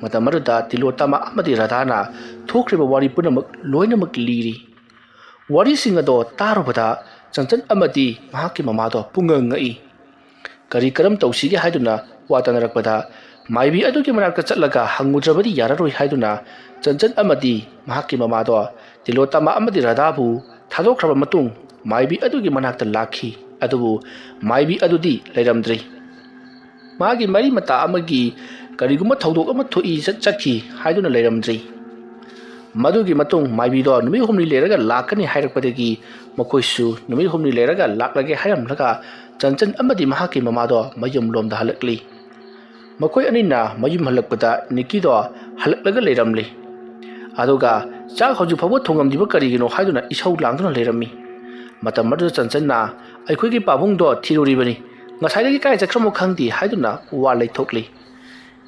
ꯃꯇꯝ ꯑꯗꯨꯗ ꯇꯤꯂꯣꯇꯃ ꯑꯃꯗꯤ ꯔꯥꯙꯥꯅ ꯊꯣꯛꯈ꯭ꯔꯤꯕ ꯋꯥꯔꯤ ꯄꯨꯝꯅꯃꯛ ꯂꯣꯏꯅꯃꯛ ꯂꯤꯔꯤ꯫ ꯋꯥꯔꯤꯁꯤꯡ ꯑꯗꯣ ꯇꯥꯔꯨꯕꯗ ꯆꯟꯆꯟ ꯑꯃꯗꯤ ꯃꯍꯥꯛꯀꯤ ꯃꯃꯥꯗꯣ ꯄꯨꯡꯉꯛ ꯉꯛꯏ꯫ ꯀꯔꯤ ꯀꯔꯝ ꯇꯧꯁꯤꯒꯦ ꯍꯥꯏꯗꯨꯅ ꯋꯥ ꯇꯥꯅꯔꯛꯄꯗ, ꯃꯥꯏꯕꯤ ꯑꯗꯨꯒꯤ ꯃꯅꯥꯛꯇ ꯆꯠꯂꯒ ꯍꯪꯉꯨꯗ꯭ꯔꯕꯗꯤ ꯌꯥꯔꯔꯣꯏ ꯍꯥꯏꯗꯨꯅ ꯆꯟꯆꯟ ꯑꯃꯗꯤ ꯃꯍꯥꯛꯀꯤ ꯃꯃꯥꯗꯣ ꯇꯤꯂꯣꯇꯃ ꯑꯃꯗꯤ ꯔꯥꯙꯥꯕꯨ ꯊꯥꯗꯣꯛꯈ꯭ꯔꯕ ꯃꯇꯨꯡ ꯃꯥꯏꯕꯤ ꯑꯗꯨꯒꯤ ꯃꯅꯥꯛꯇ ꯂꯥꯛꯈꯤ꯫ ꯑꯗꯨꯕꯨ ꯃꯥꯏꯕꯤ ꯑꯗꯨꯗꯤ ꯂꯩꯔꯝꯗ꯭ꯔꯤ꯫ ꯃꯥꯒꯤ ꯃꯔꯤ ꯃꯇꯥ ꯑꯃꯒꯤ ꯀꯔꯤꯒꯨꯝꯕ ꯊꯧꯗꯣꯛ ꯑꯃ ꯊꯣꯛꯏ, ꯆꯠ-, ꯆꯠꯈꯤ ꯍꯥꯏꯗꯨꯅ ꯂꯩꯔꯝꯗ꯭ꯔꯤ꯫ ꯃꯗꯨꯒꯤ ꯃꯇꯨꯡ ꯃꯥꯏꯕꯤꯗꯣ ꯅꯨꯃꯤꯠ ꯍꯨꯝꯅꯤ ꯂꯩꯔꯒ ꯂꯥꯛꯀꯅꯤ ꯍꯥꯏꯔꯛꯄꯗꯒꯤ ꯃꯈꯣꯏꯁꯨ ꯅꯨꯃꯤꯠ ꯍꯨꯝꯅꯤ ꯂꯩꯔꯒ ꯂꯥꯛꯂꯒꯦ ꯍꯥꯏꯔꯝꯂꯒ ꯆꯟꯆꯟ ꯑꯃꯗꯤ ꯃꯍꯥꯛꯀꯤ ꯃꯃꯥꯗꯣ ꯃꯌꯨꯝ ꯂꯣꯝꯗ ꯍꯜꯂꯛꯂꯤ꯫ ꯃꯈꯣꯏ ꯑꯅꯤꯅ ꯃꯌꯨꯝ ꯍꯜꯂꯛꯄꯗ ꯅꯤꯀꯤꯗꯣ ꯍꯜꯂꯛꯂꯒ ꯂꯩꯔꯝꯂꯤ꯫ ꯑꯗꯨꯒ, "ꯆꯥꯛ ꯍꯧꯖꯤꯛ ꯐꯥꯎꯕ ꯊꯣꯡꯉꯝꯗ꯭ꯔꯤꯕ ꯀꯔꯤꯒꯤꯅꯣ?" ꯍꯥꯏꯗꯨꯅ ꯏꯁꯧ ꯂꯥꯡꯗꯨꯅ ꯂꯩꯔꯝꯃꯤ꯫ ꯃꯇꯝ ꯑꯗꯨꯗ ꯆꯟꯆꯟꯅ, "ꯑꯩꯈꯣꯏꯒꯤ ꯄꯥꯕꯨꯡꯗꯣ ꯊꯤꯔꯨꯔꯤꯕꯅꯤ, ꯉꯁꯥꯏꯗꯒꯤ ꯀꯥꯏ ꯆꯠꯈ꯭ꯔꯃꯣ ꯈꯪꯗꯦ" ꯍꯥꯏꯗꯨꯅ ꯋꯥ ꯂꯩꯊꯣꯛꯂꯤ꯫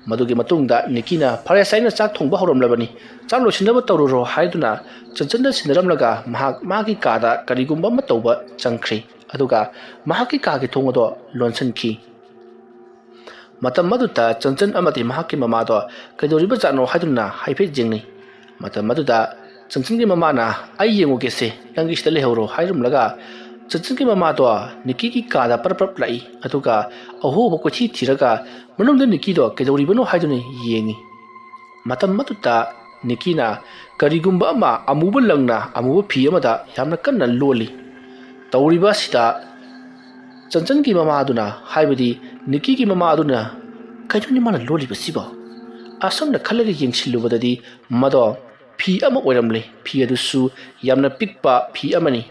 ꯃꯗꯨꯒꯤ ꯃꯇꯨꯡꯗ ꯅꯤꯀꯤꯅ, "ꯐꯔꯦ, ꯁꯥꯏꯅ ꯆꯥꯛ ꯊꯣꯡꯕ ꯍꯧꯔꯝꯂꯕꯅꯤ, ꯆꯥꯛ ꯂꯣꯏꯁꯤꯟꯅꯕ ꯇꯧꯔꯨꯔꯣ" ꯍꯥꯏꯗꯨꯅ ꯆꯟꯆꯟꯗ ꯁꯤꯟꯅꯔꯝꯂꯒ ꯃꯍꯥꯛ ꯃꯥꯒꯤ ꯀꯥꯗ ꯀꯔꯤꯒꯨꯝꯕ ꯑꯃ ꯇꯧꯕ ꯆꯪꯈ꯭ꯔꯤ꯫ ꯑꯗꯨꯒ ꯃꯍꯥꯛꯀꯤ ꯀꯥꯒꯤ ꯊꯣꯡ ꯑꯗꯣ ꯂꯣꯟꯁꯤꯟꯈꯤ꯫ ꯃꯇꯝ ꯑꯗꯨꯗ ꯆꯟꯆꯟ ꯑꯃꯗꯤ ꯃꯍꯥꯛꯀꯤ ꯃꯃꯥꯗꯣ ꯀꯩꯗꯧꯔꯤꯕꯖꯥꯠꯅꯣ ꯍꯥꯏꯗꯨꯅ ꯍꯥꯏꯐꯦꯠ ꯌꯦꯡꯅꯩ꯫ ꯃꯇꯝ ꯑꯗꯨꯗ ꯆꯟꯆꯟꯒꯤ ꯃꯃꯥꯅ, "ꯑꯩ ꯌꯦꯡꯉꯨꯒꯦꯁꯦ, ꯅꯪꯒꯤ ꯁꯤꯗ ꯂꯩꯍꯧꯔꯣ" ꯍꯥꯏꯔꯝꯂꯒ ꯆꯟꯆꯟꯒꯤ ꯃꯃꯥꯗꯣ ꯅꯤꯀꯤꯒꯤ ꯀꯥꯗ ꯄꯔꯞ ꯄꯔꯞ ꯂꯥꯛꯏ꯫ ꯑꯗꯨꯒ ꯑꯍꯣꯕ ꯀꯣꯏꯊꯤ ꯊꯤꯔꯒ ꯃꯅꯨꯡꯗ ꯅꯤꯀꯤꯗꯣ ꯀꯩꯗꯧꯔꯤꯕꯅꯣ ꯍꯥꯏꯗꯨꯅ ꯌꯦꯡꯉꯤ꯫ ꯃꯇꯝ ꯑꯗꯨꯗ ꯅꯤꯀꯤꯅ ꯀꯔꯤꯒꯨꯝꯕ ꯑꯃ ꯑꯃꯨꯕ ꯂꯪꯅ ꯑꯃꯨꯕ ꯐꯤ ꯑꯃꯗ ꯌꯥꯝꯅ ꯀꯟꯅ ꯂꯣꯜꯂꯤ꯫ ꯇꯧꯔꯤꯕ ꯑꯁꯤꯗ ꯆꯟꯆꯟꯒꯤ ꯃꯃꯥꯗꯨꯅ, ꯍꯥꯏꯕꯗꯤ ꯅꯤꯀꯤꯒꯤ ꯃꯃꯥꯗꯨꯅ, "ꯀꯩꯅꯣꯅꯤ ꯃꯥꯅ ꯂꯣꯜꯂꯤꯕꯁꯤꯕꯣ?" ꯑꯁꯨꯝꯅ ꯈꯜꯂꯒ ꯌꯦꯡꯁꯤꯜꯂꯨꯕꯗꯗꯤ ꯃꯗꯣ ꯐꯤ ꯑꯃ ꯑꯣꯏꯔꯝꯂꯦ꯫ ꯐꯤ ꯑꯗꯨꯁꯨ ꯌꯥꯝꯅ ꯄꯤꯛꯄ ꯐꯤ ꯑꯃꯅꯤ꯫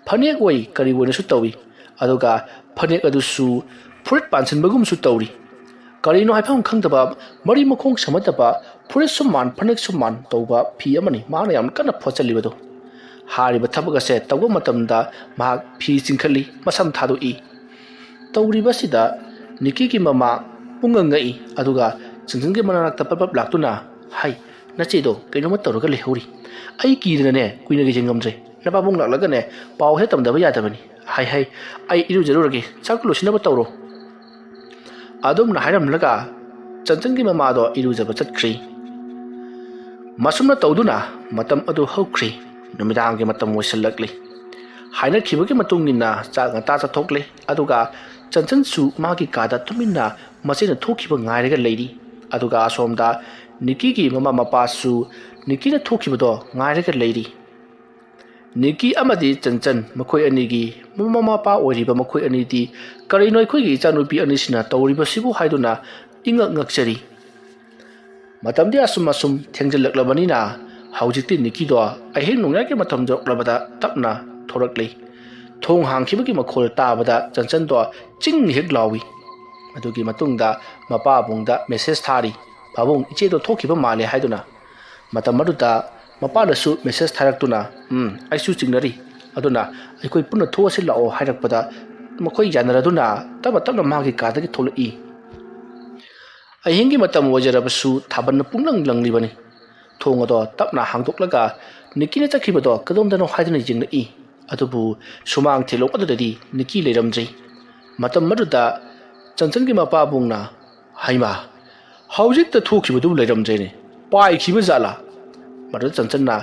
ꯐꯅꯦꯛ ꯑꯣꯏ ꯀꯔꯤ ꯑꯣꯏꯅꯁꯨ ꯇꯧꯏ꯫ ꯑꯗꯨꯒ ꯐꯅꯦꯛ ꯑꯗꯨꯁꯨ ꯐꯨꯔꯤꯠ ꯄꯥꯟꯁꯤꯟꯕꯒꯨꯝꯁꯨ ꯇꯧꯔꯤ꯫ ꯀꯔꯤꯅꯣ ꯍꯥꯏꯐꯝ ꯈꯪꯗꯕ, ꯃꯔꯤ ꯃꯈꯣꯡ ꯁꯝꯅꯗꯕ, ꯐꯨꯔꯤꯠ ꯁꯨꯝ ꯃꯥꯟ ꯐꯅꯦꯛ ꯁꯨꯝ ꯃꯥꯟ ꯇꯧꯕ ꯐꯤ ꯑꯃꯅꯤ ꯃꯍꯥꯛꯅ ꯌꯥꯝꯅ ꯀꯟꯅ ꯐꯣꯠꯆꯜꯂꯤꯕꯗꯨ꯫ ꯍꯥꯏꯔꯤꯕ ꯊꯕꯛ ꯑꯁꯦ ꯇꯧꯕ ꯃꯇꯝꯗ ꯃꯍꯥꯛ ꯐꯤ ꯆꯤꯡꯈꯠꯂꯤ, ꯃꯁꯝ ꯊꯥꯗꯣꯛꯏ꯫ ꯇꯧꯔꯤꯕꯁꯤꯗ ꯅꯤꯀꯤꯒꯤ ꯃꯃꯥ ꯄꯨꯡꯉꯛ ꯉꯛꯏ, ꯑꯗꯨꯒ ꯆꯟꯆꯟꯒꯤ ꯃꯅꯥꯛꯇ ꯄꯞ ꯄꯞ ꯂꯥꯛꯇꯨꯅ, "ꯍꯩ, ꯅꯆꯦꯗꯣ ꯀꯩꯅꯣꯝꯃ ꯇꯧꯔꯒ ꯂꯩꯍꯧꯔꯤ꯫ ꯑꯩ ꯀꯤꯗꯅꯅꯦ ꯀꯨꯏꯅꯒ ꯌꯦꯡꯉꯝꯗ꯭ꯔꯦ꯫ ꯅꯄꯥꯕꯨꯡ ꯂꯥꯛꯂꯒꯅꯦ ꯄꯥꯎ ꯍꯦꯛ ꯇꯝꯗꯕ ꯌꯥꯗꯕꯅꯤ꯫ ꯍꯩ ꯍꯩ, ꯑꯩ ꯏꯔꯨꯖꯔꯨꯔꯒꯦ, ꯆꯥꯛ ꯂꯣꯏꯁꯤꯟꯅꯕ ꯇꯧꯔꯣ"꯫ ꯑꯗꯨꯝꯅ ꯍꯥꯏꯔꯝꯂꯒ ꯆꯟꯆꯟꯒꯤ ꯃꯃꯥꯗꯣ ꯏꯔꯨꯖꯕ ꯆꯠꯈ꯭ꯔꯤ꯫ ꯃꯁꯨꯝꯅ ꯇꯧꯗꯨꯅ ꯃꯇꯝ ꯑꯗꯨ ꯍꯧꯈ꯭ꯔꯤ꯫ ꯅꯨꯃꯤꯗꯥꯡꯒꯤ ꯃꯇꯝ ꯑꯣꯏꯁꯤꯜꯂꯛꯂꯤ꯫ ꯍꯥꯏꯅꯈꯤꯕꯒꯤ ꯃꯇꯨꯡ ꯏꯟꯅ ꯆꯥꯛ ꯉꯟꯇꯥ ꯆꯥꯊꯣꯛꯂꯦ꯫ ꯑꯗꯨꯒ ꯆꯟꯆꯟꯁꯨ ꯃꯥꯒꯤ ꯀꯥꯗ ꯇꯨꯃꯤꯟꯅ ꯃꯆꯦꯅ ꯊꯣꯛꯈꯤꯕ ꯉꯥꯏꯔꯒ ꯂꯩꯔꯤ꯫ ꯑꯗꯨꯒ ꯑꯁꯣꯝꯗ ꯅꯤꯀꯤꯒꯤ ꯃꯃꯥ ꯃꯄꯥꯁꯨ ꯅꯤꯀꯤꯅ ꯊꯣꯛꯈꯤꯕꯗꯣ ꯉꯥꯏꯔꯒ ꯂꯩꯔꯤ꯫ ꯅꯤꯀꯤ ꯑꯃꯗꯤ ꯆꯟꯆꯟ ꯃꯈꯣꯏ ꯑꯅꯤꯒꯤ ꯃꯃꯥ ꯃꯄꯥ ꯑꯣꯏꯔꯤꯕ ꯃꯈꯣꯏ ꯑꯅꯤꯗꯤ ꯀꯔꯤꯅꯣ ꯑꯩꯈꯣꯏꯒꯤ ꯏꯆꯥꯅꯨꯄꯤ ꯑꯅꯤꯁꯤꯅ ꯇꯧꯔꯤꯕꯁꯤꯕꯨ ꯍꯥꯏꯗꯨꯅ ꯏꯉꯛ ꯉꯛꯆꯔꯤ꯫ ꯃꯇꯝꯗꯤ ꯑꯁꯨꯝ ꯑꯁꯨꯝ ꯊꯦꯡꯖꯤꯜꯂꯛꯂꯕꯅꯤꯅ ꯍꯧꯖꯤꯛꯇꯤ ꯅꯤꯀꯤꯗꯣ ꯑꯍꯤꯡ ꯅꯣꯡꯌꯥꯏꯒꯤ ꯃꯇꯝ ꯌꯧꯔꯛꯂꯕꯗ ꯇꯞꯅ ꯊꯣꯔꯛꯂꯤ꯫ ꯊꯣꯡ ꯍꯥꯡꯈꯤꯕꯒꯤ ꯃꯈꯣꯜ ꯇꯥꯕꯗ ꯆꯟꯆꯟꯗꯣ ꯆꯤꯡ ꯍꯦꯛ ꯂꯥꯎꯏ꯫ ꯑꯗꯨꯒꯤ ꯃꯇꯨꯡꯗ ꯃꯄꯥꯕꯨꯡꯗ ꯃꯦꯁꯦꯖ ꯊꯥꯔꯤ, "ꯄꯥꯕꯨꯡ, ꯏꯆꯦꯗꯣ ꯊꯣꯛꯈꯤꯕ ꯃꯥꯜꯂꯦ" ꯍꯥꯏꯗꯨꯅ꯫ ꯃꯇꯝ ꯑꯗꯨꯗ ꯃꯄꯥꯅꯁꯨ ꯃꯦꯁꯦꯖ ꯊꯥꯔꯛꯇꯨꯅ, "ꯎꯝ, ꯑꯩꯁꯨ ꯆꯤꯡꯅꯔꯤ, ꯑꯗꯨꯅ ꯑꯩꯈꯣꯏ ꯄꯨꯟꯅ ꯊꯣꯛꯑꯁꯤ ꯂꯥꯛꯑꯣ" ꯍꯥꯏꯔꯛꯄꯗ ꯃꯈꯣꯏ ꯌꯥꯅꯔꯗꯨꯅ ꯇꯞꯅ ꯇꯞꯅ ꯃꯥꯒꯤ ꯀꯥꯗꯒꯤ ꯊꯣꯛꯂꯛꯏ꯫ ꯑꯍꯤꯡꯒꯤ ꯃꯇꯝ ꯑꯣꯏꯖꯔꯕꯁꯨ ꯊꯥꯕꯜꯅ ꯄꯨꯡꯂꯪ ꯂꯪꯂꯤꯕꯅꯤ꯫ ꯊꯣꯡ ꯑꯗꯣ ꯇꯞꯅ ꯍꯥꯡꯗꯣꯛꯂꯒ ꯅꯤꯀꯤꯅ ꯆꯠꯈꯤꯕꯗꯣ ꯀꯗꯣꯝꯗꯅꯣ ꯍꯥꯏꯗꯨꯅ ꯌꯦꯡꯂꯛꯏ꯫ ꯑꯗꯨꯕꯨ ꯁꯨꯃꯥꯡ ꯊꯦꯂꯣꯡ ꯑꯗꯨꯗꯗꯤ ꯅꯤꯀꯤ ꯂꯩꯔꯝꯗ꯭ꯔꯤ꯫ ꯃꯇꯝ ꯑꯗꯨꯗ ꯆꯟꯆꯟꯒꯤ ꯃꯄꯥꯕꯨꯡꯅ, "ꯍꯩꯃꯥ, ꯍꯧꯖꯤꯛꯇ ꯊꯣꯛꯈꯤꯕꯗꯨ ꯂꯩꯔꯝꯗ꯭ꯔꯦꯅꯦ, ꯄꯥꯏꯈꯤꯕ ꯖꯥꯠꯂꯥ?" ꯃꯗꯨꯗ ꯆꯟꯆꯟꯅ,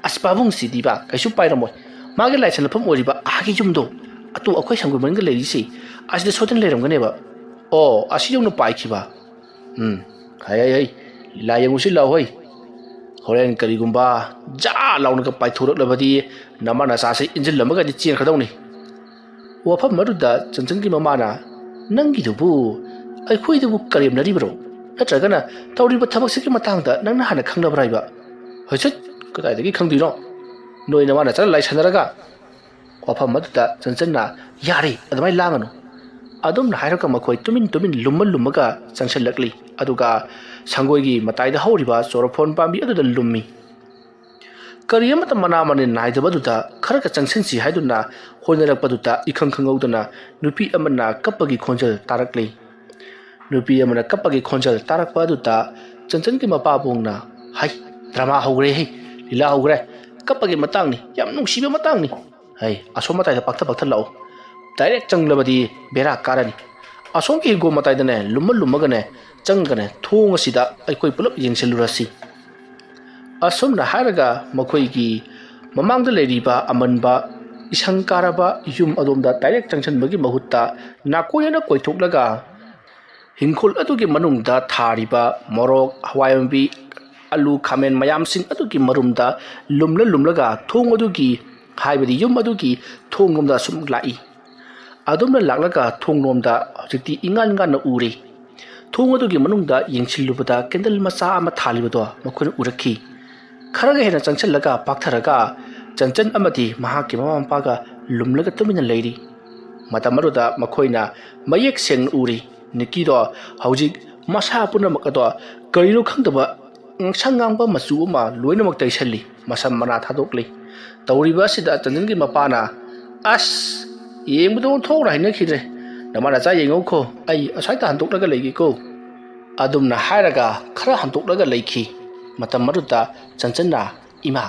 "ꯑꯁ, ꯄꯥꯕꯨꯡꯁꯤꯗꯤꯕ ꯀꯩꯁꯨ ꯄꯥꯏꯔꯝꯃꯣꯏ, ꯃꯥꯒꯤ ꯂꯥꯏ ꯁꯥꯟꯅꯐꯝ ꯑꯣꯏꯔꯤꯕ ꯑꯥꯒꯤ ꯌꯨꯝꯗꯣ, ꯑꯗꯨ ꯑꯩꯈꯣꯏ ꯁꯪꯒꯣꯏ ꯃꯅꯤꯡꯗ ꯂꯩꯔꯤꯁꯤ, ꯑꯁꯤꯗ ꯁꯣꯏꯗꯅ ꯂꯩꯔꯝꯒꯅꯦꯕ꯫ ꯑꯣ, ꯑꯁꯤ ꯌꯧꯅ ꯄꯥꯏꯈꯤꯕ꯫ ꯎꯝ, ꯍꯩ, ꯍꯩ, ꯍꯩ, ꯂꯤꯂꯥ ꯌꯦꯡꯉꯨꯁꯤ ꯂꯥꯎ, ꯍꯣꯏ꯫ ꯍꯣꯔꯦꯟ ꯀꯔꯤꯒꯨꯝꯕ ꯖꯥ ꯂꯥꯎꯅꯒ ꯄꯥꯏꯊꯣꯔꯛꯂꯕꯗꯤ ꯅꯃꯥ ꯅꯆꯥꯁꯦ ꯏꯟꯁꯤꯜꯂꯝꯃꯒꯗꯤ ꯆꯦꯟꯈ꯭ꯔꯗꯧꯅꯤ"꯫ ꯋꯥꯐꯝ ꯑꯗꯨꯗ ꯆꯟꯆꯟꯒꯤ ꯃꯃꯥꯅ, "ꯅꯪꯒꯤꯗꯨꯕꯨ ꯑꯩꯈꯣꯏꯗꯕꯨ ꯀꯔꯦꯝꯅꯔꯤꯕꯔꯣ? ꯅꯠꯇ꯭ꯔꯒꯅ ꯇꯧꯔꯤꯕ ꯊꯕꯛꯁꯤꯒꯤ ꯃꯇꯥꯡꯗ ꯅꯪꯅ ꯍꯥꯟꯅ ꯈꯪꯅꯕ꯭ꯔꯥ ꯍꯥꯏꯕ?" "ꯍꯩꯁꯠ, ꯀꯗꯥꯏꯗꯒꯤ ꯈꯪꯗꯣꯏꯅꯣ? ꯅꯣꯏ ꯅꯃꯥ ꯅꯆꯥꯅ ꯂꯥꯏ ꯁꯥꯟꯅꯔꯒ"꯫ ꯋꯥꯐꯝ ꯑꯗꯨꯗ ꯆꯟꯆꯟꯅ, "ꯌꯥꯔꯦ, ꯑꯗꯨꯃꯥꯏꯅ ꯂꯥꯡꯒꯅꯨ꯫ ꯑꯗꯨꯝꯅ ꯍꯥꯏꯔꯒ ꯃꯈꯣꯏ ꯇꯨꯃꯤꯟ ꯇꯨꯃꯤꯟ ꯂꯨꯝꯃ ꯂꯨꯝꯃꯒ ꯆꯪꯁꯤꯜꯂꯛꯂꯤ꯫ ꯑꯗꯨꯒ ꯁꯪꯒꯣꯏꯒꯤ ꯃꯇꯥꯏꯗ ꯍꯧꯔꯤꯕ ꯆꯣꯔꯐꯣꯟ ꯄꯥꯝꯕꯤ ꯑꯗꯨꯗ ꯂꯨꯝꯃꯤ꯫ ꯀꯔꯤ ꯑꯃꯠꯇ ꯃꯅꯥ ꯃꯅꯤꯟ ꯅꯥꯏꯗꯕꯗꯨꯗ ꯈꯔꯒ ꯆꯪꯁꯤꯟꯁꯤ ꯍꯥꯏꯗꯨꯅ ꯍꯣꯠꯅꯔꯛꯄꯗꯨꯗ ꯏꯈꯪ ꯈꯪꯍꯧꯗꯅ ꯅꯨꯄꯤ ꯑꯃꯅ ꯀꯞꯄꯒꯤ ꯈꯣꯟꯖꯦꯜ ꯇꯥꯔꯛꯂꯤ꯫ ꯅꯨꯄꯤ ꯑꯃꯅ ꯀꯞꯄꯒꯤ ꯈꯣꯟꯖꯦꯜ ꯇꯥꯔꯛꯄ ꯑꯗꯨꯗ ꯆꯟꯆꯟꯒꯤ ꯃꯄꯥꯕꯨꯡꯅ, "ꯍꯩ, ꯗ꯭ꯔꯃꯥ ꯍꯧꯈ꯭ꯔꯦ, ꯍꯩ, ꯂꯤꯂꯥ ꯍꯧꯈ꯭ꯔꯦ꯫ ꯀꯞꯄꯒꯤ ꯃꯇꯥꯡꯅꯤ, ꯌꯥꯝ ꯅꯨꯡꯁꯤꯕ ꯃꯇꯥꯡꯅꯤ꯫ ꯍꯩ, ꯑꯁꯣꯝ ꯃꯇꯥꯏꯗ ꯄꯥꯛꯊ ꯄꯥꯛꯊ ꯂꯥꯛꯑꯣ꯫ ꯗꯥꯏꯔꯦꯛ ꯆꯪꯂꯕꯗꯤ ꯕꯦꯔꯥ ꯀꯥꯔꯅꯤ꯫ ꯑꯁꯣꯝꯒꯤ ꯍꯤꯡꯒꯣꯜ ꯃꯇꯥꯏꯗꯅꯦ, ꯂꯨꯝꯃ ꯂꯨꯝꯃꯒꯅꯦ, ꯆꯪꯉꯒꯅꯦ, ꯊꯣꯡ ꯑꯁꯤꯗ ꯑꯩꯈꯣꯏ ꯄꯨꯂꯞ ꯌꯦꯡꯁꯤꯜꯂꯨꯔꯁꯤ"꯫ ꯑꯁꯨꯝꯅ ꯍꯥꯏꯔꯒ ꯃꯈꯣꯏꯒꯤ ꯃꯃꯥꯡꯗ ꯂꯩꯔꯤꯕ ꯑꯃꯟꯕ ꯏꯁꯪ ꯀꯥꯔꯕ ꯌꯨꯝ ꯑꯗꯣꯝꯗ ꯗꯥꯏꯔꯦꯛ ꯆꯪꯁꯤꯟꯕꯒꯤ ꯃꯍꯨꯠꯇ ꯅꯥꯀꯣꯏꯅꯅ ꯀꯣꯏꯊꯣꯛꯂꯒ ꯍꯤꯡꯈꯣꯜ ꯑꯗꯨꯒꯤ ꯃꯅꯨꯡꯗ ꯊꯥꯔꯤꯕ ꯃꯣꯔꯣꯛ, ꯍꯋꯥꯏ ꯃꯨꯕꯤ, ꯑꯂꯨ, ꯈꯥꯃꯦꯟ ꯃꯌꯥꯝꯁꯤꯡ ꯑꯗꯨꯒꯤ ꯃꯔꯨꯝꯗ ꯂꯨꯝꯂ ꯂꯨꯝꯂꯒ ꯊꯣꯡ ꯑꯗꯨꯒꯤ, ꯍꯥꯏꯕꯗꯤ ꯌꯨꯝ ꯑꯗꯨꯒꯤ ꯊꯣꯡꯂꯣꯝꯗ ꯁꯨꯝ ꯂꯥꯛꯏ꯫ ꯑꯗꯨꯝꯅ ꯂꯥꯛꯂꯒ ꯊꯣꯡꯂꯣꯝꯗ ꯍꯧꯖꯤꯛꯇꯤ ꯏꯉꯥꯟ ꯉꯥꯟꯅ ꯎꯔꯦ꯫ ꯊꯣꯡ ꯑꯗꯨꯒꯤ ꯃꯅꯨꯡꯗ ꯌꯦꯡꯁꯤꯜꯂꯨꯕꯗ ꯀꯦꯟꯗꯜ ꯃꯆꯥ ꯑꯃ ꯊꯥꯜꯂꯤꯕꯗꯣ ꯃꯈꯣꯏꯅ ꯎꯔꯛꯈꯤ꯫ ꯈꯔꯒ ꯍꯦꯟꯅ ꯆꯪꯁꯤꯜꯂꯒ ꯄꯥꯛꯊꯔꯒ ꯆꯟꯆꯟ ꯑꯃꯗꯤ ꯃꯍꯥꯛꯀꯤ ꯃꯃꯥ ꯃꯄꯥꯒ ꯂꯨꯝꯂꯒ ꯇꯨꯃꯤꯟꯅ ꯂꯩꯔꯤ꯫ ꯃꯇꯝ ꯑꯗꯨꯗ ꯃꯈꯣꯏꯅ ꯃꯌꯦꯛ ꯁꯦꯡꯅ ꯎꯔꯤ꯫ ꯅꯤꯛꯀꯤꯗꯣ ꯍꯧꯖꯤꯛ ꯃꯁꯥ ꯄꯨꯝꯅꯃꯛ ꯑꯗꯣ ꯀꯔꯤꯅꯣ ꯈꯪꯗꯕ ꯉꯥꯡꯁꯪ ꯉꯥꯡꯕ ꯃꯆꯨ ꯑꯃ ꯂꯣꯏꯅꯃꯛ ꯇꯩꯁꯜꯂꯤ꯫ ꯃꯁꯝ ꯃꯅꯥ ꯊꯥꯗꯣꯛꯂꯤ꯫ ꯇꯧꯔꯤꯕ ꯑꯁꯤꯗ ꯆꯟꯆꯟꯒꯤ ꯃꯄꯥꯅ, "ꯑꯁ, ꯌꯦꯡꯕꯗ ꯑꯣꯟꯊꯣꯛꯅ ꯍꯩꯅꯈꯤꯗ꯭ꯔꯦ꯫ ꯅꯃꯥ ꯅꯆꯥ ꯌꯦꯡꯉꯧꯈꯣ, ꯑꯩ ꯑꯁ꯭ꯋꯥꯏꯗ ꯍꯟꯗꯣꯛꯂꯒ ꯂꯩꯒꯦꯀꯣ"꯫ ꯑꯗꯨꯝꯅ ꯍꯥꯏꯔꯒ ꯈꯔ ꯍꯟꯗꯣꯛꯂꯒ ꯂꯩꯈꯤ꯫ ꯃꯇꯝ ꯑꯗꯨꯗ ꯆꯟꯆꯟꯅ, "ꯏꯃꯥ,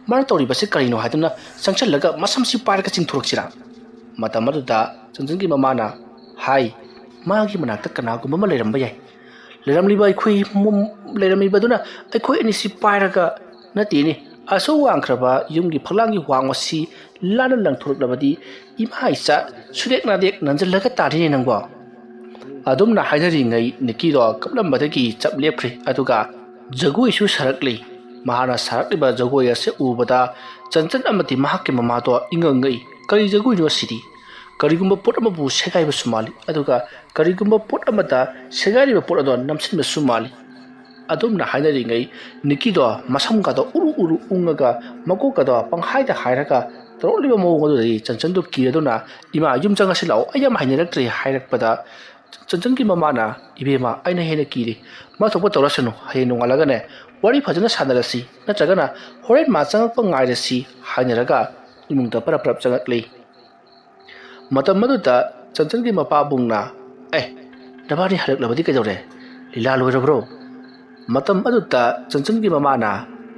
ꯃꯥꯅ ꯇꯧꯔꯤꯕꯁꯤ ꯀꯔꯤꯅꯣ?" ꯍꯥꯏꯗꯨꯅ ꯆꯪꯁꯤꯜꯂꯒ ꯃꯁꯝꯁꯤ ꯄꯥꯏꯔꯒ ꯆꯤꯡꯊꯣꯔꯛꯁꯤꯔꯥ? ꯃꯇꯝ ꯑꯗꯨꯗ ꯆꯟꯆꯟꯒꯤ ꯃꯃꯥꯅ ꯍꯥꯏ, "ꯃꯥꯒꯤ ꯃꯅꯥꯛꯇ ꯀꯅꯥꯒꯨꯝꯕ ꯑꯃ ꯂꯩꯔꯝꯕ ꯌꯥꯏ꯫ ꯂꯩꯔꯝꯂꯤꯕ ꯑꯩꯈꯣꯏ ꯃꯨꯝ-, ꯂꯩꯔꯝꯂꯤꯕꯗꯨꯅ ꯑꯩꯈꯣꯏ ꯑꯅꯤꯁꯤ ꯄꯥꯏꯔꯒ, ꯅꯠꯇꯦꯅꯦ, ꯑꯁꯨꯛ ꯋꯥꯡꯈ꯭ꯔꯕ ꯌꯨꯝꯒꯤ ꯐꯛꯂꯥꯡꯒꯤ ꯋꯥꯡꯃꯁꯤ ꯂꯥꯟꯅ ꯂꯪꯊꯣꯔꯛꯂꯕꯗꯤ ꯏꯃꯥ ꯏꯆꯥ ꯁꯨꯔꯦꯛ ꯅꯥꯗꯦꯛ ꯅꯟꯖꯜꯂꯒ ꯇꯥꯔꯤꯅꯦ ꯅꯪꯕꯣ"꯫ ꯑꯗꯨꯝꯅ ꯍꯥꯏꯅꯔꯤꯉꯩ ꯅꯤꯛꯀꯤꯗꯣ ꯀꯞꯂꯝꯕꯗꯒꯤ ꯆꯞ ꯂꯦꯞꯈ꯭ꯔꯦ꯫ ꯑꯗꯨꯒ ꯖꯒꯣꯏꯁꯨ ꯁꯥꯔꯛꯂꯤ꯫ ꯃꯍꯥꯛꯅ ꯁꯥꯔꯛꯂꯤꯕ ꯖꯒꯣꯏ ꯑꯁꯤ ꯎꯕꯗ ꯆꯟꯆꯟ ꯑꯃꯗꯤ ꯃꯍꯥꯛꯀꯤ ꯃꯃꯥꯗꯣ ꯏꯉꯛ ꯉꯛꯏ꯫ ꯀꯔꯤ ꯖꯒꯣꯏꯅꯣ ꯑꯁꯤꯗꯤ? ꯀꯔꯤꯒꯨꯝꯕ ꯄꯣꯠ ꯑꯃꯕꯨ ꯁꯦꯒꯥꯏꯕꯁꯨ ꯃꯥꯜꯂꯤ, ꯑꯗꯨꯒ ꯀꯔꯤꯒꯨꯝꯕ ꯄꯣꯠ ꯑꯃꯗ ꯁꯦꯒꯥꯏꯔꯤꯕ ꯄꯣꯠ ꯑꯗꯣ ꯅꯝꯁꯤꯟꯕꯁꯨ ꯃꯥꯜꯂꯤ꯫ ꯑꯗꯨꯝꯅ ꯍꯥꯏꯅꯔꯤꯉꯩ ꯅꯤꯛꯀꯤꯗꯣ ꯃꯁꯝꯒꯗꯣ ꯎꯔꯨ ꯎꯔꯨ ꯎꯪꯉꯒ ꯃꯀꯣꯛꯀꯗꯣ ꯄꯪꯍꯥꯏꯗ ꯍꯥꯏꯔꯒ ꯇꯧꯔꯛꯂꯤꯕ ꯃꯑꯣꯡ ꯑꯗꯨꯗꯗꯤ ꯆꯟꯆꯟꯗꯨ ꯀꯤꯔꯗꯨꯅ, "ꯏꯃꯥ, ꯌꯨꯝ ꯆꯪꯉꯁꯤ ꯂꯥꯛꯑꯣ, ꯑꯩ ꯌꯥꯝ ꯍꯩꯅꯔꯛꯇ꯭ꯔꯦ" ꯍꯥꯏꯔꯛꯄꯗ, ꯆꯟꯆꯟꯒꯤ ꯃꯃꯥꯅ, "ꯏꯕꯦꯝꯃ, ꯑꯩꯅ ꯍꯦꯟꯅ ꯀꯤꯔꯦ꯫ ꯃꯥ ꯊꯣꯛꯄ ꯇꯧꯔꯁꯅꯨ꯫ ꯍꯌꯦꯡ ꯅꯣꯡꯉꯥꯜꯂꯒꯅꯦ, ꯋꯥꯔꯤ ꯐꯖꯅ ꯁꯥꯟꯅꯔꯁꯤ, ꯅꯠꯇ꯭ꯔꯒꯅ ꯍꯣꯔꯦꯟ ꯃꯥ ꯆꯪꯉꯛꯄ ꯉꯥꯏꯔꯁꯤ" ꯍꯥꯏꯅꯔꯒ ꯏꯃꯨꯡꯗ ꯄꯔꯞ ꯄꯔꯞ ꯆꯪꯉꯛꯂꯤ꯫ ꯃꯇꯝ ꯑꯗꯨꯗ ꯆꯟꯆꯟꯒꯤ ꯃꯄꯥꯕꯨꯡꯅ, "ꯑꯦ, ꯅꯕꯥꯅꯤ ꯍꯜꯂꯛꯂꯕꯗꯤ ꯀꯩꯗꯧꯔꯦ? ꯂꯤꯂꯥ ꯂꯣꯏꯔꯕ꯭ꯔꯣ?" ꯃꯇꯝ ꯑꯗꯨꯗ ꯆꯟꯆꯟꯒꯤ ꯃꯃꯥꯅ,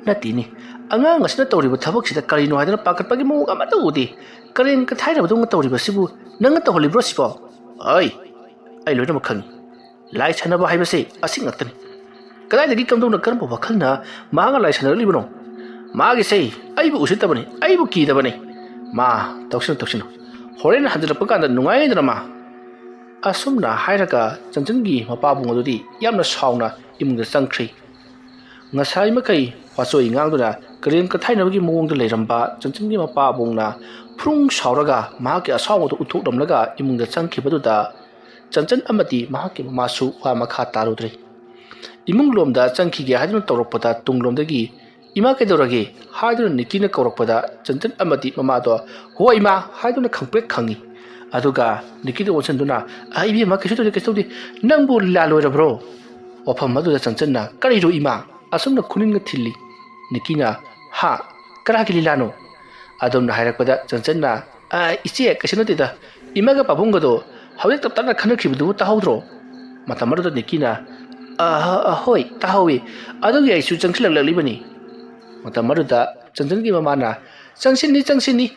"ꯅꯠꯇꯦꯅꯤ, ꯑꯉꯥꯡ ꯑꯁꯤꯅ ꯇꯧꯔꯤꯕ ꯊꯕꯛꯁꯤꯗ ꯀꯔꯤꯅꯣ ꯍꯥꯏꯗꯅ ꯄꯥꯈꯠꯄꯒꯤ ꯃꯑꯣꯡ ꯑꯃꯠꯇ ꯎꯗꯦ꯫ ꯀꯔꯦꯝ ꯀꯊꯥꯏꯅꯕꯗꯧꯅ ꯇꯧꯔꯤꯕꯁꯤꯕꯨ ꯅꯪꯅ ꯇꯧꯍꯜꯂꯤꯕ꯭ꯔꯣ ꯁꯤꯕꯣ?" "ꯑꯩ, ꯑꯩ ꯂꯣꯏꯅꯃꯛ ꯈꯪꯏ꯫ ꯂꯥꯏ ꯁꯥꯟꯅꯕ ꯍꯥꯏꯕꯁꯦ ꯑꯁꯤ ꯉꯥꯛꯇꯅꯤ꯫ ꯀꯗꯥꯏꯗꯒꯤ, ꯀꯝꯗꯧꯅ, ꯀꯔꯝꯕ ꯋꯥꯈꯜꯅ ꯃꯍꯥꯛꯅ ꯂꯥꯏ ꯁꯥꯟꯅꯔꯛꯂꯤꯕꯅꯣ? ꯃꯥꯒꯤꯁꯦ ꯑꯩꯕꯨ ꯎꯁꯤꯠꯇꯕꯅꯤ, ꯑꯩꯕꯨ ꯀꯤꯗꯕꯅꯤ꯫ ꯃꯥ, ꯇꯧꯁꯤꯟꯅꯨ, ꯇꯧꯁꯤꯟꯅꯨ꯫ ꯍꯣꯔꯦꯟ ꯍꯟꯖꯤꯜꯂꯛꯄ ꯀꯥꯟꯗ ꯅꯨꯡꯉꯥꯏꯗꯅ ꯃꯥ"꯫ ꯑꯁꯨꯝꯅ ꯍꯥꯏꯔꯒ ꯆꯟꯆꯟꯒꯤ ꯃꯄꯥꯕꯨꯡ ꯑꯗꯨꯗꯤ ꯌꯥꯝꯅ ꯁꯥꯎꯅ ꯏꯃꯨꯡꯗ ꯆꯪꯈ꯭ꯔꯤ꯫ ꯉꯁꯥꯏ ꯃꯈꯩ ꯋꯥꯆꯣꯏ ꯉꯥꯡꯗꯨꯅ ꯀꯔꯦꯝ ꯀꯊꯥꯏꯅꯕꯒꯤ ꯃꯑꯣꯡꯗ ꯂꯩꯔꯝꯕ ꯆꯟꯆꯟꯒꯤ ꯃꯄꯥꯕꯨꯡꯅ ꯐ꯭ꯔꯨꯡ ꯁꯥꯎꯔꯒ ꯃꯍꯥꯛꯀꯤ ꯑꯁꯥꯎꯕꯗꯨ ꯎꯠꯊꯣꯛꯂꯝꯂꯒ ꯏꯃꯨꯡꯗ ꯆꯪꯈꯤꯕꯗꯨꯗ ꯆꯟꯆꯟ ꯑꯃꯗꯤ ꯃꯍꯥꯛꯀꯤ ꯃꯃꯥꯁꯨ ꯋꯥ ꯃꯈꯥ ꯇꯥꯔꯨꯗ꯭ꯔꯦ꯫ ꯏꯃꯨꯡ ꯂꯣꯝꯗ ꯆꯪꯈꯤꯒꯦ ꯍꯥꯏꯗꯨꯅ ꯇꯧꯔꯛꯄꯗ ꯇꯨꯡꯂꯣꯝꯗꯒꯤ, "ꯏꯃꯥ, ꯀꯩꯗꯧꯔꯒꯦ?" ꯍꯥꯏꯗꯨꯅ ꯅꯤꯀꯤꯅ ꯀꯧꯔꯛꯄꯗ ꯆꯟꯆꯟ ꯑꯃꯗꯤ ꯃꯃꯥꯗꯣ, "ꯍꯣ ꯏꯃꯥ" ꯍꯥꯏꯗꯨꯅ ꯈꯪꯄ꯭ꯔꯦꯛ ꯈꯪꯉꯤ꯫ ꯑꯗꯨꯒ ꯅꯤꯀꯤꯗ ꯑꯣꯟꯁꯤꯟꯗꯨꯅ, "ꯑ, ꯏꯕꯦꯝꯃ, ꯀꯩꯁꯨ ꯇꯧꯗꯦ, ꯀꯩꯁꯨ ꯇꯧꯗꯦ꯫ ꯅꯪꯕꯨ ꯂꯤꯂꯥ ꯂꯣꯏꯔꯕ꯭ꯔꯣ?" ꯋꯥꯐꯝ ꯑꯗꯨꯗ ꯆꯟꯆꯟꯅ, "ꯀꯔꯤꯅꯣ ꯏꯃꯥ?" ꯑꯁꯨꯝꯅ ꯈꯨꯅꯤꯡꯅ ꯊꯤꯜꯂꯤ꯫ ꯅꯤꯀꯤꯅ, "ꯍꯥ? ꯀꯅꯥꯒꯤ ꯂꯤꯂꯥꯅꯣ?" ꯑꯗꯨꯝꯅ ꯍꯥꯏꯔꯛꯄꯗ ꯆꯟꯆꯟꯅ, "ꯑ, ꯏꯆꯦ, ꯀꯩꯁꯨ ꯅꯠꯇꯦꯗ꯫ ꯏꯃꯥꯒ ꯄꯥꯕꯨꯡꯒꯗꯣ ꯍꯧꯖꯤꯛ ꯇꯞ ꯇꯞꯅ ꯈꯟꯅꯈꯤꯕꯗꯨꯕꯨ ꯇꯥꯍꯧꯗ꯭ꯔꯣ?" ꯃꯇꯝ ꯑꯗꯨꯗ ꯅꯤꯀꯤꯅ, "ꯑ, ꯑ, ꯍꯣꯏ, ꯇꯥꯍꯧꯋꯤ꯫ ꯑꯗꯨꯒꯤ ꯑꯩꯁꯨ ꯆꯪꯁꯤꯜꯂꯛꯂꯤꯕꯅꯤ꯫" ꯃꯇꯝ ꯑꯗꯨꯗ ꯆꯟꯆꯟꯒꯤ ꯃꯃꯥꯅ, "ꯆꯪꯁꯤꯟꯅꯤ, ꯆꯪꯁꯤꯟꯅꯤ꯫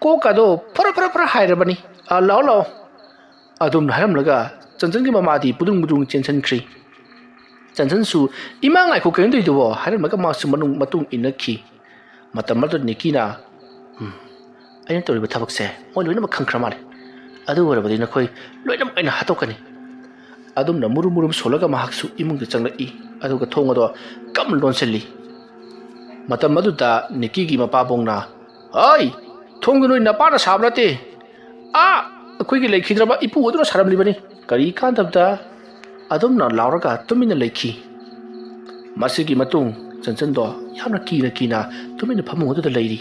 ꯀꯣꯛꯀꯗꯣ ꯐꯔ ꯐꯔ ꯐꯔ ꯍꯥꯏꯔꯕꯅꯤ꯫ ꯑ, ꯂꯥꯛꯑꯣ, ꯂꯥꯛꯑꯣ꯫" ꯑꯗꯨꯝꯅ ꯍꯥꯏꯔꯝꯂꯒ ꯆꯟꯆꯟꯒꯤ ꯃꯃꯥꯗꯤ ꯄꯨꯗꯨꯡ ꯄꯨꯗꯨꯡ ꯆꯦꯟꯁꯤꯟꯈ꯭ꯔꯤ꯫ ꯆꯟꯆꯟꯁꯨ, "ꯏꯃꯥ, ꯉꯥꯏꯈꯣ, ꯀꯩꯅꯣ ꯇꯧꯔꯤꯗꯨꯕꯣ?" ꯍꯥꯏꯔꯝꯂꯒ ꯃꯥꯁꯨ ꯃꯅꯨꯡ ꯃꯇꯨꯡ ꯏꯟꯅꯈꯤ꯫ ꯃꯇꯝ ꯑꯗꯨꯗ ꯅꯤꯀꯤꯅ, "ꯎꯝ, ꯑꯩꯅ ꯇꯧꯔꯤꯕ ꯊꯕꯛꯁꯦ ꯃꯣꯏ ꯂꯣꯏꯅꯃꯛ ꯈꯪꯈ꯭ꯔ ꯃꯥꯜꯂꯦ꯫ ꯑꯗꯨ ꯑꯣꯏꯔꯕꯗꯤ ꯅꯈꯣꯏ ꯂꯣꯏꯅꯃꯛ ꯑꯩꯅ ꯍꯥꯠꯇꯣꯛꯀꯅꯤ꯫" ꯑꯗꯨꯝꯅ ꯃꯨꯔꯨꯝ ꯃꯨꯔꯨꯝ ꯁꯣꯜꯂꯒ ꯃꯍꯥꯛꯁꯨ ꯏꯃꯨꯡꯗ ꯆꯪꯂꯛꯏ꯫ ꯑꯗꯨꯒ ꯊꯣꯡ ꯑꯗꯣ ꯀꯝ ꯂꯣꯟꯁꯤꯜꯂꯤ꯫ ꯃꯇꯝ ꯑꯗꯨꯗ ꯅꯤꯀꯤꯒꯤ ꯃꯄꯥꯕꯨꯡꯅ, "ꯍꯩ! ꯊꯣꯡꯗꯨ ꯅꯣꯏ ꯅꯄꯥꯅ ꯁꯥꯕ ꯅꯠꯇꯦ꯫ ꯑꯥ, ꯑꯩꯈꯣꯏꯒꯤ ꯂꯩꯈꯤꯗ꯭ꯔꯕ ꯏꯄꯨ ꯑꯗꯨꯅ ꯁꯥꯔꯝꯂꯤꯕꯅꯤ꯫ ꯀꯔꯤ ꯀꯥꯟꯗꯕꯗ?" ꯑꯗꯨꯝꯅ ꯂꯥꯎꯔꯒ ꯇꯨꯃꯤꯟꯅ ꯂꯩꯈꯤ꯫ ꯃꯁꯤꯒꯤ ꯃꯇꯨꯡ ꯆꯟꯆꯟꯗꯣ ꯌꯥꯝꯅ ꯀꯤꯅ ꯀꯤꯅ ꯇꯨꯃꯤꯟꯅ ꯐꯃꯨꯡ ꯑꯗꯨꯗ ꯂꯩꯔꯤ꯫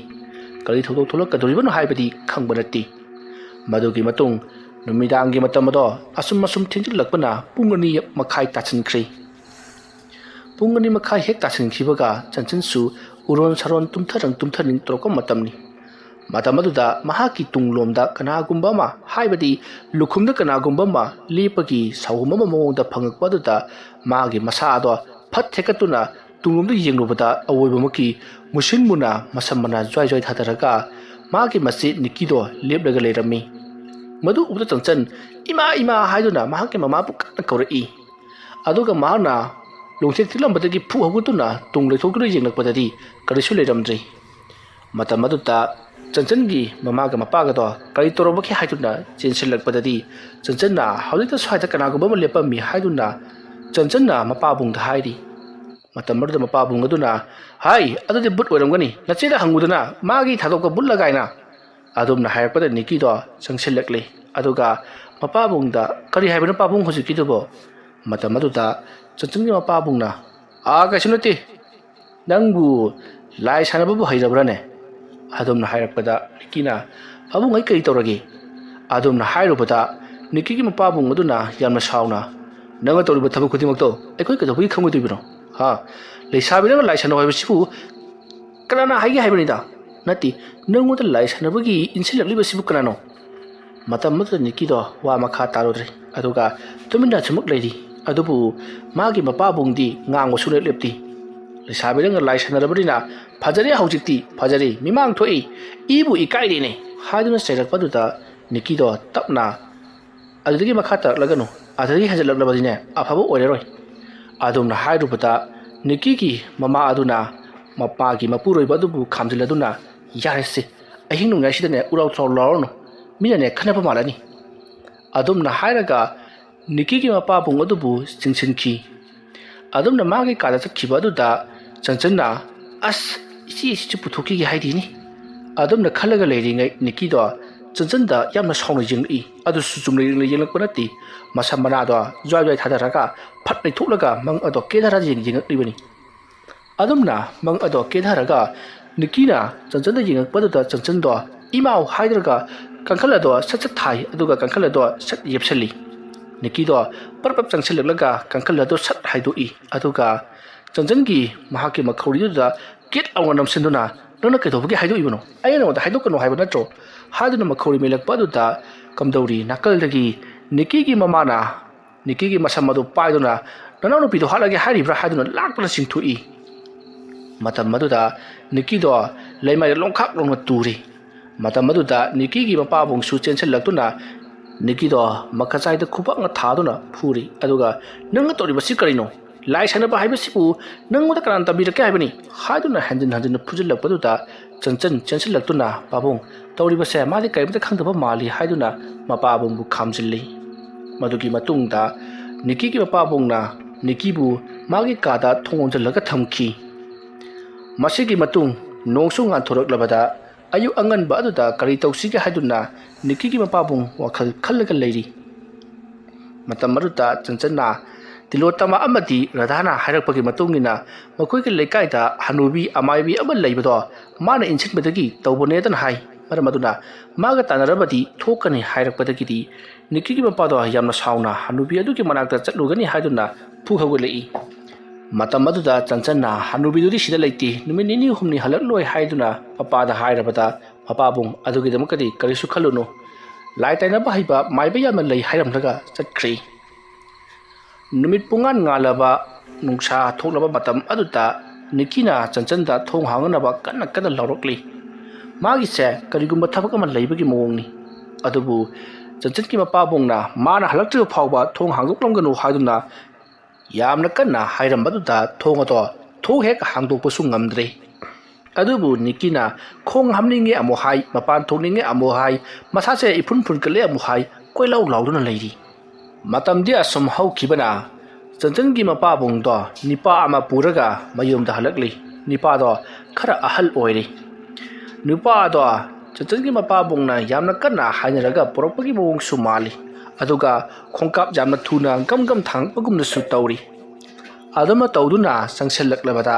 ꯀꯔꯤ ꯊꯧꯗꯣꯛ ꯊꯣꯛꯂꯛꯀꯗꯧꯔꯤꯕꯅꯣ ꯍꯥꯏꯕꯗꯤ ꯈꯪꯕ ꯅꯠꯇꯦ꯫ ꯃꯗꯨꯒꯤ ꯃꯇꯨꯡ ꯅꯨꯃꯤꯗꯥꯡꯒꯤ ꯃꯇꯝ ꯑꯗꯣ ꯑꯁꯨꯝ ꯑꯁꯨꯝ ꯊꯦꯡꯖꯤꯜꯂꯛꯄꯅ ꯄꯨꯡ ꯑꯅꯤ ꯃꯈꯥꯏ ꯇꯥꯁꯤꯟꯈ꯭ꯔꯦ꯫ ꯄꯨꯡ ꯑꯅꯤ ꯃꯈꯥꯏ ꯍꯦꯛ ꯇꯥꯁꯤꯟꯈꯤꯕꯒ ꯆꯟꯆꯟꯁꯨ ꯎꯔꯣꯟ ꯁꯥꯔꯣꯟ ꯇꯨꯝꯊꯔꯪ ꯇꯨꯝꯊꯔꯤꯡ ꯇꯧꯔꯛꯄ ꯃꯇꯝꯅꯤ꯫ ꯃꯇꯝ ꯑꯗꯨꯗ ꯃꯍꯥꯛꯀꯤ ꯇꯨꯡꯂꯣꯝꯗ ꯀꯅꯥꯒꯨꯝꯕ ꯑꯃ, ꯍꯥꯏꯕꯗꯤ ꯂꯨꯈꯨꯝꯗ ꯀꯅꯥꯒꯨꯝꯕ ꯑꯃ ꯂꯦꯞꯄꯒꯤ ꯁꯥꯎꯍꯨꯝ ꯑꯃ ꯃꯉꯣꯟꯗ ꯐꯪꯉꯛꯄ ꯑꯗꯨꯗ ꯃꯥꯒꯤ ꯃꯁꯥ ꯑꯗꯣ ꯐꯠ ꯊꯦꯛꯀꯠꯇꯨꯅ ꯇꯨꯡꯂꯣꯝꯗ ꯌꯦꯡꯂꯨꯕꯗ ꯑꯋꯣꯏꯕꯃꯛꯀꯤ ꯃꯨꯁꯤꯟ ꯃꯨꯅ ꯃꯁꯝ ꯃꯅꯥ ꯖ꯭ꯋꯥꯏ ꯖ꯭ꯋꯥꯏ ꯊꯥꯗꯔꯒ ꯃꯥꯒꯤ ꯃꯆꯦ ꯅꯤꯛꯀꯤꯗꯣ ꯂꯦꯞꯂꯒ ꯂꯩꯔꯝꯃꯤ꯫ ꯃꯗꯨ ꯎꯕꯗ ꯆꯟꯆꯟ "ꯏꯃꯥ, ꯏꯃꯥ" ꯍꯥꯏꯗꯨꯅ ꯃꯍꯥꯛꯀꯤ ꯃꯃꯥꯕꯨ ꯀꯟꯅ ꯀꯧꯔꯛꯏ꯫ ꯑꯗꯨꯒ ꯃꯍꯥꯛꯅ ꯂꯣꯡꯊꯦꯛ ꯊꯤꯜꯂꯝꯕꯗꯒꯤ ꯐꯨ ꯍꯧꯒꯠꯇꯨꯅ ꯇꯨꯡ ꯂꯩꯊꯣꯛꯇꯨꯅ ꯌꯦꯡꯂꯛꯄꯗꯗꯤ ꯀꯔꯤꯁꯨ ꯂꯩꯔꯝꯗ꯭ꯔꯤ꯫ ꯃꯇꯝ ꯑꯗꯨꯗ ꯆꯟꯆꯟꯒꯤ ꯃꯃꯥꯒ ꯃꯄꯥꯒꯗꯣ ꯀꯔꯤ ꯇꯧꯔꯕꯒꯦ ꯍꯥꯏꯗꯨꯅ ꯆꯦꯟꯁꯤꯜꯂꯛꯄꯗꯗꯤ ꯆꯟꯆꯟꯅ "ꯍꯧꯖꯤꯛꯇ ꯁ꯭ꯋꯥꯏꯗ ꯀꯅꯥꯒꯨꯝꯕ ꯑꯃ ꯂꯦꯞꯄꯝꯃꯤ" ꯍꯥꯏꯗꯨꯅ ꯆꯟꯆꯟꯅ ꯃꯄꯥꯕꯨꯡꯗ ꯍꯥꯏꯔꯤ꯫ ꯃꯇꯝ ꯑꯗꯨꯗ ꯃꯄꯥꯕꯨꯡ ꯑꯗꯨꯅ "ꯍꯥꯏ, ꯑꯗꯨꯗꯤ ꯕꯨꯠ ꯑꯣꯏꯔꯝꯒꯅꯤ, ꯅꯆꯦꯗ ꯍꯪꯉꯨꯗꯅ, ꯃꯥꯒꯤ ꯊꯥꯗꯣꯛꯄ ꯕꯨꯠꯂ ꯀꯥꯏꯅ" ꯑꯗꯨꯝꯅ ꯍꯥꯏꯔꯛꯄꯗ ꯅꯤꯛꯀꯤꯗꯣ ꯆꯪꯁꯤꯜꯂꯛꯂꯤ꯫ ꯑꯗꯨꯒ ꯃꯄꯥꯕꯨꯡꯗ "ꯀꯔꯤ ꯍꯥꯏꯕꯅꯣ ꯄꯥꯕꯨꯡ ꯍꯧꯖꯤꯛꯀꯤꯗꯨꯕꯣ?" ꯃꯇꯝ ꯑꯗꯨꯗ ꯆꯟꯆꯟꯒꯤ ꯃꯄꯥꯕꯨꯡꯅ "ꯑꯥ, ꯀꯩꯁꯨ ꯅꯠꯇꯦ, ꯅꯪꯕꯨ ꯂꯥꯏ ꯁꯥꯟꯅꯕꯕꯨ ꯍꯩꯔꯕ꯭ꯔꯥꯅꯦ?" ꯑꯗꯨꯝꯅ ꯍꯥꯏꯔꯛꯄꯗ ꯅꯤꯛꯀꯤꯅ "ꯄꯥꯕꯨꯡ, ꯑꯩ ꯀꯔꯤ ꯇꯧꯔꯒꯦ?" ꯑꯗꯨꯝꯅ ꯍꯥꯏꯔꯨꯕꯗ ꯅꯤꯛꯀꯤꯒꯤ ꯃꯄꯥꯕꯨꯡ ꯑꯗꯨꯅ ꯌꯥꯝꯅ ꯁꯥꯎꯅ "ꯅꯪꯅ ꯇꯧꯔꯤꯕ ꯊꯕꯛ ꯈꯨꯗꯤꯡꯃꯛꯇꯣ ꯑꯩꯈꯣꯏ ꯀꯩꯗꯧꯕꯒꯤ ꯈꯪꯉꯣꯏꯗꯣꯏꯕꯅꯣ? ꯍꯥ? ꯂꯩꯁꯥꯕꯤ ꯅꯪꯅ ꯂꯥꯏ ꯁꯥꯟꯅꯧ ꯍꯥꯏꯕꯁꯤꯕꯨ ꯀꯅꯥꯅ ꯍꯥꯏꯒꯦ ꯍꯥꯏꯕꯅꯤꯗ? ꯅꯠꯇꯦ, ꯅꯪꯉꯣꯟꯗ ꯂꯥꯏ ꯁꯥꯟꯅꯕꯒꯤ ꯏꯟꯁꯤꯜꯂꯛꯂꯤꯕꯁꯤꯕꯨ ꯀꯅꯥꯅꯣ?" ꯃꯇꯝ ꯑꯗꯨꯗ ꯅꯤꯛꯀꯤꯗꯣ ꯋꯥ ꯃꯈꯥ ꯇꯥꯔꯨꯗ꯭ꯔꯦ꯫ ꯑꯗꯨꯒ ꯇꯨꯃꯤꯟꯅ ꯑꯁꯨꯃꯛ ꯂꯩꯔꯤ꯫ ꯑꯗꯨꯕꯨ ꯃꯥꯒꯤ ꯃꯄꯥꯕꯨꯡꯗꯤ ꯉꯥꯡꯕ ꯁꯨꯡꯂꯦꯞ ꯂꯦꯞꯇꯦ꯫ "ꯂꯩꯁꯥꯕꯤ ꯅꯪꯅ ꯂꯥꯏ ꯁꯥꯟꯅꯔꯕꯅꯤꯅ ꯐꯖꯔꯦ, ꯍꯧꯖꯤꯛꯇꯤ ꯐꯖꯔꯦ, ꯃꯤꯃꯥꯡ ꯊꯣꯛꯏ, ꯏꯕꯨ ꯏꯀꯥꯏꯔꯦꯅꯦ" ꯍꯥꯏꯗꯨꯅ ꯆꯩꯔꯛꯄꯗꯨꯗ ꯅꯤꯛꯀꯤꯗꯣ ꯇꯞꯅ "ꯑꯗꯨꯗꯒꯤ ꯃꯈꯥ ꯇꯥꯔꯛꯂꯒꯅꯨ, ꯑꯗꯨꯗꯒꯤ ꯍꯦꯟꯖꯜꯂꯛꯂꯕꯗꯤꯅꯦ ꯑꯐꯕ ꯑꯣꯏꯔꯔꯣꯏ" ꯑꯗꯨꯝꯅ ꯍꯥꯏꯔꯨꯕꯗ ꯅꯤꯛꯀꯤꯒꯤ ꯃꯃꯥ ꯑꯗꯨꯅ ꯃꯄꯥꯒꯤ ꯃꯄꯨꯔꯣꯏꯕ ꯑꯗꯨꯕꯨ ꯈꯥꯝꯖꯤꯜꯂꯗꯨꯅ "ꯌꯥꯔꯦꯁꯦ, ꯑꯍꯤꯡ ꯅꯣꯡꯌꯥꯏꯁꯤꯗꯅꯦ ꯎꯔꯥꯎ ꯊꯔꯥꯎ ꯂꯥꯎꯔꯅꯨ, ꯃꯤꯅꯅꯦ ꯈꯟꯅꯕ ꯃꯥꯜꯂꯅꯤ" ꯑꯗꯨꯝꯅ ꯍꯥꯏꯔꯒ ꯅꯤꯛꯀꯤꯒꯤ ꯃꯄꯥꯕꯨꯡ ꯑꯗꯨꯕꯨ ꯆꯤꯡꯁꯤꯟꯈꯤ꯫ ꯑꯗꯨꯝꯅ ꯃꯥꯒꯤ ꯀꯥꯗ ꯆꯠꯈꯤꯕ ꯑꯗꯨꯗ ꯆꯟꯆꯟꯅ "ꯑꯁ, ꯏꯆꯦ ꯑꯁꯤꯁꯨ ꯄꯨꯊꯣꯛꯈꯤꯒꯦ ꯍꯥꯏꯔꯤꯅꯤ" ꯑꯗꯨꯝꯅ ꯈꯜꯂꯒ ꯂꯩꯔꯤꯉꯩ ꯅꯤꯛꯀꯤꯗꯣ ꯆꯟꯆꯟꯗ ꯌꯥꯝꯅ ꯁꯥꯎꯅ ꯌꯦꯡꯂꯛꯏ꯫ ꯑꯗꯨꯁꯨ ꯆꯨꯝꯅ ꯌꯦꯡꯂꯛꯄ ꯅꯠꯇꯦ, ꯃꯁꯝ ꯃꯅꯥꯗꯣ ꯖ꯭ꯋꯥꯏ ꯖ꯭ꯋꯥꯏ ꯊꯥꯗꯔꯒ ꯐꯠ ꯂꯩꯊꯣꯛꯂꯒ ꯃꯪ ꯑꯗꯣ ꯀꯦꯊꯔ ꯌꯦꯡ-, ꯌꯦꯡꯂꯛꯂꯤꯕꯅꯤ꯫ ꯑꯗꯨꯝꯅ ꯃꯪ ꯑꯗꯣ ꯀꯦꯊꯔꯒ ꯅꯤꯀꯤꯅ ꯆꯟꯆꯟꯗ ꯌꯦꯡꯉꯛꯄꯗꯨꯗ ꯆꯟꯆꯟꯗꯣ "ꯏꯃꯥꯎ" ꯍꯥꯏꯗ꯭ꯔꯒ ꯀꯥꯡꯈꯜ ꯑꯗꯣ ꯁꯠ ꯁꯠ ꯊꯥꯏ, ꯑꯗꯨꯒ ꯀꯥꯡꯈꯜ ꯑꯗꯣ ꯁꯠ ꯌꯦꯞꯁꯜꯂꯤ꯫ ꯅꯤꯀꯤꯗꯣ ꯄꯔꯞ ꯄꯔꯞ ꯆꯪꯁꯤꯜꯂꯛꯂꯒ ꯀꯥꯡꯈꯜ ꯑꯗꯣ ꯁꯠ ꯍꯥꯏꯗꯣꯛꯏ꯫ ꯑꯗꯨꯒ ꯆꯟꯆꯟꯒꯤ ꯃꯍꯥꯛꯀꯤ ꯃꯈꯧꯔꯤꯗꯨꯗ ꯀꯤꯠ ꯂꯥꯎꯅ ꯅꯝꯁꯤꯟꯗꯨꯅ, "ꯅꯪꯅ ꯀꯩꯗꯧꯕꯒꯤ ꯍꯥꯏꯗꯣꯛꯏꯕꯅꯣ? ꯑꯩꯅ ꯅꯉꯣꯟꯗ ꯍꯥꯏꯗꯣꯛꯀꯅꯨ ꯍꯥꯏꯕ ꯅꯠꯇ꯭ꯔꯣ?" ꯍꯥꯏꯗꯨꯅ ꯃꯈꯧꯔꯤ ꯃꯦꯜꯂꯛꯄ ꯑꯗꯨꯗ ꯀꯝꯗꯧꯔꯤ ꯅꯥꯀꯜꯗꯒꯤ ꯅꯤꯀꯤꯒꯤ ꯃꯃꯥꯅ ꯅꯤꯀꯤꯒꯤ ꯃꯁꯝ ꯑꯗꯨ ꯄꯥꯏꯗꯨꯅ, "ꯅꯅꯥꯎꯅꯨꯄꯤꯗꯨ ꯍꯥꯠꯂꯒꯦ ꯍꯥꯏꯔꯤꯕ꯭ꯔꯥ?" ꯍꯥꯏꯗꯨꯅ ꯂꯥꯛꯇꯨꯅ ꯆꯤꯡꯊꯣꯛꯏ꯫ ꯃꯇꯝ ꯑꯗꯨꯗ ꯅꯤꯀꯤꯗꯣ ꯂꯩꯃꯥꯏꯗ ꯂꯣꯡꯈꯥꯛ ꯂꯣꯡꯅ ꯇꯨꯔꯤ꯫ ꯃꯇꯝ ꯑꯗꯨꯗ ꯅꯤꯀꯤꯒꯤ ꯃꯄꯥꯕꯨꯡꯁꯨ ꯆꯦꯟꯁꯤꯜꯂꯛꯇꯨꯅ ꯅꯤꯀꯤꯗꯣ ꯃꯈꯆꯥꯏꯗ ꯈꯨꯕꯥꯛꯅ ꯊꯥꯗꯨꯅ ꯐꯨꯔꯤ꯫ ꯑꯗꯨꯒ, "ꯅꯪꯅ ꯇꯧꯔꯤꯕꯁꯤ ꯀꯔꯤꯅꯣ? ꯂꯥꯏ ꯁꯥꯟꯅꯕ ꯍꯥꯏꯕꯁꯤꯕꯨ ꯅꯪꯉꯣꯟꯗ ꯀꯅꯥꯅ ꯇꯝꯕꯤꯔꯛꯀꯦ ꯍꯥꯏꯕꯅꯤ?" ꯍꯥꯏꯗꯨꯅ ꯍꯟꯖꯤꯟ ꯍꯟꯖꯤꯟꯅ ꯐꯨꯖꯤꯜꯂꯛꯄꯗꯨꯗ ꯆꯟꯆꯟ ꯆꯦꯟꯁꯤꯜꯂꯛꯇꯨꯅ, "ꯄꯥꯕꯨꯡ, ꯇꯧꯔꯤꯕꯁꯦ ꯃꯥꯗꯤ ꯀꯔꯤꯝꯇ ꯈꯪꯗꯕ ꯃꯥꯜꯂꯤ" ꯍꯥꯏꯗꯨꯅ ꯃꯄꯥꯕꯨꯡꯕꯨ ꯈꯥꯝꯖꯤꯜꯂꯤ꯫ ꯃꯗꯨꯒꯤ ꯃꯇꯨꯡꯗ ꯅꯤꯀꯤꯒꯤ ꯃꯄꯥꯕꯨꯡꯅ ꯅꯤꯀꯤꯕꯨ ꯃꯥꯒꯤ ꯀꯥꯗ ꯊꯣꯡ ꯂꯣꯟꯁꯤꯜꯂꯒ ꯊꯝꯈꯤ꯫ ꯃꯁꯤꯒꯤ ꯃꯇꯨꯡ ꯅꯣꯡꯁꯨ ꯉꯥꯟꯊꯣꯔꯛꯂꯕꯗ ꯑꯌꯨꯛ ꯑꯉꯟꯕ ꯑꯗꯨꯗ ꯀꯔꯤ ꯇꯧꯁꯤꯒꯦ ꯍꯥꯏꯗꯨꯅ ꯅꯤꯀꯤꯒꯤ ꯃꯄꯥꯕꯨꯡ ꯋꯥꯈꯜ ꯈꯜꯂꯒ ꯂꯩꯔꯤ꯫ ꯃꯇꯝ ꯑꯗꯨꯗ ꯆꯟꯆꯟꯅ ꯇꯤꯂꯣꯇꯃ ꯑꯃꯗꯤ ꯔꯥꯙꯥꯅ ꯍꯥꯏꯔꯛꯄꯒꯤ ꯃꯇꯨꯡ ꯏꯟꯅ ꯃꯈꯣꯏꯒꯤ ꯂꯩꯀꯥꯏꯗ ꯍꯅꯨꯕꯤ ꯑꯃꯥꯏꯕꯤ ꯑꯃ ꯂꯩꯕꯗꯣ ꯃꯥꯅ ꯏꯟꯁꯤꯟꯕꯗꯒꯤ ꯇꯧꯕꯅꯦꯗꯅ ꯍꯥꯏ꯫ ꯃꯔꯝ ꯑꯗꯨꯅ ꯃꯥꯒ ꯇꯥꯟꯅꯔꯕꯗꯤ ꯊꯣꯛꯀꯅꯤ ꯍꯥꯏꯔꯛꯄꯗꯒꯤꯗꯤ ꯅꯤꯀꯤꯒꯤ ꯃꯄꯥꯗꯣ ꯌꯥꯝꯅ ꯁꯥꯎꯅ ꯍꯅꯨꯕꯤ ꯑꯗꯨꯒꯤ ꯃꯅꯥꯛꯇ ꯆꯠꯂꯨꯒꯅꯤ ꯍꯥꯏꯗꯨꯅ ꯐꯨ ꯍꯧꯒꯠꯂꯛꯏ꯫ ꯃꯇꯝ ꯑꯗꯨꯗ ꯆꯟꯆꯟꯅ ꯍꯅꯨꯕꯤꯗꯨꯗꯤ ꯁꯤꯗ ꯂꯩꯇꯦ, ꯅꯨꯃꯤꯠ ꯅꯤꯅꯤ ꯍꯨꯝꯅꯤ ꯍꯜꯂꯛꯂꯣꯏ ꯍꯥꯏꯗꯨꯅ ꯃꯄꯥꯗ ꯍꯥꯏꯔꯕꯗ ꯃꯄꯥꯕꯨꯡ ꯑꯗꯨꯒꯤꯗꯃꯛꯇꯗꯤ ꯀꯔꯤꯁꯨ ꯈꯜꯂꯨꯅꯨ, ꯂꯥꯏ ꯇꯥꯏꯅꯕ ꯍꯩꯕ ꯃꯥꯏꯕ ꯌꯥꯝꯅ ꯂꯩ ꯍꯥꯏꯔꯝꯂꯒ ꯆꯠꯈ꯭ꯔꯤ꯫ ꯅꯨꯃꯤꯠ ꯄꯨꯡꯉꯥꯟ ꯉꯥꯜꯂꯕ ꯅꯨꯡꯁꯥ ꯊꯣꯛꯂꯕ ꯃꯇꯝ ꯑꯗꯨꯗ ꯅꯤꯀꯤꯅ ꯆꯟꯆꯟꯗ ꯊꯣꯡ ꯍꯥꯡꯅꯅꯕ ꯀꯟꯅ ꯀꯟꯅ ꯂꯥꯎꯔꯛꯂꯤ꯫ ꯃꯥꯒꯤꯁꯦ ꯀꯔꯤꯒꯨꯝꯕ ꯊꯕꯛ ꯑꯃ ꯂꯩꯕꯒꯤ ꯃꯑꯣꯡꯅꯤ꯫ ꯑꯗꯨꯕꯨ ꯆꯟꯆꯟꯒꯤ ꯃꯄꯥꯕꯨꯡꯅ ꯃꯥꯅ ꯍꯜꯂꯛꯇ꯭ꯔꯤꯕ ꯐꯥꯎꯕ ꯊꯣꯡ ꯍꯥꯡꯗꯣꯛꯂꯝꯒꯅꯨ ꯍꯥꯏꯗꯨꯅ ꯌꯥꯝꯅ ꯀꯟꯅ ꯍꯥꯏꯔꯝꯕꯗꯨꯗ ꯊꯣꯡ ꯑꯗꯣ ꯊꯣꯡ ꯍꯦꯛ ꯍꯥꯡꯗꯣꯛꯄꯁꯨ ꯉꯝꯗ꯭ꯔꯦ꯫ ꯑꯗꯨꯕꯨ ꯅꯤꯀꯤꯅ ꯈꯣꯡ ꯍꯥꯝꯅꯤꯡꯉꯦ ꯑꯃꯨꯛ ꯍꯥꯏ, ꯃꯄꯥꯟ ꯊꯣꯛꯅꯤꯡꯉꯦ ꯑꯃꯨꯛ ꯍꯥꯏ, ꯃꯁꯥꯁꯦ ꯏꯐꯨꯟ ꯐꯨꯟꯒꯠꯂꯦ ꯑꯃꯨꯛ ꯍꯥꯏ, ꯀꯣꯏꯂꯥꯎ ꯂꯥꯎꯗꯨꯅ ꯂꯩꯔꯤ꯫ ꯃꯇꯝꯗꯤ ꯑꯁꯨꯝ ꯍꯧꯈꯤꯕꯅ ꯆꯟꯆꯟꯒꯤ ꯃꯄꯥꯕꯨꯡꯗꯣ ꯅꯤꯄꯥ ꯑꯃ ꯄꯨꯔꯒ ꯃꯌꯨꯝꯗ ꯍꯜꯂꯛꯂꯤ꯫ ꯅꯤꯄꯥꯗꯣ ꯈꯔ ꯑꯍꯜ ꯑꯣꯏꯔꯤ꯫ ꯅꯨꯄꯥ ꯑꯗꯣ ꯆꯟꯆꯟꯒꯤ ꯃꯄꯥꯕꯨꯡꯅ ꯌꯥꯝꯅ ꯀꯟꯅ ꯍꯥꯏꯅꯔꯒ ꯄꯨꯔꯛꯄꯒꯤ ꯃꯑꯣꯡꯁꯨ ꯃꯥꯜꯂꯤ꯫ ꯑꯗꯨꯒ ꯈꯣꯡꯀꯥꯞ ꯌꯥꯝꯅ ꯊꯨꯅ ꯒꯝ ꯒꯝ ꯊꯥꯡꯉꯛꯄꯒꯨꯝꯅꯁꯨ ꯇꯧꯔꯤ꯫ ꯑꯗꯨꯃ ꯇꯧꯗꯨꯅ ꯆꯪꯁꯤꯜꯂꯛꯂꯕꯗ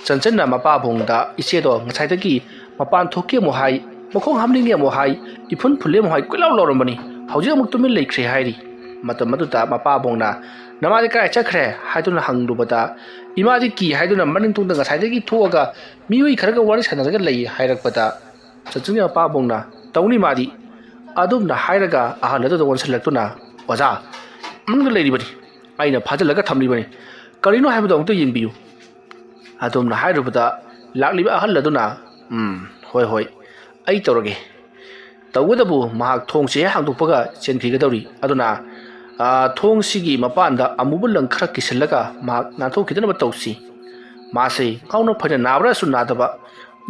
ꯆꯟꯆꯟꯅ ꯃꯄꯥꯕꯨꯡꯗ ꯏꯆꯦꯗꯣ ꯉꯁꯥꯏꯗꯒꯤ ꯃꯄꯥꯟ ꯊꯣꯛꯀꯦ ꯑꯃꯨꯛ ꯍꯥꯏ, ꯃꯈꯣꯡ ꯍꯥꯝꯅꯤꯡꯉꯦ ꯑꯃꯨꯛ ꯍꯥꯏ, ꯏꯐꯨꯟ ꯐꯨꯜꯂꯦ ꯑꯃꯨꯛ ꯍꯥꯏ, ꯀꯣꯏꯂꯥꯎ ꯂꯥꯎꯔꯝꯕꯅꯤ꯫ ꯍꯧꯖꯤꯛ ꯑꯃꯨꯛ ꯇꯨꯃꯤꯟ ꯂꯩꯈ꯭ꯔꯦ ꯍꯥꯏꯔꯤ꯫ ꯃꯇꯝ ꯑꯗꯨꯗ ꯃꯄꯥꯕꯨꯡꯅ "ꯅꯃꯥꯗꯤ ꯀꯗꯥꯏ ꯆꯠꯈ꯭ꯔꯦ?" ꯍꯥꯏꯗꯨꯅ ꯍꯪꯂꯨꯕꯗ, "ꯏꯃꯥꯗꯤ ꯀꯤ ꯍꯥꯏꯗꯨꯅ ꯃꯅꯤꯡ ꯇꯨꯡꯗ ꯉꯁꯥꯏꯗꯒꯤ ꯊꯣꯛꯑꯒ ꯃꯤꯑꯣꯏ ꯈꯔꯒ ꯋꯥꯔꯤ ꯁꯥꯟꯅꯔꯒ ꯂꯩ" ꯍꯥꯏꯔꯛꯄꯗ, ꯆꯟꯆꯟꯒꯤ ꯃꯄꯥꯕꯨꯡꯅ "ꯇꯧꯅꯤ ꯃꯥꯗꯤ"꯫ ꯑꯗꯨꯝꯅ ꯍꯥꯏꯔꯒ ꯑꯍꯜ ꯑꯗꯨꯗ ꯑꯣꯟꯁꯤꯜꯂꯛꯇꯨꯅ, "ꯑꯣꯖꯥ, ꯃꯅꯨꯡꯗ ꯂꯩꯔꯤꯕꯅꯤ, ꯑꯩꯅ ꯐꯥꯖꯤꯜꯂꯒ ꯊꯝꯂꯤꯕꯅꯤ, ꯀꯔꯤꯅꯣ ꯍꯥꯏꯕꯗꯣ ꯑꯃꯨꯛꯇ ꯌꯦꯡꯕꯤꯌꯨ"꯫ ꯑꯗꯨꯝꯅ ꯍꯥꯏꯔꯨꯕꯗ, ꯂꯥꯛꯂꯤꯕ ꯑꯍꯜ ꯑꯗꯨꯅ, "ꯎꯝ, ꯍꯣꯏ, ꯍꯣꯏ, ꯑꯩ ꯇꯧꯔꯒꯦ"꯫ ꯇꯧꯕꯇꯕꯨ ꯃꯍꯥꯛ ꯊꯣꯡꯁꯦ ꯍꯦꯛ ꯍꯥꯡꯗꯣꯛꯄꯒ ꯆꯦꯟꯈꯤꯒꯗꯧꯔꯤ꯫ ꯑꯗꯨꯅ, ꯑꯥ, ꯊꯣꯡꯁꯤꯒꯤ ꯃꯄꯥꯟꯗ ꯑꯃꯨꯕ ꯂꯪ ꯈꯔ ꯀꯤꯁꯤꯜꯂꯒ ꯃꯍꯥꯛ ꯅꯥꯟꯊꯣꯛꯈꯤꯗꯅꯕ ꯇꯧꯁꯤ꯫ ꯃꯥꯁꯦ ꯉꯥꯎꯅ ꯐꯩꯅ ꯅꯥꯕ꯭ꯔꯥꯁꯨ ꯅꯥꯗꯕ,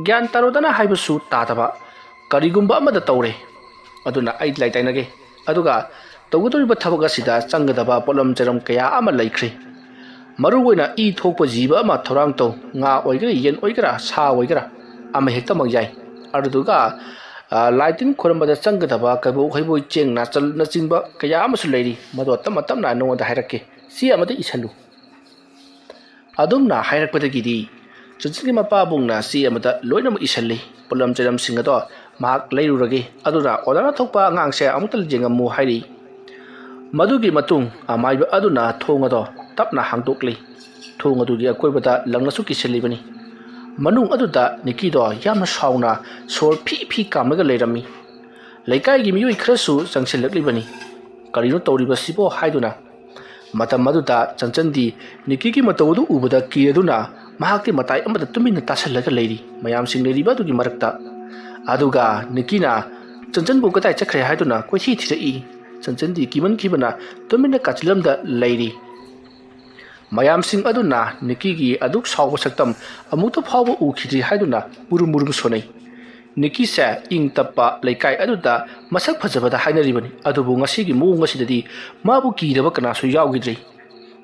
ꯒ꯭ꯌꯥꯟ ꯇꯥꯔꯣꯗꯅ ꯍꯥꯏꯕꯁꯨ ꯇꯥꯗꯕ, ꯀꯔꯤꯒꯨꯝꯕ ꯑꯃꯗ ꯇꯧꯔꯦ꯫ ꯑꯗꯨꯅ ꯑꯩ ꯂꯥꯏ ꯇꯥꯏꯅꯒꯦ꯫ ꯑꯗꯨꯒ ꯇꯧꯒꯗꯧꯔꯤꯕ ꯊꯕꯛ ꯑꯁꯤꯗ ꯆꯪꯒꯗꯕ ꯄꯣꯠꯂꯝ ꯆꯩꯔꯝ ꯀꯌꯥ ꯑꯃ ꯂꯩꯈ꯭ꯔꯦ꯫ ꯃꯔꯨꯑꯣꯏꯅ ꯏ ꯊꯣꯛꯄ ꯖꯤꯕ ꯑꯃ ꯊꯧꯔꯥꯡ ꯇꯧ꯫ ꯉꯥ ꯑꯣꯏꯒꯦꯔꯥ, ꯌꯦꯟ ꯑꯣꯏꯒꯦꯔꯥ, ꯁꯥ ꯑꯣꯏꯒꯦꯔꯥ, ꯑꯃ ꯍꯦꯛꯇꯃꯛ ꯌꯥꯏ꯫ ꯑꯗꯨꯗꯨꯒ, ꯑ, ꯂꯥꯏ ꯇꯤꯟ ꯈꯣꯏꯔꯝꯕꯗ ꯆꯪꯒꯗꯕ ꯀꯕꯣꯛ, ꯍꯩꯕꯣꯏ, ꯆꯦꯡ, ꯅꯥꯆꯜꯅꯆꯤꯡꯕ ꯀꯌꯥ ꯑꯃꯁꯨ ꯂꯩꯔꯤ꯫ ꯃꯗꯣ ꯇꯞꯅ ꯇꯞꯅ ꯅꯉꯣꯟꯗ ꯍꯥꯏꯔꯛꯀꯦ꯫ ꯆꯦ ꯑꯃꯗ ꯏꯁꯜꯂꯨ꯫ ꯑꯗꯨꯝꯅ ꯍꯥꯏꯔꯛꯄꯗꯒꯤꯗꯤ ꯆꯟꯆꯟꯒꯤ ꯃꯄꯥꯕꯨꯡꯅ ꯆꯦ ꯑꯃꯗ ꯂꯣꯏꯅꯃꯛ ꯏꯁꯜꯂꯤ꯫ ꯄꯣꯠꯂꯝ ꯆꯩꯔꯝꯁꯤꯡ ꯑꯗꯣ ꯃꯍꯥꯛ ꯂꯩꯔꯨꯔꯒꯦ꯫ ꯑꯗꯨꯅ ꯑꯣꯖꯥꯅ ꯊꯣꯛꯄ ꯑꯉꯥꯡꯁꯦ ꯑꯃꯨꯛꯇ ꯌꯦꯡꯉꯝꯃꯨ ꯍꯥꯏꯔꯤ꯫ ꯃꯗꯨꯒꯤ ꯃꯇꯨꯡ ꯑꯃꯥꯏꯕ ꯑꯗꯨꯅ ꯊꯣꯡ ꯑꯗꯣ ꯇꯞꯅ ꯍꯥꯡꯗꯣꯛꯂꯤ꯫ ꯊꯣꯡ ꯑꯗꯨꯒꯤ ꯑꯀꯣꯏꯕꯗ ꯂꯪꯅꯁꯨ ꯀꯤꯁꯤꯜꯂꯤꯕꯅꯤ꯫ ꯃꯅꯨꯡ ꯑꯗꯨꯗ ꯅꯤꯀꯤꯗꯣ ꯌꯥꯝꯅ ꯁꯥꯎꯅ ꯁꯣꯔ ꯐꯤ ꯐꯤ ꯀꯥꯝꯂꯒ ꯂꯩꯔꯝꯃꯤ꯫ ꯂꯩꯀꯥꯏꯒꯤ ꯃꯤꯑꯣꯏ ꯈꯔꯁꯨ ꯆꯪꯁꯤꯜꯂꯛꯂꯤꯕꯅꯤ꯫ "ꯀꯔꯤꯅꯣ ꯇꯧꯔꯤꯕꯁꯤꯕꯣ?" ꯍꯥꯏꯗꯨꯅ꯫ ꯃꯇꯝ ꯑꯗꯨꯗ ꯆꯟꯆꯟꯗꯤ ꯅꯤꯀꯤꯒꯤ ꯃꯇꯧ ꯑꯗꯨ ꯎꯕꯗ ꯀꯤꯔꯗꯨꯅ ꯃꯍꯥꯛꯇꯤ ꯃꯇꯥꯏ ꯑꯃꯗ ꯇꯨꯃꯤꯟꯅ ꯇꯥꯁꯤꯜꯂꯒ ꯂꯩꯔꯤ, ꯃꯌꯥꯝꯁꯤꯡ ꯂꯩꯔꯤꯕ ꯑꯗꯨꯒꯤ ꯃꯔꯛꯇ꯫ ꯑꯗꯨꯒ ꯅꯤꯀꯤꯅ ꯆꯟꯆꯟꯕꯨ ꯀꯗꯥꯏ ꯆꯠꯈ꯭ꯔꯦ ꯍꯥꯏꯗꯨꯅ ꯀꯣꯏꯊꯤ ꯊꯤꯔꯛꯏ꯫ ꯆꯟꯆꯟꯗꯤ ꯀꯤꯃꯟꯈꯤꯕꯅ ꯇꯨꯃꯤꯟꯅ ꯀꯥꯆꯤꯜ ꯑꯃꯗ ꯂꯩꯔꯤ꯫ ꯃꯌꯥꯝꯁꯤꯡ ꯑꯗꯨꯅ ꯅꯤꯀꯤꯒꯤ ꯑꯗꯨꯛ ꯁꯥꯎꯕ ꯁꯛꯇꯝ ꯑꯃꯨꯛꯇ ꯐꯥꯎꯕ ꯎꯈꯤꯗ꯭ꯔꯤ ꯍꯥꯏꯗꯨꯅ ꯃꯨꯔꯨꯝ ꯃꯨꯔꯨꯝ ꯁꯣꯟꯅꯩ꯫ ꯅꯤꯀꯤꯁꯦ ꯏꯪ ꯇꯞꯄ ꯂꯩꯀꯥꯏ ꯑꯗꯨꯗ ꯃꯁꯛ ꯐꯖꯕꯗ ꯍꯥꯏꯅꯔꯤꯕꯅꯤ, ꯑꯗꯨꯕꯨ ꯉꯁꯤꯒꯤ ꯃꯑꯣꯡ ꯑꯁꯤꯗꯗꯤ ꯃꯥꯕꯨ ꯀꯤꯗꯕ ꯀꯅꯥꯁꯨ ꯌꯥꯎꯈꯤꯗ꯭ꯔꯤ꯫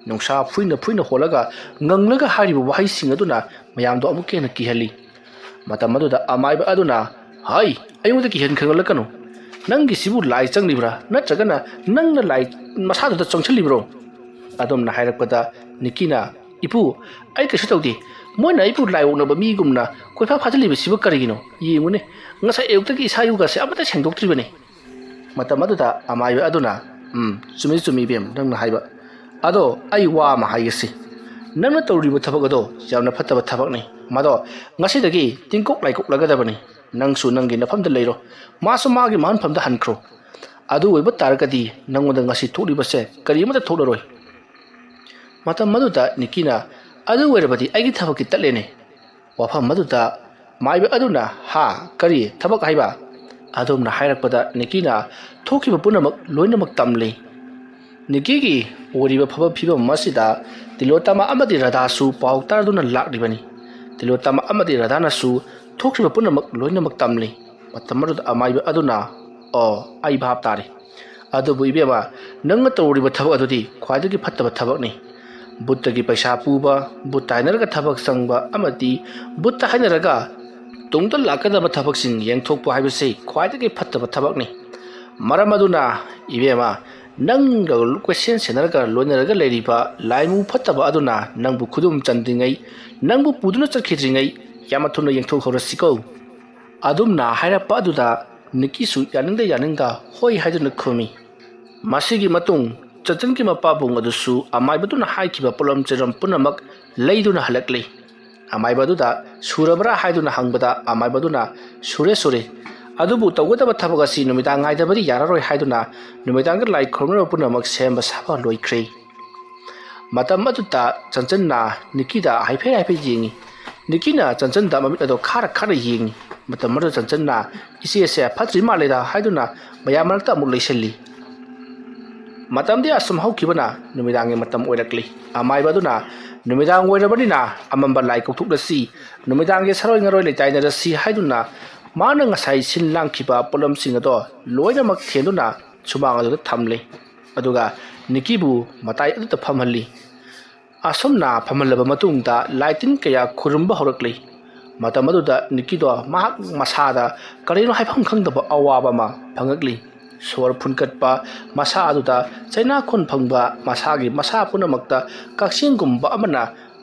ꯅꯨꯡꯁꯥ ꯐꯨꯏꯅ ꯐꯨꯏꯅ ꯍꯣꯜꯂꯒ ꯉꯪꯂꯒ ꯍꯥꯏꯔꯤꯕ ꯋꯥꯍꯩꯁꯤꯡ ꯑꯗꯨꯅ ꯃꯌꯥꯝꯗꯣ ꯑꯃꯨꯛꯀ ꯍꯦꯟꯅ ꯀꯤꯍꯜꯂꯤ꯫ ꯃꯇꯝ ꯑꯗꯨꯗ ꯑꯃꯥꯏꯕ ꯑꯗꯨꯅ, "ꯍꯩ, ꯑꯩꯉꯣꯟꯗ ꯀꯤꯍꯟ ꯈꯪꯍꯜꯂꯛꯀꯅꯨ꯫ ꯅꯪꯒꯤꯁꯤꯕꯨ ꯂꯥꯏ ꯆꯪꯂꯤꯕ꯭ꯔꯥ? ꯅꯠꯇ꯭ꯔꯒꯅ ꯅꯪꯅ ꯂꯥꯏ ꯃꯁꯥꯗꯨꯗ ꯆꯪꯁꯤꯜꯂꯤꯕ꯭ꯔꯣ?" ꯑꯗꯨꯝꯅ ꯍꯥꯏꯔꯛꯄꯗ ꯅꯤꯀꯤꯅ, "ꯏꯄꯨ, ꯑꯩ ꯀꯩꯁꯨ ꯇꯧꯗꯦ꯫ ꯃꯣꯏꯅ ꯑꯩꯕꯨ ꯂꯥꯏ ꯑꯣꯛꯅꯕ ꯃꯤꯒꯨꯝꯅ ꯀꯣꯏꯐꯥ ꯐꯥꯖꯤꯜꯂꯤꯕꯁꯤꯕꯨ ꯀꯔꯤꯒꯤꯅꯣ? ꯌꯦꯡꯉꯨꯅꯦ, ꯉꯁꯥꯏ ꯑꯌꯨꯛꯇꯒꯤ ꯏꯁꯥ ꯏꯔꯨꯒꯁꯦ ꯑꯃꯠꯇ ꯁꯦꯡꯗꯣꯛꯇ꯭ꯔꯤꯕꯅꯤ꯫ ꯃꯇꯝ ꯑꯗꯨꯗ ꯑꯃꯥꯏꯕ ꯑꯗꯨꯅ, "ꯎꯝ, ꯆꯨꯝꯃꯤ ꯆꯨꯝꯃꯤ ꯏꯕꯦꯝ, ꯅꯪꯅ ꯍꯥꯏꯕ꯫ ꯑꯗꯣ ꯑꯩ ꯋꯥ ꯑꯃ ꯍꯥꯏꯒꯦꯁꯤ꯫ ꯅꯪꯅ ꯇꯧꯔꯤꯕ ꯊꯕꯛ ꯑꯗꯣ ꯌꯥꯝꯅ ꯐꯠꯇꯕ ꯊꯕꯛꯅꯤ꯫ ꯃꯗꯣ ꯉꯁꯤꯗꯒꯤ ꯇꯤꯡꯀꯣꯛ ꯂꯥꯏꯀꯣꯛꯂꯒꯗꯕꯅꯤ꯫ ꯅꯪꯁꯨ ꯅꯪꯒꯤ ꯅꯐꯝꯗ ꯂꯩꯔꯣ, ꯃꯥꯁꯨ ꯃꯥꯒꯤ ꯃꯍꯟꯐꯝꯗ ꯍꯟꯈ꯭ꯔꯣ꯫ ꯑꯗꯨ ꯑꯣꯏꯕ ꯇꯥꯔꯒꯗꯤ ꯅꯪꯉꯣꯟꯗ ꯉꯁꯤ ꯊꯣꯛꯂꯤꯕꯁꯦ ꯀꯔꯤꯃꯠꯇ ꯊꯣꯛꯂꯔꯣꯏ"꯫ ꯃꯇꯝ ꯑꯗꯨꯗ ꯅꯤꯀꯤꯅ, "ꯑꯗꯨ ꯑꯣꯏꯔꯕꯗꯤ ꯑꯩꯒꯤ ꯊꯕꯛꯀꯤ ꯇꯠꯂꯦꯅꯦ"꯫ ꯋꯥꯐꯝ ꯑꯗꯨꯗ ꯃꯥꯏꯕ ꯑꯗꯨꯅ, "ꯍꯥ? ꯀꯔꯤ ꯊꯕꯛ ꯍꯥꯏꯕ?" ꯑꯗꯣꯝꯅ ꯍꯥꯏꯔꯛꯄꯗ ꯅꯤꯀꯤꯅ ꯊꯣꯛꯈꯤꯕ ꯄꯨꯝꯅꯃꯛ ꯂꯣꯏꯅꯃꯛ ꯇꯝꯂꯤ꯫ ꯅꯤꯀꯤꯒꯤ ꯑꯣꯏꯔꯤꯕ ꯐꯕ ꯐꯤꯕꯝ ꯑꯁꯤꯗ ꯇꯤꯂꯣꯇꯃ ꯑꯃꯗꯤ ꯔꯥꯙꯥꯁꯨ ꯄꯥꯎ ꯇꯥꯔꯗꯨꯅ ꯂꯥꯛꯂꯤꯕꯅꯤ꯫ ꯇꯤꯂꯣꯇꯃ ꯑꯃꯗꯤ ꯔꯥꯙꯥꯅꯁꯨ ꯊꯣꯛꯈꯤꯕ ꯄꯨꯝꯅꯃꯛ ꯂꯣꯏꯅꯃꯛ ꯇꯝꯂꯤ꯫ ꯃꯇꯝ ꯑꯗꯨꯗ ꯑꯃꯥꯏꯕ ꯑꯗꯨꯅ, "ꯑꯣ, ꯑꯩ ꯚꯥꯞ ꯇꯥꯔꯦ꯫ ꯑꯗꯨꯕꯨ ꯏꯕꯦꯝꯃ, ꯅꯪꯅ ꯇꯧꯔꯤꯕ ꯊꯕꯛ ꯑꯗꯨꯗꯤ ꯈ꯭ꯋꯥꯏꯗꯒꯤ ꯐꯠꯇꯕ ꯊꯕꯛꯅꯤ꯫ ꯕꯨꯠꯇꯒꯤ ꯄꯩꯁꯥ ꯄꯨꯕ, ꯕꯨꯠꯇ ꯍꯥꯏꯅꯔꯒ ꯊꯕꯛ ꯆꯪꯕ ꯑꯃꯗꯤ ꯕꯨꯠꯇ ꯍꯥꯏꯅꯔꯒ ꯇꯨꯡꯗ ꯂꯥꯛꯀꯗꯕ ꯊꯕꯛꯁꯤꯡ ꯌꯦꯡꯊꯣꯛꯄ ꯍꯥꯏꯕꯁꯤ ꯈ꯭ꯋꯥꯏꯗꯒꯤ ꯐꯠꯇꯕ ꯊꯕꯛꯅꯤ꯫ ꯃꯔꯝ ꯑꯗꯨꯅ ꯏꯕꯦꯝꯃ, ꯅꯪꯒ ꯀꯣꯏꯁꯦꯟ ꯁꯦꯟꯅꯔꯒ ꯂꯣꯏꯅꯔꯒ ꯂꯩꯔꯤꯕ ꯂꯥꯏꯃꯨ ꯐꯠꯇꯕ ꯑꯗꯨꯅ ꯅꯪꯕꯨ ꯈꯨꯗꯨꯝ ꯆꯟꯗ꯭ꯔꯤꯉꯩ, ꯅꯪꯕꯨ ꯄꯨꯗꯨꯅ ꯆꯠꯈꯤꯗ꯭ꯔꯤꯉꯩ ꯌꯥꯝꯅ ꯊꯨꯅ ꯌꯦꯡꯊꯣꯛꯍꯧꯔꯁꯤꯀꯣ"꯫ ꯑꯗꯨꯝꯅ ꯍꯥꯏꯔꯛꯄ ꯑꯗꯨꯗ ꯅꯤꯀꯤꯁꯨ ꯌꯥꯅꯤꯡꯗ ꯌꯥꯅꯤꯡꯗ ꯍꯣꯏ ꯍꯥꯏꯗꯨꯅ ꯈꯨꯝꯃꯤ꯫ ꯃꯁꯤꯒꯤ ꯃꯇꯨꯡ ꯆꯟꯆꯟꯒꯤ ꯃꯄꯥꯕꯨꯡ ꯑꯗꯨꯁꯨ ꯑꯃꯥꯏꯕꯗꯨꯅ ꯍꯥꯏꯈꯤꯕ ꯄꯣꯠꯂꯝ ꯆꯩꯔꯝ ꯄꯨꯝꯅꯃꯛ ꯂꯩꯗꯨꯅ ꯍꯜꯂꯛꯂꯤ꯫ ꯑꯃꯥꯏꯕ ꯑꯗꯨꯗ ꯁꯨꯔꯕ꯭ꯔꯥ ꯍꯥꯏꯗꯨꯅ ꯍꯪꯕꯗ ꯑꯃꯥꯏꯕ ꯑꯗꯨꯅ ꯁꯨꯔꯦ, ꯁꯨꯔꯦ, ꯑꯗꯨꯕꯨ ꯇꯧꯒꯗꯕ ꯊꯕꯛ ꯑꯁꯤ ꯅꯨꯃꯤꯗꯥꯡ ꯉꯥꯏꯗꯕꯗꯤ ꯌꯥꯔꯔꯣꯏ ꯍꯥꯏꯗꯨꯅ ꯅꯨꯃꯤꯗꯥꯡꯒꯤ ꯂꯥꯏ ꯈꯨꯔꯨꯝꯅꯕ ꯄꯨꯝꯅꯃꯛ ꯁꯦꯝꯕ ꯁꯥꯕ ꯂꯣꯏꯈ꯭ꯔꯦ꯫ ꯃꯇꯝ ꯑꯗꯨꯗ ꯆꯟꯆꯟꯅ ꯅꯤꯀꯤꯗ ꯍꯥꯏꯐꯦꯠ ꯍꯥꯏꯐꯦꯠ ꯌꯦꯡꯉꯤ꯫ ꯅꯤꯀꯤꯅ ꯆꯟꯆꯟꯗ ꯃꯃꯤꯠ ꯑꯗꯣ ꯈꯥꯔ ꯈꯥꯔ ꯌꯦꯡꯉꯤ꯫ ꯃꯇꯝ ꯑꯗꯨꯗ ꯆꯟꯆꯟꯅ "ꯏꯆꯦꯁꯦ ꯐꯠꯇ꯭ꯔꯤ ꯃꯥꯜꯂꯦꯗ" ꯍꯥꯏꯗꯨꯅ ꯃꯌꯥꯝ ꯃꯔꯛꯇ ꯑꯃꯨꯛ ꯂꯩꯁꯤꯜꯂꯤ꯫ ꯃꯇꯝꯗꯤ ꯑꯁꯨꯝ ꯍꯧꯈꯤꯕꯅ ꯅꯨꯃꯤꯗꯥꯡꯒꯤ ꯃꯇꯝ ꯑꯣꯏꯔꯛꯂꯤ꯫ ꯑꯃꯥꯏꯕ ꯑꯗꯨꯅ ꯅꯨꯃꯤꯗꯥꯡ ꯑꯣꯏꯔꯕꯅꯤꯅ ꯑꯃꯝꯕ ꯂꯥꯏ ꯀꯧꯊꯣꯛꯂꯁꯤ, ꯅꯨꯃꯤꯗꯥꯡꯒꯤ ꯁꯥꯔꯣꯏ ꯉꯥꯔꯣꯏ ꯂꯩꯇꯥꯏꯅꯔꯁꯤ ꯍꯥꯏꯗꯨꯅ ꯃꯥꯅ ꯉꯁꯥꯏ ꯁꯤꯟ ꯂꯥꯡꯈꯤꯕ ꯄꯣꯠꯂꯝꯁꯤꯡ ꯑꯗꯣ ꯂꯣꯏꯅꯃꯛ ꯊꯦꯟꯗꯨꯅ ꯁꯨꯃꯥꯡ ꯑꯗꯨꯗ ꯊꯝꯂꯦ꯫ ꯑꯗꯨꯒ ꯅꯤꯀꯤꯕꯨ ꯃꯇꯥꯏ ꯑꯗꯨꯗ ꯐꯝꯍꯜꯂꯤ꯫ ꯑꯁꯨꯝꯅ ꯐꯝꯍꯜꯂꯕ ꯃꯇꯨꯡꯗ ꯂꯥꯏ ꯇꯤꯟ ꯀꯌꯥ ꯈꯨꯔꯨꯝꯕ ꯍꯧꯔꯛꯂꯤ꯫ ꯃꯇꯝ ꯑꯗꯨꯗ ꯅꯤꯀꯤꯗꯣ ꯃꯍꯥꯛ ꯃꯁꯥꯗ ꯀꯔꯤꯅꯣ ꯍꯥꯏꯐꯝ ꯈꯪꯗꯕ ꯑꯋꯥꯕ ꯑꯃ ꯐꯪꯉꯛꯂꯤ꯫ ꯁꯣꯔ ꯐꯨꯟꯀꯠꯄ, ꯃꯁꯥ ꯑꯗꯨꯗ ꯆꯩꯅꯥꯈꯣꯟ ꯐꯪꯕ, ꯃꯁꯥꯒꯤ ꯃꯁꯥ ꯄꯨꯝꯅꯃꯛꯇ ꯀꯛꯆꯦꯡꯒꯨꯝꯕ ꯑꯃꯅ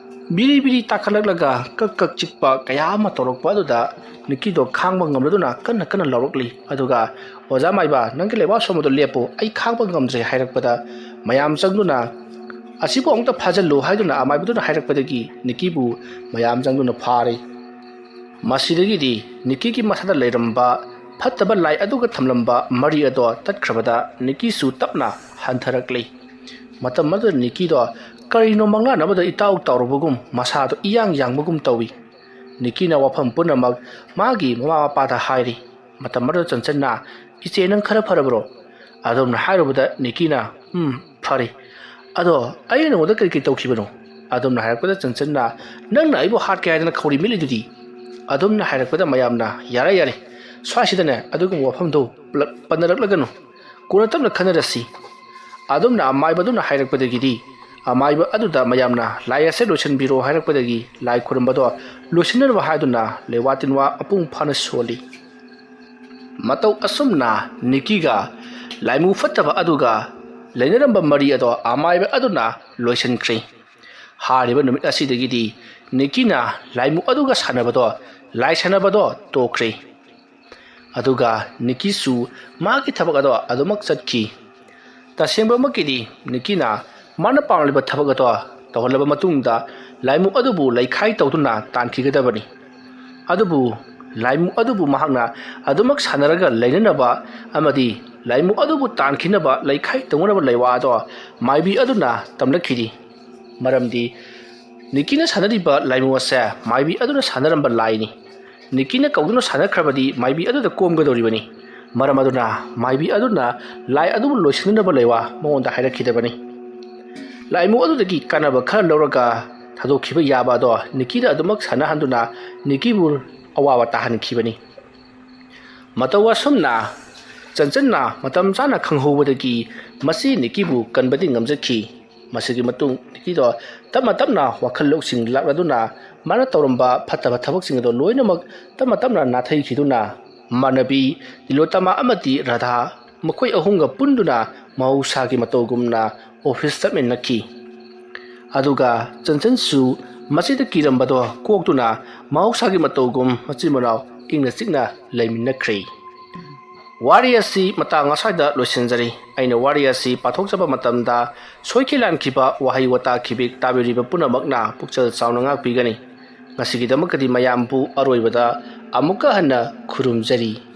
ꯕꯤꯔꯤ ꯕꯤꯔꯤ ꯇꯥꯈꯠꯂꯛꯂꯒ ꯀꯛ ꯀꯛ ꯆꯤꯛꯄ ꯀꯌꯥ ꯑꯃ ꯇꯧꯔꯛꯄ ꯑꯗꯨꯗ ꯅꯤꯀꯤꯗꯣ ꯈꯥꯡꯕ ꯉꯝꯂꯗꯨꯅ ꯀꯟꯅ ꯀꯟꯅ ꯂꯥꯎꯔꯛꯂꯤ꯫ ꯑꯗꯨꯒ, "ꯑꯣꯖꯥ ꯃꯥꯏꯕ, ꯅꯪꯒꯤ ꯂꯩꯕꯥꯛ ꯁꯣꯝꯕꯗꯣ ꯂꯦꯞꯄꯨ, ꯑꯩ ꯈꯥꯡꯕ ꯉꯝꯗ꯭ꯔꯦ" ꯍꯥꯏꯔꯛꯄꯗ, ꯃꯌꯥꯝ ꯆꯪꯗꯨꯅ, "ꯑꯁꯤꯕꯨ ꯑꯃꯨꯛꯇ ꯐꯥꯖꯤꯜꯂꯨ" ꯍꯥꯏꯗꯨꯅ ꯑꯃꯥꯏꯕꯗꯨꯅ ꯍꯥꯏꯔꯛꯄꯗꯒꯤ ꯅꯤꯀꯤꯕꯨ ꯃꯌꯥꯝ ꯆꯪꯗꯨꯅ ꯐꯥꯔꯦ꯫ ꯃꯁꯤꯗꯒꯤꯗꯤ ꯅꯤꯀꯤꯒꯤ ꯃꯁꯥꯗ ꯂꯩꯔꯝꯕ ꯐꯠꯇꯕ ꯂꯥꯏ ꯑꯗꯨꯒ ꯊꯝꯂꯝꯕ ꯃꯔꯤ ꯑꯗꯣ ꯇꯠꯈ꯭ꯔꯕꯗ ꯅꯤꯀꯤꯁꯨ ꯇꯞꯅ ꯍꯟꯊꯔꯛꯂꯤ꯫ ꯃꯇꯝ ꯑꯗꯨꯗ ꯅꯤꯀꯤꯗꯣ ꯀꯔꯤꯅꯣ ꯃꯪꯂꯥꯟ ꯑꯃꯗ ꯏꯇꯥꯎ ꯇꯥꯎꯔꯨꯕꯒꯨꯝ, ꯃꯁꯥꯗꯣ ꯏꯌꯥꯡ ꯌꯥꯡꯕꯒꯨꯝ ꯇꯧꯏ꯫ ꯅꯤꯀꯤꯅ ꯋꯥꯐꯝ ꯄꯨꯝꯅꯃꯛ ꯃꯥꯒꯤ ꯃꯃꯥ ꯃꯄꯥꯗ ꯍꯥꯏꯔꯤ꯫ ꯃꯇꯝ ꯑꯗꯨꯗ ꯆꯟꯆꯟꯅ, "ꯏꯆꯦ, ꯅꯪ ꯈꯔ ꯐꯔꯕ꯭ꯔꯣ?" ꯑꯗꯣꯝꯅ ꯍꯥꯏꯔꯨꯕꯗ ꯅꯤꯀꯤꯅ, "ꯎꯝ, ꯐꯔꯦ꯫ ꯑꯗꯣ ꯑꯩꯅ ꯅꯉꯣꯟꯗ ꯀꯔꯤ ꯀꯔꯤ ꯇꯧꯈꯤꯕꯅꯣ?" ꯑꯗꯣꯝꯅ ꯍꯥꯏꯔꯛꯄꯗ ꯆꯟꯆꯟꯅ, "ꯅꯪꯅ ꯑꯩꯕꯨ ꯍꯥꯠꯀꯦ ꯍꯥꯏꯗꯅ ꯈꯧꯔꯤ ꯃꯦꯠꯂꯤꯗꯨꯗꯤ?" ꯑꯗꯣꯝꯅ ꯍꯥꯏꯔꯛꯄꯗ ꯃꯌꯥꯝꯅ, "ꯌꯥꯔꯦ, ꯌꯥꯔꯦ, ꯁ꯭ꯋꯥꯏꯁꯤꯗꯅꯦ ꯑꯗꯨꯒꯨꯝꯕ ꯋꯥꯐꯝꯗꯣ ꯄꯨꯂꯞ ꯄꯟꯅꯔꯛꯂꯒꯅꯨ꯫ ꯀꯣꯟꯅ ꯇꯞꯅ ꯈꯟꯅꯔꯁꯤ"꯫ ꯑꯗꯣꯝꯅ ꯑꯃꯥꯏꯕ ꯑꯗꯨꯅ ꯍꯥꯏꯔꯛꯄꯗꯒꯤꯗꯤ ꯑꯃꯥꯏꯕ ꯑꯗꯨꯗ ꯃꯌꯥꯝꯅ, "ꯂꯥꯏ ꯑꯁꯦ ꯂꯣꯏꯁꯤꯟꯕꯤꯔꯣ" ꯍꯥꯏꯔꯛꯄꯗꯒꯤ ꯂꯥꯏ ꯈꯨꯔꯨꯝꯕꯗꯣ ꯂꯣꯏꯁꯤꯟꯅꯅꯕ ꯍꯥꯏꯗꯨꯅ ꯂꯩꯋꯥ ꯇꯤꯟꯋꯥ ꯃꯄꯨꯡ ꯐꯥꯅ ꯁꯣꯜꯂꯤ꯫ ꯃꯇꯧ ꯑꯁꯨꯝꯅ ꯅꯤꯀꯤꯒ ꯂꯥꯏꯃꯨ ꯐꯠꯇꯕ ꯑꯗꯨꯒ ꯂꯩꯅꯔꯝꯕ ꯃꯔꯤ ꯑꯗꯣ ꯑꯃꯥꯏꯕ ꯑꯗꯨꯅ ꯂꯣꯏꯁꯤꯟꯈ꯭ꯔꯦ꯫ ꯍꯥꯏꯔꯤꯕ ꯅꯨꯃꯤꯠ ꯑꯁꯤꯗꯒꯤꯗꯤ ꯅꯤꯀꯤꯅ ꯂꯥꯏꯃꯨ ꯑꯗꯨꯒ ꯁꯥꯟꯅꯕꯗꯣ, ꯂꯥꯏ ꯁꯥꯟꯅꯕꯗꯣ ꯇꯣꯛꯈ꯭ꯔꯦ꯫ ꯑꯗꯨꯒ ꯅꯤꯀꯤꯁꯨ ꯃꯥꯒꯤ ꯊꯕꯛ ꯑꯗꯣ ꯑꯗꯨꯃꯛ ꯆꯠꯈꯤ꯫ ꯇꯁꯦꯡꯕꯃꯛꯀꯤꯗꯤ ꯅꯤꯀꯤꯅ ꯃꯥꯅ ꯄꯥꯝꯂꯤꯕ ꯊꯕꯛ ꯑꯗꯣ ꯇꯧꯍꯜꯂꯕ ꯃꯇꯨꯡꯗ ꯂꯥꯏꯃꯨ ꯑꯗꯨꯕꯨ ꯂꯩꯈꯥꯏ ꯇꯧꯗꯨꯅ ꯇꯥꯟꯈꯤꯒꯗꯕꯅꯤ꯫ ꯑꯗꯨꯕꯨ ꯂꯥꯏꯃꯨ ꯑꯗꯨꯕꯨ ꯃꯍꯥꯛꯅ ꯑꯗꯨꯃꯛ ꯁꯥꯟꯅꯔꯒ ꯂꯩꯅꯅꯕ ꯑꯃꯗꯤ ꯂꯥꯏꯃꯨ ꯑꯗꯨꯕꯨ ꯇꯥꯟꯈꯤꯅꯕ ꯂꯩꯈꯥꯏ ꯇꯧꯅꯅꯕ ꯂꯩꯋꯥ ꯑꯗꯣ ꯃꯥꯏꯕꯤ ꯑꯗꯨꯅ ꯇꯝꯂꯛꯈꯤꯗꯦ꯫ ꯃꯔꯝꯗꯤ ꯅꯤꯀꯤꯅ ꯁꯥꯟꯅꯔꯤꯕ ꯂꯥꯏꯃꯨ ꯑꯁꯦ ꯃꯥꯏꯕꯤ ꯑꯗꯨꯅ ꯁꯥꯟꯅꯔꯝꯕ ꯂꯥꯏꯅꯤ꯫ ꯅꯤꯀꯤꯅ ꯀꯧꯗꯨꯅ ꯁꯥꯟꯅꯈ꯭ꯔꯕꯗꯤ ꯃꯥꯏꯕꯤ ꯑꯗꯨꯗ ꯀꯣꯝꯒꯗꯧꯔꯤꯕꯅꯤ꯫ ꯃꯔꯝ ꯑꯗꯨꯅ ꯃꯥꯏꯕꯤ ꯑꯗꯨꯅ ꯂꯥꯏ ꯑꯗꯨꯕꯨ ꯂꯣꯏꯁꯤꯟꯅꯅꯕ ꯂꯩꯋꯥ ꯃꯉꯣꯟꯗ ꯍꯥꯏꯔꯛꯈꯤꯗꯕꯅꯤ꯫ ꯂꯥꯏꯃꯨ ꯑꯗꯨꯗꯒꯤ ꯀꯥꯟꯅꯕ ꯈꯔ ꯂꯧꯔꯒ ꯊꯥꯗꯣꯛꯈꯤꯕ ꯌꯥꯕ ꯑꯗꯣ ꯅꯤꯀꯤꯗ ꯑꯗꯨꯃꯛ ꯁꯥꯟꯅꯍꯟꯗꯨꯅ ꯅꯤꯀꯤꯕꯨ ꯑꯋꯥꯕ ꯇꯥꯍꯟꯈꯤꯕꯅꯤ꯫ ꯃꯇꯧ ꯑꯁꯨꯝꯅ ꯆꯟꯆꯟꯅ ꯃꯇꯝ ꯆꯥꯅ ꯈꯪꯍꯧꯕꯗꯒꯤ ꯃꯁꯤ ꯅꯤꯀꯤꯕꯨ ꯀꯟꯕꯗꯤ ꯉꯝꯖꯈꯤ꯫ ꯃꯁꯤꯒꯤ ꯃꯇꯨꯡ ꯅꯤꯀꯤꯗꯣ ꯇꯞꯅ ꯇꯞꯅ ꯋꯥꯈꯜ ꯂꯧꯁꯤꯡ ꯂꯥꯛꯂꯗꯨꯅ ꯃꯥꯅ ꯇꯧꯔꯝꯕ ꯐꯠꯇꯕ ꯊꯕꯛꯁꯤꯡ ꯑꯗꯣ ꯂꯣꯏꯅꯃꯛ ꯇꯞꯅ ꯇꯞꯅ ꯅꯥꯊꯩꯈꯤꯗꯨꯅ ꯃꯥꯟꯅꯕꯤ ꯇꯤꯂꯣꯇꯃꯥ ꯑꯃꯗꯤ ꯔꯥꯙꯥ ꯃꯈꯣꯏ ꯑꯍꯨꯝꯒ ꯄꯨꯟꯗꯨꯅ ꯃꯍꯧꯁꯥꯒꯤ ꯃꯇꯧꯒꯨꯝꯅ ꯑꯣꯐꯤꯁ ꯆꯠꯃꯤꯟꯅꯈꯤ꯫ ꯑꯗꯨꯒ ꯆꯟꯆꯟꯁꯨ ꯃꯆꯦꯗ ꯀꯤꯔꯝꯕꯗꯣ ꯀꯣꯛꯇꯨꯅ ꯃꯍꯧꯁꯥꯒꯤ ꯃꯇꯧꯒꯨꯝ ꯃꯆꯤꯟ ꯃꯅꯥꯎ ꯏꯪꯅ ꯆꯤꯛꯅ ꯂꯩꯃꯤꯟꯅꯈ꯭ꯔꯦ꯫ ꯋꯥꯔꯤ ꯑꯁꯤ ꯃꯇꯥꯡ ꯑꯁ꯭ꯋꯥꯏꯗ ꯂꯣꯏꯁꯤꯟꯖꯔꯤ꯫ ꯑꯩꯅ ꯋꯥꯔꯤ ꯑꯁꯤ ꯄꯥꯊꯣꯛꯆꯕ ꯃꯇꯝꯗ ꯁꯣꯏꯈꯤ ꯂꯥꯟꯈꯤꯕ ꯋꯥꯍꯩ ꯋꯥꯇꯥ ꯈꯤꯕꯤꯛ ꯇꯥꯕꯤꯔꯤꯕ ꯄꯨꯝꯅꯃꯛꯅ ꯄꯨꯛꯆꯦꯜ ꯆꯥꯎꯅ ꯉꯥꯛꯄꯤꯒꯅꯤ꯫ ꯉꯁꯤꯒꯤꯗꯃꯛꯇꯗꯤ ꯃꯌꯥꯝꯕꯨ ꯑꯔꯣꯏꯕꯗ ꯑꯃꯨꯛꯀ ꯍꯟꯅ ꯈꯨꯔꯨꯝꯖꯔꯤ꯫